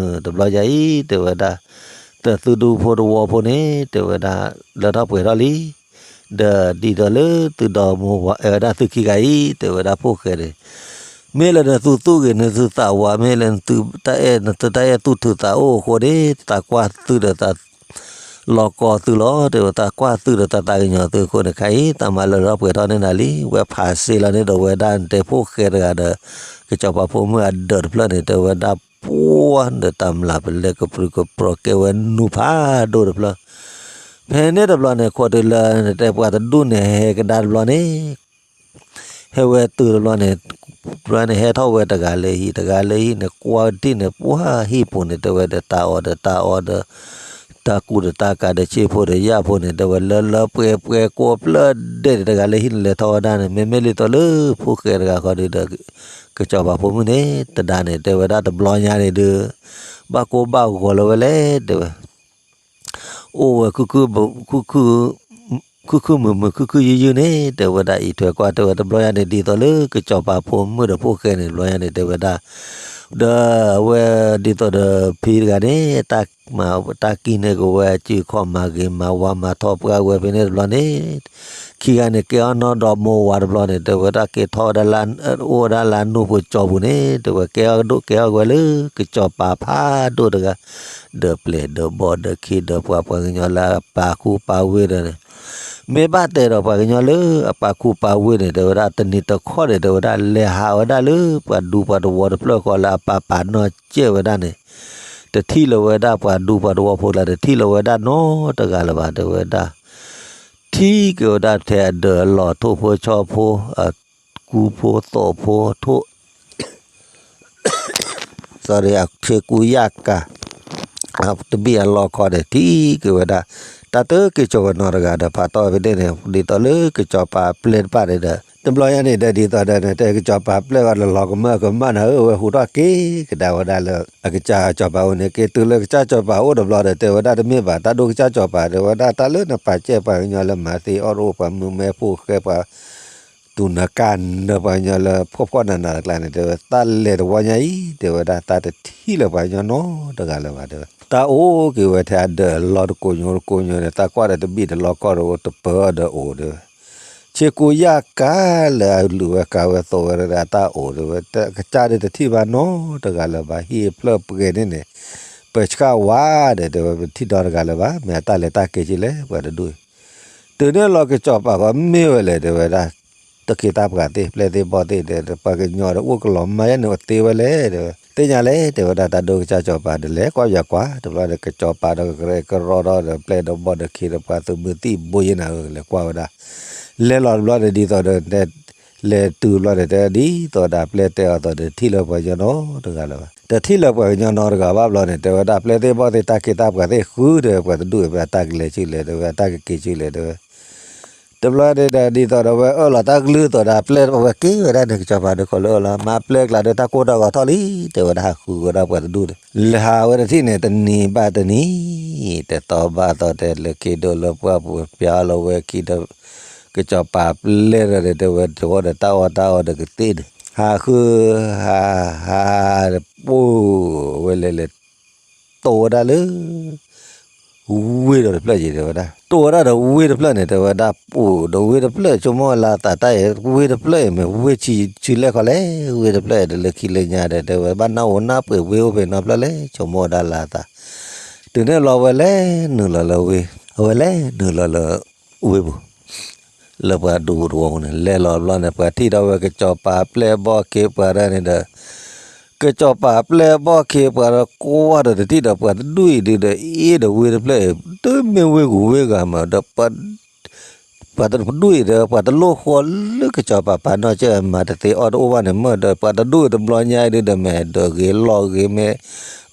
တဘျီယၤအံၤ တဲဝဲဒၣ် တသုဒူဖိတဝီဖိန့ၣ် တဲဝဲဒၣ် လၢထီၣ်ပှဲၤထီၣ်လံ ဒီးဒ်သိးလၢသုဒီမါဝၤအဲၣ်ဝဲဒၣ်သုခံဂၤအံၤ တဲဝဲဒၣ်ဖိၣ်ဃဲန့ၣ် မ့ၢ်လၢနသုသူၣ်ဂ့ၤ နသုသးဝး မ့ၢ်လၢနသုတၢ်အဲၣ် နသုတၢ်အဲၣ်သူၣ်ထုးသးအိၣ်အဃိန့ၣ် သးကွၢ်သုဒီးသး လီၤကီသုလီၤ တဲဝဲ သးကွၢ်သုဒီးသးသးကညီၤသုအဃိန့ၣ် ခါအံၤ သးမၤလၢထီၣ်ပှဲၤထီၣ်န့ၢ်နၤလံ ဝဲဖးစ့လီၤန့ၣ်ဒီးဝဲဒၣ်နတဲဖိၣ်ဃဲတဂၤဒီး ကစီၤပၤဖိမုၣ်အဒၢးတဖျၢၣ်န့ၣ် တဲဝဲဒၣ် ပှၢ်ဒီးတၢ်မျၢ်ပလဲကပြုၢ်ကပြီၤကဲဝဲနူၤဖးဒိၣ်တဖျၢၣ်, ဖဲန့ၣ်တဘျီန့ၣ် ခိးတုၤလၢတဲပှၤတဒူၣ်န့ၣ်ဟဲကဒါတဘျီန့ၣ် ဟဲဝဲတုၤတဘျီန့ၣ်, ဘျီန့ၣ်ဟဲထီၣ်ဝဲတဂၤလၢဟံၣ် တဂၤလၢဟံၣ်န့ၣ် ကွၢ်တထံၣ်န့ၣ် ပှၢ်ဟံၣ်ပူၤန့ၣ် တဲဝဲဒီးတၢ်အီၣ်ဒီးတၢ်အီဒီး တၢ်ကူၣ်ဒီးတၢ်ကၤဒီးဆ့ၣ်ဖိဒီးယၣ်ဖိန့ၣ် တဲဝဲလၢလၢပှဲၤပှဲၤကိးဖျၢၣ်ဒဲးန့ၣ် တဂၤလၢဟံၣ်န့ၣ်လဲၤထီၣ်ဝဲဒၣ်န့ၣ် မ့မ့ၢ်လံသိးလၢဖိၣ်ဃဲတဂၤဃီဒီး ကစီၤပၤဖိမုၣ်န့ၣ် တဒါန့ၣ် တဲဝဲဒၣ်တဘျီညါန့ၣ်ဒီး ဘၣ်ကိၢ်ဘၣ်ဂီၤလၢၤဝဲလဲၣ် တဲဝဲ အိၣ်ဝဲ ခုၣ်ခုၣ်မုာ်မုာ် ခုၣ်ခုၣ်ယုၢ်ယုၢ်န့ၣ် တဲဝဲဒၣ် အံးထွဲကွၢ် တဲဝဲတဘျီညါန့ၣ် ဒ်သိးလၢကစီၤပၤဖိမုၣ်ဒီးဖိၣ်ဃဲန့ၣ် တဘျီညါန့ၣ် တဲဝဲဒၣ် ဒီးအဝဲဒ်သိးဒီးဖံတဂၤန့ၣ် တၢ်မၤတၢ်ကံၣ်န့ၢ်က့ၤဝဲ စုခီၣ်မၤဂ့ၤမၤဝါမၤထီၣ်ပှၢ်ဝဲဖဲန့ၣ်တဘျီန့ၣ် ခံဂၤန့ၣ် ကဲအီၣ်နီၢ်ဒီမိၢ်ဝၤတဘျီန့ၣ် တဲဝဲဒၣ်က့ၤထီၣ်ဝဲဒၣ်လၢ အိၣ်ဝဲဒၣ်လၢအနူၢ်ပူၤကၠီပူၤန့ၣ် တဲဝဲကဲအီၣ်ဒိၣ်ကဲအီၣ်ဝဲလၢ ကစီၤပၤဖးဒိၣ်တဂၤ ဒီးပျဲၢ်ဒီးဘီၣ်ဒီးခ့ဒီးပှၤ ပှၤကညီလၢအပာ်ခူပာ်ဝ့ၢ်ဒီးန့ၣ် မ့ၢ်ဘၣ်တဲဒီးပှၤကညီလၢအပာ်ခူပာ်ဝ့ၢ်န့ၣ် တဲဝဲဒၣ်တနံၤတခီန့ၣ် တဲဝဲဒၣ်လဲၤဟးဝဲဒၣ်လၢပှၤဒူပှၤသဝီတဖျၢၣ်ဃီလၢအပာ်ပာ်နီၢ်ကဲၣ်ဝဲဒၣ်န့ၣ် တထံၣ်လၢၤဝဲဒၣ်ပှၤဒူပှၤသဝီဖိလၢ တထံၣ်လၢၤဝဲဒၣ်နီတဂၤလၢၤဘၣ် တဲဝဲဒၣ် ထံၣ်က့ၤဝဲဒၣ်ထဲအဒၢးအလီၢ်ထိၣ်ဖိဆီဖိ အကူဖိသိးဖိထိၣ် သီဒီးအဆ့ကူယၣ်ကၤ တဘ့ၣ်အလီၢ်ခီန့ၣ် ထံၣ်က့ၤဝဲဒၣ် တၢ်တက့ၤစိာ်ဝဲနီတဂၤဒီး ဖးတီၢ်ဖဲန့ၣ်န့ၣ် ဒ်သိးလၢကစီၤပၤပျဲၢ်တဖၣ်န့ၣ်ဒီး တဘျီညါန့ၣ်ဒီး ဒ်သိးဒီးန့ၣ် တဲကစီၤပၤပျဲၢ်ဝဲလီၤလီၤကမၢကမၣ်နၤဧၢ ဝဲဟူးထီၣ်က့ၤကဒါဝဲဒၣ်လၢ အကစၢ်စီၤပၤအိၣ်န့ၣ် က့ၤတုၤလၢကစၢ်စီၤပၤအိၣ်တဘျီဒီး တဲဝဲဒၣ်တမ့ၢ်ဘၣ် တၢ်ဒိၣ်ကစၢ်စီၤပၤ တဲဝဲဒၣ်တၢ်လၢနပာ်ကဲၣ်ပှၤကညီလၢမၤသ့အီၣ်တအိၣ် ပှၤမုာ်မဲဖိၣ်ဃဲပှၤ တူၢ်နၤကၢ်နၢၤပှၤကညီလၢ ဖှီၣ်ဖှီၣ်နးနးတကျါန့ၣ် တဲဝဲ တၢ်လဲၤတဝီညါအံၤ တဲဝဲဒၣ် တၢ်တထံၣ်လၢၤပှၤကညီနီတဂၤလၢၤဘၣ် တဲဝဲ တၢ်အိၣ်က့ၤဝဲထဲအဒၢးအလီၢ်တကိးညိတကိးညိန့ၣ် တၢ်ကွၢ်ဒီးတဘ့ၣ်တလီၢ်ခီၣ်ဒီးတပၢၤအီၤဒီးအိၣ် တဲဝဲ ဆ့ကူယၢ်ကၤလၢအလုၢ်ဝဲကၤဝဲသိးဝဲဒီးအတၢ်အိၣ် တဲဝဲ ကစၢ်ဒီးတထံၣ်ဘၣ်နီတဂၤလၢၤဘၣ် ဟံၣ်အဖျၢၣ်ပှဲၤန့ၣ်န့ၣ် ပဆှၣ်ဝါဒီး တဲဝဲ ပထံၣ်နီတဂၤလၢၤဘၣ် မ့ၢ်အတၢ်လဲၤတၢ်က့ၤက့ၤလဲၣ် ပှၤတဒူၣ်အံၤ တုၤန့ၣ်လီၤကစီၤပၤပှၤမ့ၢ်ဝဲလဲၣ် တဲဝဲဒၣ် တၢ်ခ့တၢ်ပှၤသ့ၣ် ပျဲၢ်သ့ၣ်ဘီၣ်သ့ၣ်ဒီး ပှၤကညီဒီးအိၣ်ကလီၤမၢ်ယဲန့ၣ် အသ့ဝဲလဲၣ် တဲဝဲ သ့ၣ်ညါလဲၣ် တဲဝဲဒၣ် တၢ်ဒိၣ်ကစၢ်စီၤပၤဒီး လဲၤကွၢ်ယွၤကွၢ် တဘျီဒီး ကစီၤပၤဒီးကရဲၣ်ကရီဒီး ပျဲၢ်ဒီးဘီၣ်ဒီးခ့ဒီးပှၤသုးမုၢ်သံၣ်ဘိယဲနၤဧၢ လဲၤကွၢ်ဝဲဒၣ် လဲၤလီၤတဘျီဒီး ဒ်သိးဒီး လဲၤတုၤဘျီန့ၣ် တဲဒ်သိးဒၣ်ပျဲၢ်တဲအီၤသိးဒီး တထံၣ်လၢပှၤကညီနီတဂၤလၢၤဘၣ် တထံၣ်လၢပှၤကညီနီတဂၤဘၣ်ဘျီန့ၣ် တဲဝဲဒၣ် ပျဲၢ်သ့ၣ်ဘီၣ်သ့ၣ် တၢ်ခ့တၢ်ပှၤသ့ၣ်ဃုဒီး ပှၤတဒူၣ်အံၤ ပှဲၤတၢ်ကလဲၤဆူလဲၣ် တဲဝဲ တၢ်ကက့ၤဆူလဲၣ် တဲဝဲ တဘျီန့ၣ်ဒီး ဒ်သိးဒီးဝဲအၢၣ်လီၤတၢ်ကလုၢ်သိးဒၣ်ပျဲၢ် ဝဲက့ၤဝဲဒၣ်န့ၣ် ကစီၤပၤဒီးခီလၢအၢၣ်လီၤ မၤပျဲၢ်ကျါဒီး တၢ်ကိၢ်တၢ်ဂီၤထီၣ်လံ တဲဝဲဒၣ် ဟးဃုဝဲဒၣ်ပှၤတဒူၣ်ဒီး လဲၤဟးဝဲတထံၣ်န့ၣ် တနံၤဘၣ်တနံၤ တဲသီဘၣ်သီ တဲလၢခံဒိၣ်လၢပှၢ်ပူၤ ပျဲအီၤလၢဝဲခံဒီး ကစီၤပၤပျဲၢ်ဒီး တဲဝဲ တဝီဒီးတၢ်အီၣ်တၢ်အီဒီးကသ့ၣ်ဒီး ဟးဃု ဟး ဟး ပူၤ ဝဲလဲၤလဲၤ တိၢ်ဝဲဒၣ်လၢ ဝ့ၢ်ဒီးတဖျၢၣ်ယံၤ တဲဝဲဒၣ် တိၢ်ဝဲဒၣ်ဒီးဝ့ၢ်တဖျၢၣ်န့ၣ် တဲဝဲဒၣ် ပူၤ ဒီးဝ့ၢ်တဖျၢၣ် ဆိကမိၣ်လၢသးတၢ်အံၤ ဝ့ၢ်တဖျၢၣ်အံၤ မ့ၢ်ဝ့ၢ်ဆံးလဲၣ်ခီလဲၣ် ဝ့ၢ်တဖျၢၣ်အံၤဒီးလၢခံလၢညါဒီး တဲဝဲ ဘၣ်နၢ်ဟူနၢ်ပှ့ၤဝ့ၢ်အိၣ်ဖဲနီတဖျၢၣ်လဲၣ် ဆိကမိၣ်ဝဲဒၣ်လၢသး တုၤန့ၣ်လီၤဝဲလဲၤနုာ်လီၤလၢဝ့ၢ် အဝဲလဲၤနုာ်လီၤလၢ ဝ့ၢ်ပူၤ လၢပှၤဒူပူၤတဝီပူၤန့ၣ် လဲၤလီၤဘျီန့ၣ် ပှၤထံၣ်ဒီးဝဲကစီၤပၤပျဲၢ်ဘီၣ်ခ့ပှၤဒၣ်န့ၣ်ဒီး ကစီၤပၤပျဲၢ်ဘီၣ်ခ့ပှၤဒီးကွၢ်ဒီးတထံၣ်ဒီးပှၤတဒူၣ်အံၤဒုးဒီး အ့ၣ်ဒီးဝ့ၢ်တဖျၢၣ်အံၤ တမ့ၢ်ဝ့ၢ်ဂူၤဝ့ၢ်ဂၤမးဒီး ပှၤတဒူၣ်အံၤဒီး ပှၤတလိၣ်ဃီလၢကစီၤပၤပာ်နီၢ်ကဲၣ်မၤတသ့အီၣ်တအိၣ်ဘၣ်န့ၣ်မ့ၢ်ဒီး ပှၤတဒူၣ်အံၤတဘျီညါအံၤဒုးဒီး မ့ၢ်ဒိးဂ့ၤလီၢ်ဂ့ၤမ့ၢ်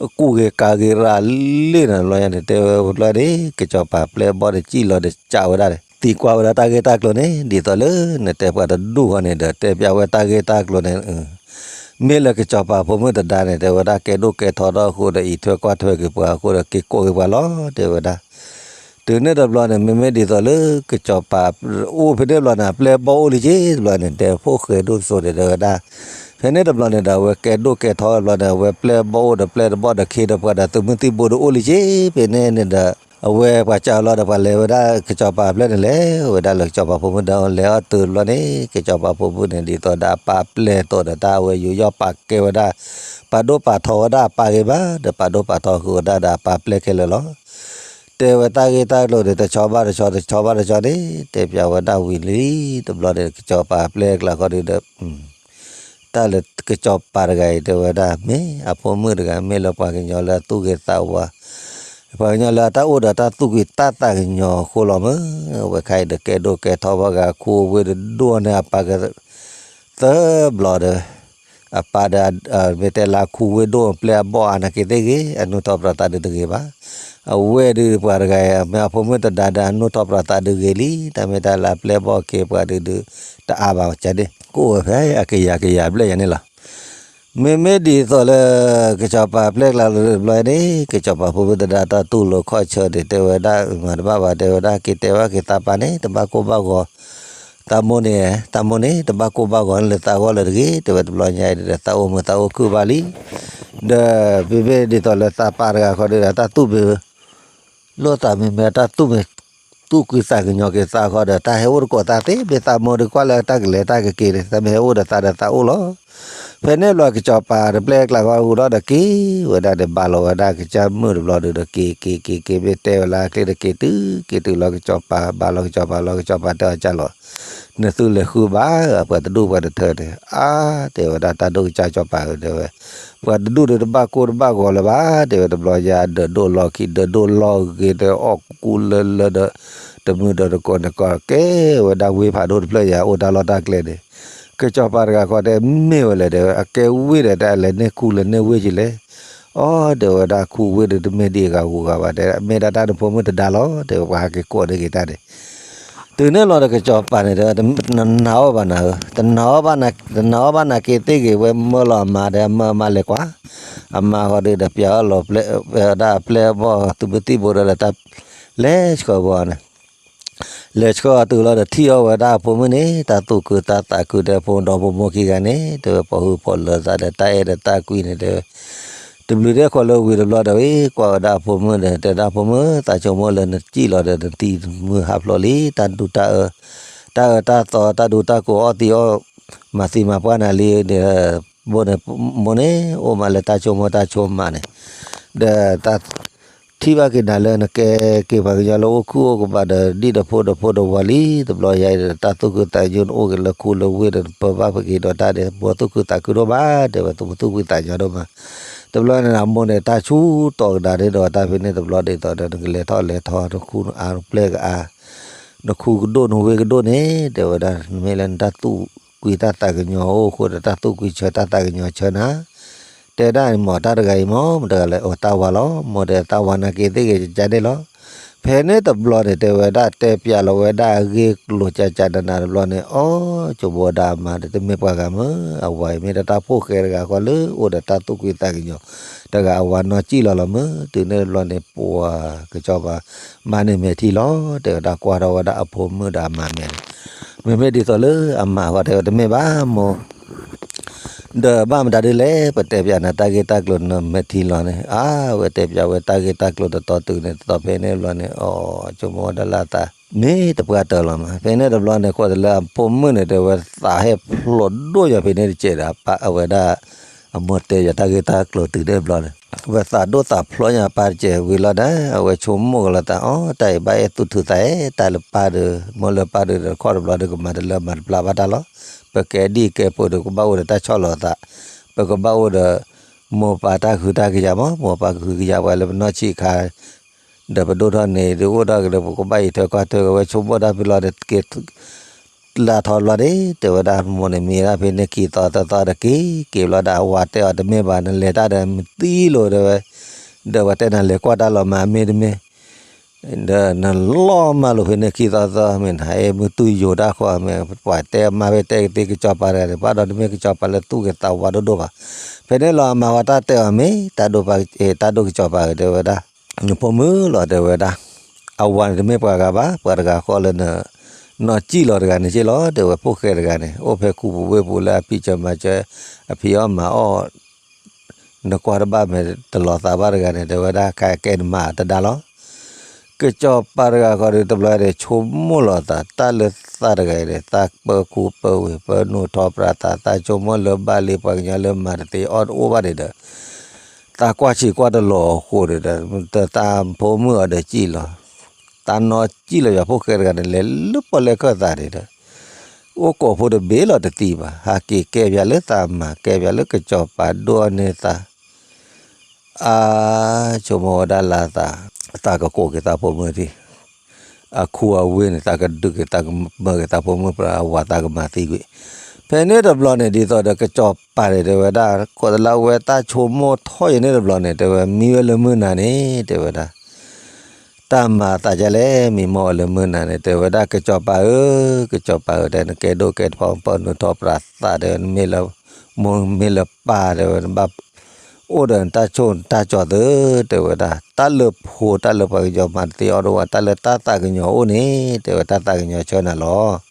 အကူၣ်ဂ့ၤကၤဂ့ၤရၤလံနၤ တဘျီညါန့ၣ် တဲဝဲတဘျီန့ၣ် ကစီၤပၤပျဲၢ်ဘီၣ်ဒီးစံၣ်လီၤဒီးစးဝဲဒၣ်န့ၣ် သံကွၢ်ဝဲဒၣ်တၢ်ဂ့ၢ်တၢ်ကျိၤန့ၣ် ဒ်သိးလၢနတဲပှၤတဒူၣ်ဃီန့ၣ်ဒီး တဲပျးဝဲတၢ်ဂ့ၢ်တၢ်ကျိၤန့ၣ် မ့ၢ်လၢကစီၤပၤဖိမုၣ်တဒါန့ၣ် တဲဝဲဒၣ်ကဲဒိၣ်ကဲထီထီၣ်အဃိဒီး အံးထွဲကွၢ်ထွဲက့ၤပှၤအဃိဒီး က့ၤကိးက့ၤပှၤလီၤ တဲဝဲဒၣ် တုၤန့ၣ်တဘျီန့ၣ် မ့မ့ၢ်ဒ်သိးလၢကစီၤပၤအိၣ်ဖဲန့ၣ်တဘျီန့ၣ် အပျဲၢ်ဘီၣ်အိၣ်လံက့ တဘျီန့ၣ် တဲဖိၣ်ဃဲဒိၣ်စိၤန့ၣ် တဲဝဲဒၣ် ဖဲန့ၣ်တဘျီန့ၣ်ဒီး အဝဲကဲဒိၣ်ကဲထီတဘျီန့ၣ် အဝဲပျဲၢ်ဘီၣ်အိၣ်ဒီးပျဲၢ်တဘီၣ်ဒီးခ့ဒီးပှၤဒီးသုးမုၢ်သံၣ်ဘိဒီးအိၣ်လံက့ ဖဲန့ၣ်န့ၣ်ဒီး အဝဲပှၤစးလီၤဒီးပှၤလဲၤဝဲဒၣ်ကစီၤပၤအပျဲၢ်န့ၣ်လဲၤဝဲဒၣ်လၢကစီၤပၤဖိမုၣ်ဒီးလဲၤအီၣ်တုၤတဘျီန့ၣ် ကစီၤပၤဖိမုၣ်န့ၣ် ဒ်သိးဒီးအပၢ်ပျဲၢ်သိးဒီးတၢ်အဝဲယူးယီၣ်ပာ်ကဲဝဲဒၣ် ပာ်ဒိၣ်ပာ်ထီဝဲဒၣ်အပၢ်ဂ့ၤဘၣ် ဒီးပာ်ဒိၣ်ပာ်ထီဃုာ်ဝဲဒၣ်ဒီးအပၢ်ပျဲၢ်ခဲလၢာ်လီၤ တဲဝဲတၢ်ဂ့ၢ်တၢ်ကျိၤန့ၣ် တဆီဘၣ်တဆီ တဆီဘၣ်တဆီန့ၣ် တဲပျးဝဲဒၣ်ဝံၤလံ တဘျီန့ၣ် ကစီၤပၤပျဲၢ်ကျါဃီဒုးဒီး တၢ်လၢကစီၤပၤတဂၤအံၤ တဲဝဲဒၣ် မ့ၢ်အဖိမုၣ်တဂၤ မ့ၢ်လၢပှၤကညီလၢအသူၣ်ဂ့ၤသးဝါ, ပှၤကညီလၢအတၢ်အိၣ်ဒီးတၢ်သူၣ်ကံၢ်တၢ်သးကညီၤအဃိလီၤမး. ဝဲခါအံၤဒီးကဲဒိၣ်ကဲထီဘၣ်ဂ့ၤ ခူဝ့ၢ်တဒိၣ်န့ၣ် အပၢ်က သၢဘျီဒီး အပၢ်ဒီး မ့ၢ်တဲလၢခူဝ့ၢ်ဒိၣ်ပျဲၢ်အဘီၣ်အါနာ်က့သ့ၣ်ဂ့ၤ အနုာ်ထီၣ်ပြးသးဒုးတဂ့ၤဘၣ်. အဝဲဒုးပှၤတဂၤအံၤ မ့ၢ်အဖိမုၣ်တဒါဒီး အနုာ်ထီၣ်ပြးသးဒုးဂ့ၤလံ, တၢ်မ့ၢ်တၢ်လၢအပျဲၢ်အဘီၣ်က့ၤပှၤဒုးဒုး တအါဘၣ်ကန့ၣ် ကအိၣ်ဝဲဖဲအကယၤကယၤဘျဲၣ်ယၤန့ၣ်လီၤ. မ့မ့ၢ်ဒ်သိးလၢ ကစီၤပၤပျဲၢ်ကျါလၢတဘျီန့ၣ် ကစီၤပၤဖိမုၣ်တဒါတၢ်တူၢ်လိာ်ခီၣ်ဆၢန့ၣ် တဲဝဲဒၣ် မၤတဘၣ်ဘၣ် တဲဝဲဒၣ် က့ၤတဲဘၣ်က့ၤသးပၢ်န့ၣ် တဘၣ်ကိၢ်ဘၣ်ဂီၤ သးမိၢ်န့ၣ် သးမိၢ်န့ၣ် တဘၣ်ကိၢ်ဘၣ်ဂီၤလၢသးဂီၢ်လၢၤတဂ့ၤ, တဲဝဲတဘျီညါအံၤဒီး သးအိၣ်မုာ်သးအိၣ်ခုၣ်ဘၣ်လံ. ဒီးမ့မ့ၢ်ဒ်သိးလၢသးပၢ်တဂၤဃီဒီး တၢ်သူၣ်မ့ၢ် လိာ်သးမ့မ့ၢ်တၢ်သူၣ်မ့ၢ် သူၣ်ကွံာ်သးကညီၤက့ၤသးဃီဒီး တၢ်ဟဲအိၣ်တကိးသးသ့, မ့ၢ်သးမိၢ်ဒီးကွၢ်လၢတၢ်ကလဲၤတၢ်ကက့ၤန့ၣ် သးမ့ၢ်ဟဲအိၣ်ဒီးသးဒီးသးအိၣ်လီၤ. ဖဲန့ၣ်ဘျီကစီၤပၤတပျဲၢ်ကျါဃီဟူထီၣ်ဒီးက့ၤဝဲဒၣ်န့ၣ် ဘၣ်လီၤဝဲဒၣ်ကစၢ်မုၣ်တဘျီဒီး က့ၤက့ၤက့ၤက့ၤ မ့ၢ်တဲဝဲလၢအချ့ဒီးက့ၤတုၤက့ၤတုၤလီၤကစီၤပၤ ဘၣ်လီၤကစီၤပၤလီၤ ကစီၤပၤတဲအီၤကၢ်လီၤ နသုလဲၤဃုဘၣ် ပှၤတဒူၣ်ပှၤတထၢန့ၣ် အါ တဲဝဲဒၣ်တၢ်ဒိၣ်ကစၢ်ကစီၤပၤဧၢ တဲဝဲ ပှၤတဒူၣ်ဒီးတဘၣ်ကိၢ်တဘၣ်ဂီၤလၢၤဘၣ် တဲဝဲ တဘျီယၤဒၢးဒိၣ်လီၢ်ခံ ဒၢးဒိၣ်လီၢ်ဂ့ၤဒီးအီၣ်ကူကူလၢလၢဒီး တမုာ်ဒီးတကိးန့ၣ်ကီး ကဲဝဲဒၣ်ဝ့ၢ်ဖးဒိၣ်တဖျၢၣ်ယၤ အိၣ်တၢ်လီၢ်တၢ်ကျဲန့ၣ် ကစီၤပၤတဂၤဃီတဲ မ့ၢ်ဝဲလဲၣ် တဲဝဲ အကဲဝ့ၢ်ဒီးတၢ်လဲၤန့ၢ်ခူလဲၤန့ၢ်ဝ့ၢ်ကလဲၣ် အီ တဲဝဲဒၣ်ခူဝ့ၢ်ဒီးတမ့ၢ်ဒ်အဂၤဂူၤဂၤဘၣ် တဲ မ့ၢ်ဒၣ်တၢ်နဖိမုၣ်တဒါလီၤ တဲဝဲ ပှၤဟဲက့ၤကိးန့ၢ်က့ၤတၢ်န့ၣ် တုၤန့ၣ်လီၤဒီးကစီၤပၤန့ၣ် တဲဝဲ နနာ်အီၣ်ဘၣ်နၤဧၢ တနာ်အီၣ်ဘၣ်နၤက့ၤသ့ၣ်ဂ့ၤ ဝဲမၢလီၤအမါဒီး အမၢအမါလဲၤကွၢ် အမါဃီဒီး ပျဲအီၣ်လီၤဝဲဒၣ်အပျဲၢ်အဘီၣ် သုးမုၢ်သံၣ်ဘိဒီး လဲၤဆှၢဝဲန့ၣ် လဲၤဆှၢအီၤတုၤလီၤဒီး ထံၣ်အီၣ်ဝဲဒၣ်အဖိမုၣ်န့ၣ် တၢ်သူၣ်ခုသးသးခုဒီး ဖိဒီဖိမိၢ်ခံဂၤန့ၣ် တဲဝဲ ပိာ်ဟုၣ်ဖိးလၢသးဒီး တၢ်အဲၣ်ဒီးတၢ်ကွံန့ၣ် တဲဝဲ တဘျုးဒဲးခိးလၢဝံၤတဘျီဒီး ကွၢ်ဝဲဒၣ်အဖိမုၣ်ဒီး တဲဒၣ်ဖိမုၣ် သးဆိကမိၣ်လၢနစံၣ်လီၤဒီး နသံမုၢ်ဟးဖျိးလံ တၢ်ဒူတၢ်အၢ တၢ်အၢတၢ်သီ တၢ်ဒူတၢ်ကိး အီၣ်သံအီၣ် မၤသံမၤပှၢ်နၤလံဒီး ဘိန့ၣ် မိၢ်န့ၣ် အိၣ်မးလၢတၢ်ဆိကမိၣ်တၢ်ဆိကမးန့ၣ် ဒီးတၢ် ထံၣ်ဘၣ်က့ၤနၤလၢနကဲက့ၤပှၤကညီလၢအိၣ်ခုၣ်အိၣ်ကပၤဒီး ဒ်ဒီးဖိဒီးဖိဒီးဝၤလံ တဘျီယၤအံၤဒီး တၢ်သူၣ်ခုသးညီနအိၣ်က့ၤလၢခူလၢဝ့ၢ်ဒီး နပၢဘၣ်ပက့ၤဒီးတၢ်ဒီး မိၢ်သူၣ်ခုသးခုဒိၣ်မး တဲဝဲ သူၣ်ခုသးညီဒိၣ်မး တဘျီန့ၣ် အမိၢ်န့ၣ် တၢ်ဆူၣ်တီၤကဒါန့ၣ်ဒီး တၢ်ဖဲန့ၣ်တဘျီဒ်သိးဒီး နကလဲၤထီၣ်လဲၤထီ နခူနအါနပျဲၢ်ကအါ နခူကဒိၣ်နဝ့ၢ်ကဒိၣ်န့ၣ် တဲဝဲဒၣ် မ့ၢ်လၢနတၢ်သူၣ်ကွံာ်တၢ်သးကညီၤအိၣ်အဃိဒီး တၢ်သူၣ်ကွံာ်ဆၢတၢ်သးကညီၤဆၢနၤ တဲဒၣ်မ့ၢ်တၢ်တဂၤအံၤမ့ၢ် မတၤတဂၤလဲၣ် အိၣ်တၢ်ဝၤလီၤ မိၢ်ဒီးတၢ်ဝၤနာ်က့သ့ၣ်ဂ့ၤကကါန့ၣ်လီၤ. ဖဲန့ၣ်တဘျီန့ၣ် တဲဝဲဒၣ် တဲပျးလီၤဝဲဒၣ်အဂ့ၢ်ကျိၤကကနနၤတဘျီန့ၣ် အီ ဆိကမိၣ်ဝဲဒၣ်အမါဒီး တမ့ၢ်ပှၤဂၤမ့ၢ် အဝၤအံၤမ့ၢ်ဒၣ်တၢ်ဖိၣ်ဃဲတဂၤဃီလၢ အိၣ်ဒီးတၢ်သူၣ်ကွံာ်သးကညီၤ တဂၤအဝၤနီၢ်စံၣ်လီၤလီၤမ့ၢ် တုၤန့ၣ်တဘျီန့ၣ် ပှၤကစီၤပၤ ဘၣ်န့ၢ်မဲာ်ထံလီၤ တဲဝဲဒၣ်ကွၢ်ထီၣ်ဝဲဒၣ်အဖိမုၣ်ဒီးအမါမဲာ်န့ၣ် မ့မ့ၢ်ဒ်သိးလၢအမါဃီတဲဝဲတမ့ၢ်ဘၣ်မိၢ် ဒီးဘၣ်မတၤဒ်လဲၣ် ပတဲပျးနၤတၢ်ဂ့ၢ်တၢ်ကျိၤနမဲာ်ထံလီၤန့ၣ် အါ ဝဲတဲပျးဝဲတၢ်ဂ့ၢ်တၢ်ကျိၤတတီတုၤန့ၣ် တတီဖဲန့ၣ်တဘျီန့ၣ် အီ ဆိကမိၣ်ဝဲဒၣ်လၢအသး မ့ၢ်တပှၢ်တၢၢ်လီၤမး ဖဲန့ၣ်တဘျီန့ၣ် ဃိတလၢအဖိမုၣ်န့ၣ် တဲဝဲသးဟဲဖျိးဒိၣ်ယၤဖဲန့ၣ်တကဲးဒီး အဝဲဒၣ် အမိၢ်တဲယၤတၢ်ဂ့ၢ်တၢ်ကျိၤတုၤန့ၣ်တဘျီန့ၣ် ဝဲသးဒိၣ်သးဖျိးညါပၢ်တကဲးဝံၤလီၤဒီး အဝဲဆိကမိၣ်ကလီၤသး အီ တၢ်အံၤဘၣ်အဲၣ်သူၣ်ထုးသးအဲၣ် တၢ်လၢပၢ်ဒီး မိၢ်လၢပၢ်ဒီး တခီတဘျီဒီး ကမၤတလၢမၤတပျၢ်ဘၣ်တၢ်လီၤ. ပကဲဒ်ကဲဖိးဒီး ကဘၣ်အိၣ်ဒီးတၢ်ဆီၣ်လီၤသး ပကဘၣ်အိၣ်ဒီး မိၢ်ပၢ်တၢ်ဃုတၢ်ကယၤမး မိၢ်ပၢ်ကဃုကယၤပှၤလၢပနီၢ်ဆံးခါ ဒီးပဒိၣ်ထီၣ်န့ၣ် ဒုးအိၣ်ဒီးကဒီး ပကဘၣ်အံးထွဲကွၢ်ထွဲက့ၤဝဲ ဆိကမိၣ်တၢ်ဖဲလီၤဒီး က့ၤ လၢထီလီၤန့ၣ် တဲဝဲဒၣ်မိၢ်န့ၣ် မံဝဲဒၣ်ဖဲန့ၣ်ခံသီသၢသီဒီးက့ၤ က့ၤဘျီဒီး အဝၤတဲအီၤတမ့ၢ်ဘၣ် နလဲၤတၢ်ဒီးမသံလိာ်တဲဝဲ ဒီးဝဲတဲနၤလဲၤကွၢ်တၢ်လီၤမး မ့တမ့ၢ် ဒီးနလီၤမၢ်လိာ်ဖဲန့ၣ်ခံသီသၢသီ မ့ၢ်နဟဲမုၢ်တူၢ်ယိာ်တၢ်ဃီ မ့ၢ်ပှၤတဲအမါဖဲတဲကသ့ကစီၤပၤတဂၤန့ၣ် ဘၣ်ဒီးတမ့ၢ်ကစီၤပၤလၢသူၣ်ဂ့ၤသးဝါဒိၣ်ဒိၣ်ဘၣ်. ဖဲန့ၣ်လီၤအမါဝဲတၢ်တဲအီၤမ့ၢ် တၢ်ဒိၣ်ပှၤ တၢ်ဒိၣ်ကစီၤပၤဧၢ တဲဝဲဒၣ် နဖိမုၣ်လီၤ တဲဝဲဒၣ် အဝၤန့ၣ်တမ့ၢ်ပှၤဂၤဘၣ် ပှၤတဂၤဃီလၢန နီၢ်စံၣ်လီၤတဂၤန့ၣ်က့လီၤ တဲဝဲ ဖိၣ်ဃဲတဂၤန့ၣ် အိၣ်ဖဲခူပူၤဝ့ၢ်ပူၤလၢအဖံးစၢၤမၤစၢၤ အဖံးအီၣ်မၤအီၣ် နကွၢ်တဘၣ်မ့ၢ်တလီၤသးဘၣ်တဂၤန့ၣ် တဲဝဲဒၣ် ခဲကဲနမၤတဒါလီၤ. ကစီၤပၤတဂၤဃီဒီးတဘျီဒီး ဆိကမိၣ်လီၤသး တၢ်လၢသးတဂၤအံၤဒီး သးပၢခူပၢဝ့ၢ် ပၢနုာ်ထီၣ်ပြးသး သးဆိကမိၣ်လၢဘၣ်လံ ပှၤကညီလၢမၤတသ့အီၣ်တအိၣ်ဘၣ်န့ၣ်ဒီး သးကွၢ်ဆံးကွၢ်တလီၤအဃိန့ၣ်ဒီး တသးဖိမုၣ်အီၤဒီးစံၣ်လီၤ သးနီၢ်စံၣ်လီၤ ယွၤဖိၣ်ဃဲတဂၤန့ၣ် လဲၤလၢပီၣ်လဲၣ်ခၢၣ်သးန့ၣ်ဒီး အိၣ်ကိးဖိတဘ့ၣ်လီၤတသံဘၣ်, ဟးက့ၤကဲပၠးလၢသးမၤ ကဲပၠးလၢကစီၤပၤဒိၣ်အီၣ်န့ၢ်သး အါ, ဆိကမိၣ်ဝဲဒၣ်လၢသး, သးကကိးက့ၤသးဖိမုၣ်ဒံး, အခူအဝ့ၢ်န့ၣ် သးကဒုးက့ၤသးကမၢက့ၤသးဖိမုၣ်ပြၢ အဝၤသးကမၤသံကွံာ်. ဖဲန့ၣ်တဘျီန့ၣ် ဒ်သိးဒီးကစီၤပၤန့ၣ် တဲဝဲဒၣ် ကိးသလၢဝဲတၢ်ဆိကမိၣ်ထီၣ်ယဲန့ၣ်တဘျီန့ၣ် တဲဝဲ မံဝဲလၢမုၢ်နၤန့ၣ် တဲဝဲဒၣ် တၢ်မၤအသးဒ်လဲၣ် မံမီၢ်ဝဲလၢမုၢ်နၤန့ၣ် တဲဝဲဒၣ် ကစီၤပၤဧၢ, ကစီၤပၤဧၢ တဲ နကဲဒိၣ်ကဲထီ ပၢနုာ်ထီၣ်ပြးသး တဲဝဲ နမ့ၢ်လၢမိၢ်မ့ၢ်လၢပၢ် တဲဝဲ နဘၣ်အိၣ်ဒီးနတၢ်ဆိၣ်နတၢ်ကီၤသု တဲဝဲဒၣ် တၢ်လၢဖိတၢ်လၢပှၤကညီမၤတသ့အီၤတအိၣ်ဘၣ် တၢ်လၢတၢ်သးကညီၤအိၣ်န့ၣ် တဲဝဲ တၢ်သးကညီၤဆၢနၤလီၤ.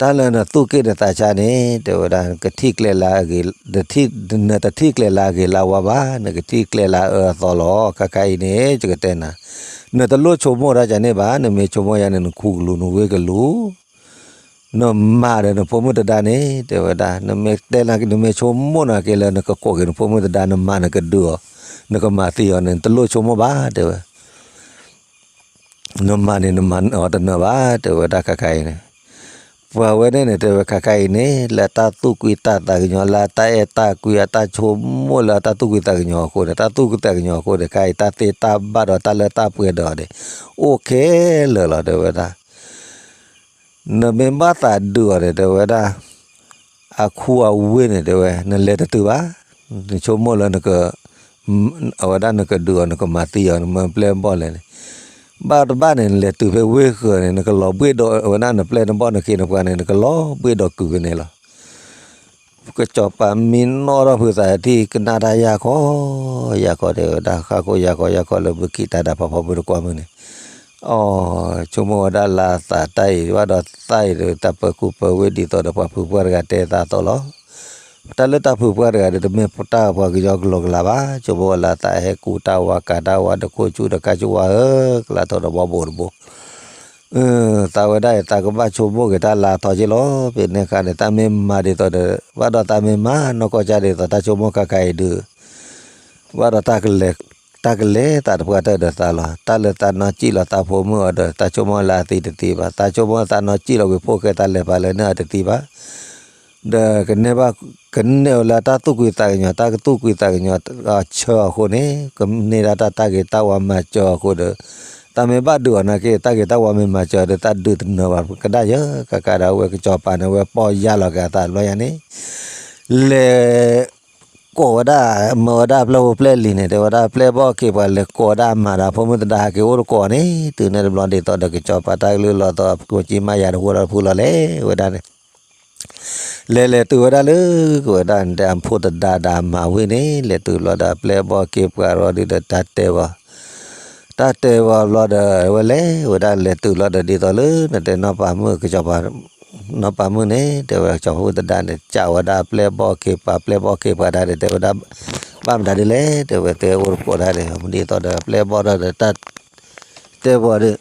တၢ်လၢနသူၣ်က့ၣ်နသးဆါန့ၣ် တဲဝဲဒၣ် နကထံၣ်ကျဲလၢအဂ့ၤ, နတထံၣ်ကျဲလၢအဂ့ၤလၢအဝါဘၣ်, နကထံၣ်ကျဲလၢအအၢအသီလီၤ. ခါခါအံၤန့ၣ် ယကတဲနၤ, နတလိၣ်ဆိကမိၣ်တၢ်ကန့ၣ်ဘၣ်, နမ့ၢ်ဆိကမိၣ်ယါန့ၣ် နခူကလူး နဝ့ၢ်ကလူး နမၤဒီးနဖိမုၣ်သဒါန့ၣ် တဲဝဲဒၣ်, နမ့ၢ်တဲနၤ နမ့ၢ်ဆိကမိၣ်နၤက့ၤလၢနကကိးက့ၤနဖိမုၣ်သဒါ နမၤနကဒုးအီၤ, နကမၤသံအီၤန့ၣ် နတလိၣ်ဆိကမိၣ်ဘၣ် တဲဝဲ. နမၤန့ၣ် နမၤအီၤတနၢၤဘၣ် တဲဝဲဒၣ်ခါခါအံၤန့ၣ်. ပှၤဝဲန့ၣ်န့ၣ် တဲဝဲခါခါအံၤန့ၣ် လၢတၢ်သူၣ်ကွံတၢ်သးကညီၤ လၢတၢ်အဲၣ်တၢ်ကွံအတၢ်ဆိကမိၣ်လၢတၢ်သူၣ်ကွံသးကညီၤအဃိန့ၣ် တၢ်သူၣ်ကွံသးကညီၤအဃိန့ၣ် ခါအံၤတၢ်သ့တၢ်ဘၣ်ဒီးတၢ်လၢတၢ်ပှဲၤဒီးန့ၣ် အိၣ်ခဲလၢာ်လီၤ တဲဝဲဒၣ်. နမ့ၢ်ဘၣ်သးဒုးအီၤန့ၣ် တဲဝဲဒၣ် အခူအဝ့ၢ်န့ၣ် တဲဝဲ နလဲၤတတုၤဘၣ်. နဆိကမိၣ်လၢနက အဝဲဒၣ်နကဒုးအီၤ နကမၤသံအီၤ နမ့ၢ်ပျဲၢ်ဘီၣ်လဲၣ်န့ၣ်, ဘၣ်တဘၣ်န့ၣ် နလဲၤတုၤဖဲဝ့ၢ်ဃၢၤန့ၣ် နကလီၤဘှ့ၣ်ဒီး အဝဲဒၣ်နပျဲၢ်နဘီၣ်နခ့နပှၤန့ၣ် နကလီၤဘှ့ၣ်ဒီးကုာ်ဖဲန့ၣ်လီၤ. ကစီၤပၤမံနီၣ်ထီၣ်ဖုးသးထံၣ် ကနၣ်တၢ်ယၢ်ခီ, ယၢ်ခီတဲဝဲဒၣ် ဃၣ်ခိၣ်ယၢ်ခီယၢ်ခီလၢဘုခံးတၢ်ဒၣ်ဖးဖီမုၢ်တကွၢ်မုၢ်န့ၣ်, အီ, ဆိကမိၣ်ဝဲဒၣ်လၢသးတၢ်အံၤ ဘၣ်ဒီးသးအံၤဒီး တၢ်ပၢၤကူပၢၤဝ့ၢ်ဒ်သိးဒီးပှၤဖုပှၢ်တဂၤတဲသးအသိးလီၤ. တၢ်လၢတၢ်ဖုပှၢ်တဂၤဒီး တမ့ၢ်တၢ်ပှၤကညီကလီကလီဘၣ်, ဆိကမိၣ်ဝဲလၢသးဟဲကူတၢ်ဝါကၤတၢ်ဝါ ဒခိၣ်ဆူၣ်ဒီးကၢ်ဆူၣ်ဝါဧၢ, ကလၢထီၣ်ဒီးဘီဘိးတဘိ သးဝဲဒၣ်အံၤ သးကဘၣ်ဆိကမိၣ်က့ၤတၢ်လၢအထီက့လီၤ. ဖဲန့ၣ်အခါန့ၣ် တၢ်မ့ၢ်မၤဒ်သိးဒီး ဘၣ်ဒီးသးမ့ၢ်မၤနီၢ်ကီၢ်ကၢ်ဒ်သိး တၢ်ဆိကမိၣ်ခါခါအံၤဒုး ဘၣ်ဒီး တၢ်ကလဲၤသးတပှၢ်တၢၢ်ဒီးသးလီၤ. တၢ်လၢသးနီၢ်စံၣ်လီၤသးဖိမုၣ်အီၤဒီး သးဆိကမိၣ်လၢအသံတသံဘၣ်. သးဆိကမိၣ်သးနီၢ်စံၣ်လီၤဝံၤဖိၣ်ဃဲသးလဲၤပာ်လၢန့ၣ်အီၤတသံဘၣ်. ဒီးကန့ၢ်ဘၣ် ကန့ၢ်ဝဲလၢတၢ်သူၣ်ကွံသးကညီၤ တၢ်ကသူၣ်ကွံသးကညီၤဆၢအီၤအဃိန့ၣ် ကန့ၢ်ဒၣ်တၢ်တၢ်ဂ့ၤတၢ်ဝါမၤစၢၤအဃိဒီး သးမ့ၢ်ဘၣ်ဒုးအီၤနာ်က့ တၢ်ဂ့ၤတၢ်ဝါမ့ၢ်မၤစၢၤဒီး သးဒုးတနၢၤဘၣ်ကဒါယဲၢ် ကကးဒီးအဝဲကစီၤပၤန့ၣ် အဝဲပီၢ်ယၢ်လီၤက့ၤအသးတဘျီညါန့ၣ် လဲၤ ကိးဝဲဒၣ် မၢဝဲဒၣ်ပျဲၢ်ဖိပျဲၢ်လံၤန့ၣ် တဲဝဲဒၣ်ပျဲၢ်ဘီၣ်ခ့ပှၤလဲၤကိးဝဲဒၣ်အမၤဒီးဖိမုၣ်သဒါဟးက့ၤအိၣ်တကိးန့ၣ် တုၤန့ၣ်တဘျီဒ်သိးဒီးကစီၤပၤတၢ်ကလုၢ်လီၤသိး ကိးကံမးယၤတဝီဒီးဖုလီၤလဲၤဝဲဒၣ်န့ၣ် လဲၤလဲၤတုၤဝဲဒၣ်လၢကဝဲဒၣ်န့ၣ် အဖိသဒါဒီးအမါဝ့ၢ်န့ၣ် လဲၤတုၤလီၤဒီးပျဲၢ်ဘီၣ်ခ့ပှၤရီဒုးဒီးတၢ်တဲဝဲ တၢ်တဲဝဲဘျီဒီး ဝဲလဲၤဝဲဒၣ်လဲၤတုၤလီၤဒီးဒ်သိးလၢနတဲနီၢ်ပၤမုၣ်ကစီၤပၤ နီၢ်ပၤမုၣ်န့ၣ် တဲဝဲကစီၤပၤဖိသဒါန့ၣ် ကးဝဲဒၣ်ပျဲၢ်ဘီၣ်ခ့ပှၤ ပျဲၢ်ဘီၣ်ခ့ပှၤဒၣ်န့ၣ် တဲဝဲဒၣ် ဘၣ်မတၤဒ်လဲၣ် တဲဝဲတဲအိၣ်တကိးဒၣ်န့ၣ် ဒ်သိးဒီးပျဲၢ်ဘီၣ်ဒီးတၢ် တဲဝဲဒီး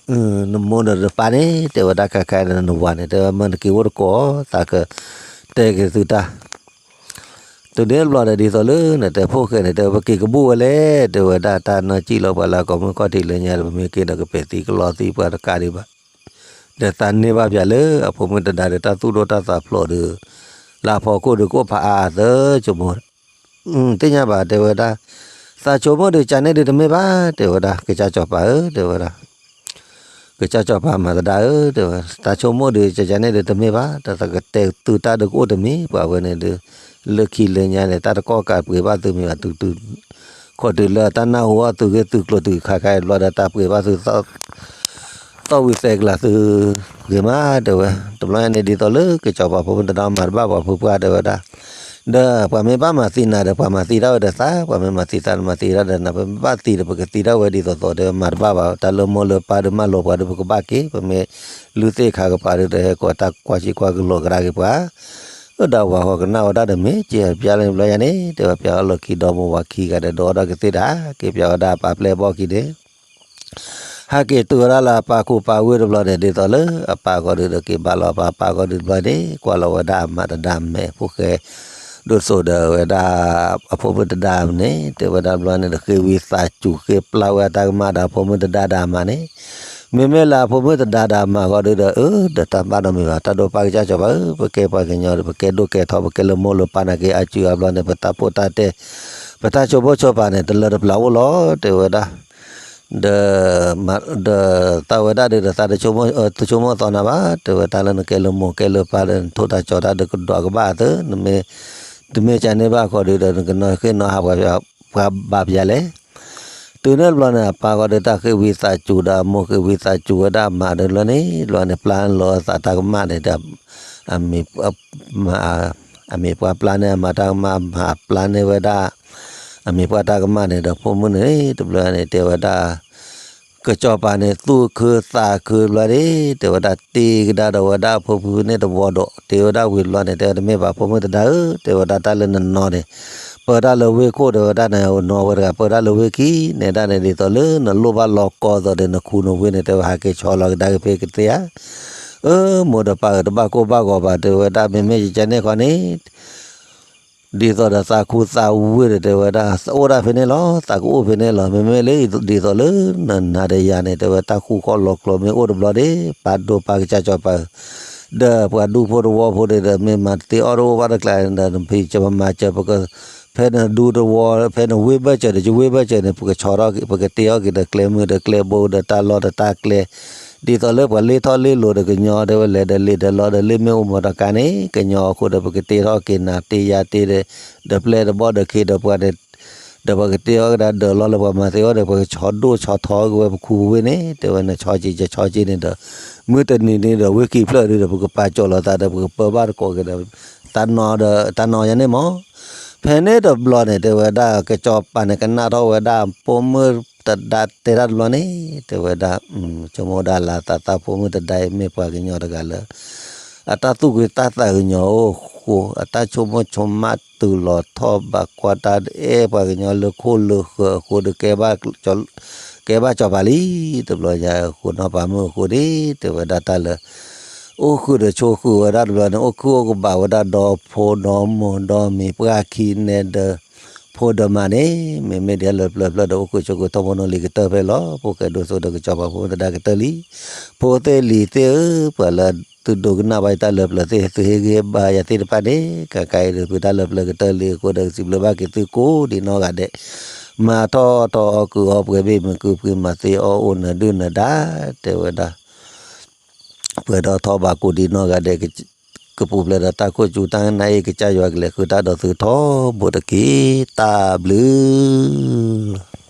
နမိၢ်ဒီးနပၢ်န့ၣ် တဲဝဲဒၣ်ခါခါန့ၣ် နဝၤန့ၣ် တဲဝဲမၢနက့ၤအိၣ်တကိး သးကတဲက့ၤသုတၢ် တုၤန့ၣ်တဘျီဒီးဒ်သိးလၢနတဲဖိၣ်ဃဲန့ၣ် တဲဝဲပက့ၤကဘူၣ်ဝဲလဲၣ် တဲဝဲဒၣ်တၢ်နီၢ်စံၣ်လီၤပှၤလၢအကိးမုၢ်ခီၣ်ထံးလၢညါဒီး ပမ့ၢ်က့ၤဒီးကပဲာ်သံကလီသံပှၤတကးဒံးဘၣ် ဒီးသးန့ၢ်ဘၣ်ပၠးလၢအဖိမုၣ်သဒါဒီးတၢ်သူၣ်ဒိၣ်တၢ်သးဖျိးဒီး လၢအဖီခိၣ်ဒီးကအိၣ်ဖးအါအသၢကမိၣ် သ့ၣ်ညါဘၣ် တဲဝဲဒၣ် သးဆိကမိၣ်ဒီးကန့ၣ်ဒီးတမ့ၢ်ဘၣ် တဲဝဲဒၣ် ကစၢ်စီၤပၤဧၢ တဲဝဲဒၣ် ကစၢ်စီၤပၤမၤသဒါဧၢ တဲဝဲ သးဆိကမိၣ်ဒီးကန့ၣ်ဒီး တမ့ၢ်ဘၣ် တၢ်သးကတဲသုတၢ်ဒီးကအိၣ်တမံၤ ပှၤဝဲန့ၣ်ဒီး လၢခံလၢညါန့ၣ် တၢ်တကီၢ်ကးပှ့ၤဘၣ်သုမ့ၢ်ဘၣ် တုၤတုၤ ခိးတုၤလၢတၢ်နၢ်ဟူအီၤသုဂ့ၢ်သုကျိၤတုၤခါခါအံၤဘျီဒီး တၢ်ပှ့ၤဘၣ်သု သီၣ်ဝံၤသဲကလၤသု ဂ့ၤမး တဲဝဲ တဘျီညါန့ၣ်ဒ်သိးလၢကစီၤပၤဖိမုၣ်သဒါမၤတဘၣ်ပှၤဖုပှၢ် တဲဝဲဒၣ် ဒီးပှၤမ့ၢ်ဘၣ်မၤသံနၤဒီး ပှၤမၤသံဒၣ်ဝဲဒီးသး ပှၤမ့ၢ်မၤသံသး မၤသံဒၣ်ဒီးနၤ ပမ့ၢ်ဘၣ်သံဒီး ပကသံဒၣ်ဝဲဒ်သိးသိးဒီး မၤတဘၣ်ဘၣ် တၢ်လၢမိၢ်လၢပၢ်ဒီး မၢလိာ်ပှၤဒီး ပကဘၣ်က့ၤ ပမ့ၢ်လုၢ်သ့ၣ်ခါကပၤဒီး ဟဲကိးတၢ်ကွၢ်ဆံကွၢ်ကလိာ်ကဒါက့ၤပှၤ ဒီးဝၤဃီကနၣ်ဝဲဒၣ်ဒီး မ့ၢ်က့ၤပျၢ်လၢပျၢ်ယါန့ၣ် တဲဝဲပျၢ်အီၤလီၢ်ခံဒီမိၢ်ဝၤခံဂၤဒီး ဒိးအီၣ်ဒီးကသ့ဒၣ် က့ၤပျၢ်ဝဲဒၣ်ပာ်ပျဲၢ်ဘီၣ်ခံန့ၣ် ဟဲက့ၤတုၤဝဲဒၣ်လၢအပၢ်ခူပၢ်ဝ့ၢ်တဘျီန့ၣ် ဒ်သိးလၢအပၢ်ဂီၢ်ဒုးဒီးက့ၤဘၣ်လီၤ ပၢ်ပၢ်ဂီၢ်ဒုးတဘျီန့ၣ် ကွၢ်လီၤဝဲဒၣ်အမၤတဒါမဲာ်ဖိၣ်ဃဲ ဒိၣ်သိးဒီးဝဲဒၣ် အဖိမုၣ်တဒါန့ၣ် တဲဝဲဒၣ်တဘျီန့ၣ်ဒီး ဃ့ဝံသးစူၤဃ့ပျၢ်ဝဲအတၢ်ကမၣ်ဒီးအဖိမုၣ်တဒါဒီးအမါန့ၣ် မ့မ့ၢ်လၢအဖိမုၣ်တဒါဒီးအမၤဃီဒုဒီး အၢ ဒီးတၢ်ဘၣ်နီတမံၤဘၣ်, တၢ်ဒိၣ်ပၢ်ကစၢ်စီၤပၤဧၢ, ပကဲပှၤကညီဒီး ပကဲဒိၣ်ကဲထီ ပကဲလၢမိၢ်လၢပၢ်နာ်က့ အစုအဘျီန့ၣ် ပတၢ်ဖိတၢ်တဲ ပတၢ်ဆိကမိၣ်ဆိကမးန့ၣ် တလၢတပျၢ်အိၣ်လီၤ တဲဝဲဒၣ်. ဒီး ဒီးသးဝဲဒၣ်ဒုဒီး သးတဆိကမိၣ်သီနၤဘၣ်, တဲဝဲတၢ်လၢနကဲလၢမိၢ်ကဲလၢပၢ်ဒီး နထိၣ်တၢ်ကၠီတၢ်ဒီး ကဒွးကဘၣ်အသး, တမ့ၢ်ကန့ၢ်ဘၣ်ဃီဒုဒီး နကနီၤဃ့ၢ်နီၤဟးပှၤဘၣ်ပယၤလဲၣ်. တုၤန့ၣ်တဘျီန့ၣ် အပၢ်ဃီဒီး တၢ်ဃ့ဝံသးစူၤဒီး အမိၢ်ဃ့ဝံသးစူၤဝဲဒၣ်အမါဒီး တဘျီန့ၣ် တဘျီန့ၣ် ပျၢ်လီၤအသးတၢ်ကမၣ်န့ၣ်ဒီး အမံၤ အမံၤပှၢ်ပျၢ်န့ၢ်အမါတၢ်ကမၣ်, အမါပျၢ်န့ၢ်ဝဲဒၣ် အမံၤပှၢ်တၢ်ကမၣ်န့ၣ်ဒီး ဖိမုၣ်န့ၣ် တဘျီန့ၣ် တဲဝဲဒၣ် ကစီၤပၤန့ၣ် သူၣ်ခုသးခုတဘျီန့ၣ် တဲဝဲဒၣ် တ့ကဒါဒီးဝဲဒၣ်အဖိဖုန့ၣ်တဝီဒီး တ့ဝဲဒၣ်ဝံၤတဘျီန့ၣ် တဲဝဲ တမ့ၢ်ဘၣ် ဖိမုၣ်တဒါဧၢ, တဲဝဲဒၣ် တၢ်လၢနနီၤန့ၣ် ပၢတၢ်လၢဝ့ၢ်ခိၣ် တဲဝဲဒၣ်န့ၣ် နီၤဝဲတဂၤ ပၢတၢ်လၢဝ့ၢ်ခံန့ၣ်ဒၣ်န့ၣ် ဒ်သိးလၢနလိၣ်ဘၣ်လီၤကီသိးဒီး နခူနဝ့ၢ်န့ၣ် တဲဝဲ ဟးက့ၤဆီလီၤကဒါက့ၤဖဲကသ့ဧါ. အၢ မိၢ်ဒီးပၢ်ဧၢ တဘၣ်ကိၢ်ဘၣ်ဂီၤဘၣ် တဲဝဲဒၣ် မ့မ့ၢ်ယကန့ၢ်ခီန့ၣ် ဒ်သိးဒီးသးခူသးဝ့ၢ်ဒီး တဲဝဲဒၣ် သးအိၣ်ဒၣ်ဖဲန့ၣ်လီၤ, သးကအိၣ်ဖဲန့ၣ်လီၤ. မ့မ့ၢ်လၢဒ်သိးလၢနနၤဒီးယၤန့ၣ် တဲဝဲ တၢ်ဃူဃီလီၤကျိၤမ့ၢ်အိၣ်တဘျီဒီး ပၢ်ဒိၣ်ပၢ်ကစၢ်စီၤပၤဧၢ, ဒီးပှၤဒူဖိတဝီဖိဒီး မ့ၢ်မၤတသ့အီၣ်တအိၣ်ဘၣ်တကျါဒီး နဖံးစၢၤမၤစၢၤ ပက ဖဲနဒူတဝီ ဖဲနဝ့ၢ်ဘၢၣ်စၢၤဒီး ယဝ့ၢ်ဘၢၣ်စၢၤန့ၣ် ပကဆီထီၣ်က့ၤ ပကတ့အီၣ်က့ၤဒီးကျဲမုၢ်ဒီးကျဲဘိဒီး တၢ်လီၢ်ဒီးတၢ်ကျဲ ဒ်သိးလၢပှၤလ့ထီၣ်လ့လိၤဒီး ကညီတဲဝဲ လဲၤဒီးလ့ၤဒီးလီဒီး လ့မ့ၢ်အိၣ်မးတကါန့ၣ် ကညီအဃိဒီး ပကတ့ထီၣ်က့ၤနၤတ့ယၤတ့ဒီး ဒီးပျဲၢ်ဒီးဘီၣ်ဒီးခ့ဒီးပှၤန့ၣ် ဒီးပှၤကတ့အီၣ်ကဒါဒီးလီၤလၢပှၤမၤသ့အီၣ်ဒီး ပှၤကဆီဒိၣ်ဆီထီက့ၤဝဲပခူဝ့ၢ်န့ၣ် တဲဝဲ နဆီက့ၤယဆီက့ၤန့ၣ်ဒီး မုၢ်တနံၤန့ၣ်ဒီး ဝ့ၢ်ခံဖျၢၣ်ဒုဒီး ပကပာ်ကၠီၣ်လီၤသးဒီး ပကပၢဘၣ်တကိးက့ၤဒီး တၢ်နီၤဒီး တၢ်နီၤယၤန့ၣ်မး. ဖဲန့ၣ်တဘျီန့ၣ် တဲဝဲဒၣ် ကစီၤပၤန့ၣ် ကနၣ်ထီၣ်ဝဲဒၣ် ပိာ်မုၣ်တဒါတဲတၢ်တဘျီန့ၣ် တဲဝဲဒၣ် ဆိကမိၣ်ဒၣ်လၢသးသး ပိာ်မုၣ်တဒါအံၤ မ့ၢ်ပှၤကညီတဂၤလၢ အတၢ်သူၣ်ဖှံသးညီအိၣ်ဃိ, အတၢ်ဆိကမိၣ်ဆိကမးတုၤလီၤထီၣ်ဘးကွၢ် တၢ်အဲၣ်ပှၤကညီလၢခိၣ်လၢဃၢၤအဃိဒီး ကဲဘၣ်စီၤပၤလံ. တဘျီညါအဃိ နီၢ်ပၤမုၣ်အဃိန့ၣ် တဲဝဲဒၣ်တၢ်လၢ အိၣ်ဃုာ်ဒီးဆိဃုာ်ဝဲဒၣ်တဘျီန့ၣ် အိၣ်ခုၣ်အိၣ်ကဘၣ်ဝဲဒၣ် ဒီဖိဒီမိၢ်ဒီမံၤပှၢ်ခံနဲဒီး ဖိဒီမါန့ၣ် မ့မ့ၢ်ဒ်လၢပျၢၤဖျၢၣ်ဒီး အိၣ်ဃုာ်ဆိဃုာ် ထီဘိနီၣ်လံၤကတၢၢ်ဖဲလီၤ. ဖိၣ်ဃဲဒိၣ်စိဒီး ကစီၤပၤဖိမုၣ်သဒါကတၢၢ်လံ. ဖိသ့ၣ်လံၤသ့ၣ်ဧၢ, ပှၤလၢသုဒိကနၣ်ဘၣ်ယတၢ်လၢပျၢၤသ့ၣ် သုဟ့ၣ်ဂံၢ်ဟ့ၣ်ဘါယၤသ့ၣ်တဖၣ်န့ၣ် ကကါအံၤဒီး ဖုတၢ်လၢပျၢၤကတၢၢ်လံအဃိဒီး ကစံးဘျုးဘၣ်က့ၤသုကိးဒံးနီၢ်ဂၤဒဲး, မၤထီၣ်ထီအီၣ်ကုာ်အီပှဲၤဘ့ၣ်မုာ်ကုာ်ပှ့ၤ မၤသ့အီၣ်အိၣ်နၢၤဒုၣ်နၢၤဒါ တဲဝဲဒၣ် ပှဲၤဒီးထီၣ်ဘးကိးဒံးနီၢ်ဂၤဒဲး ကပူၤဖျဲးဒီးတၢ်ခိၣ်စူၤ တၢ်နာ်အ့ၣ်ကစၢ်ယွၤကလဲၤဃုာ်တၢ်ဒီးသုထီဘိတက့ၢ်. တၢ်ဘျုး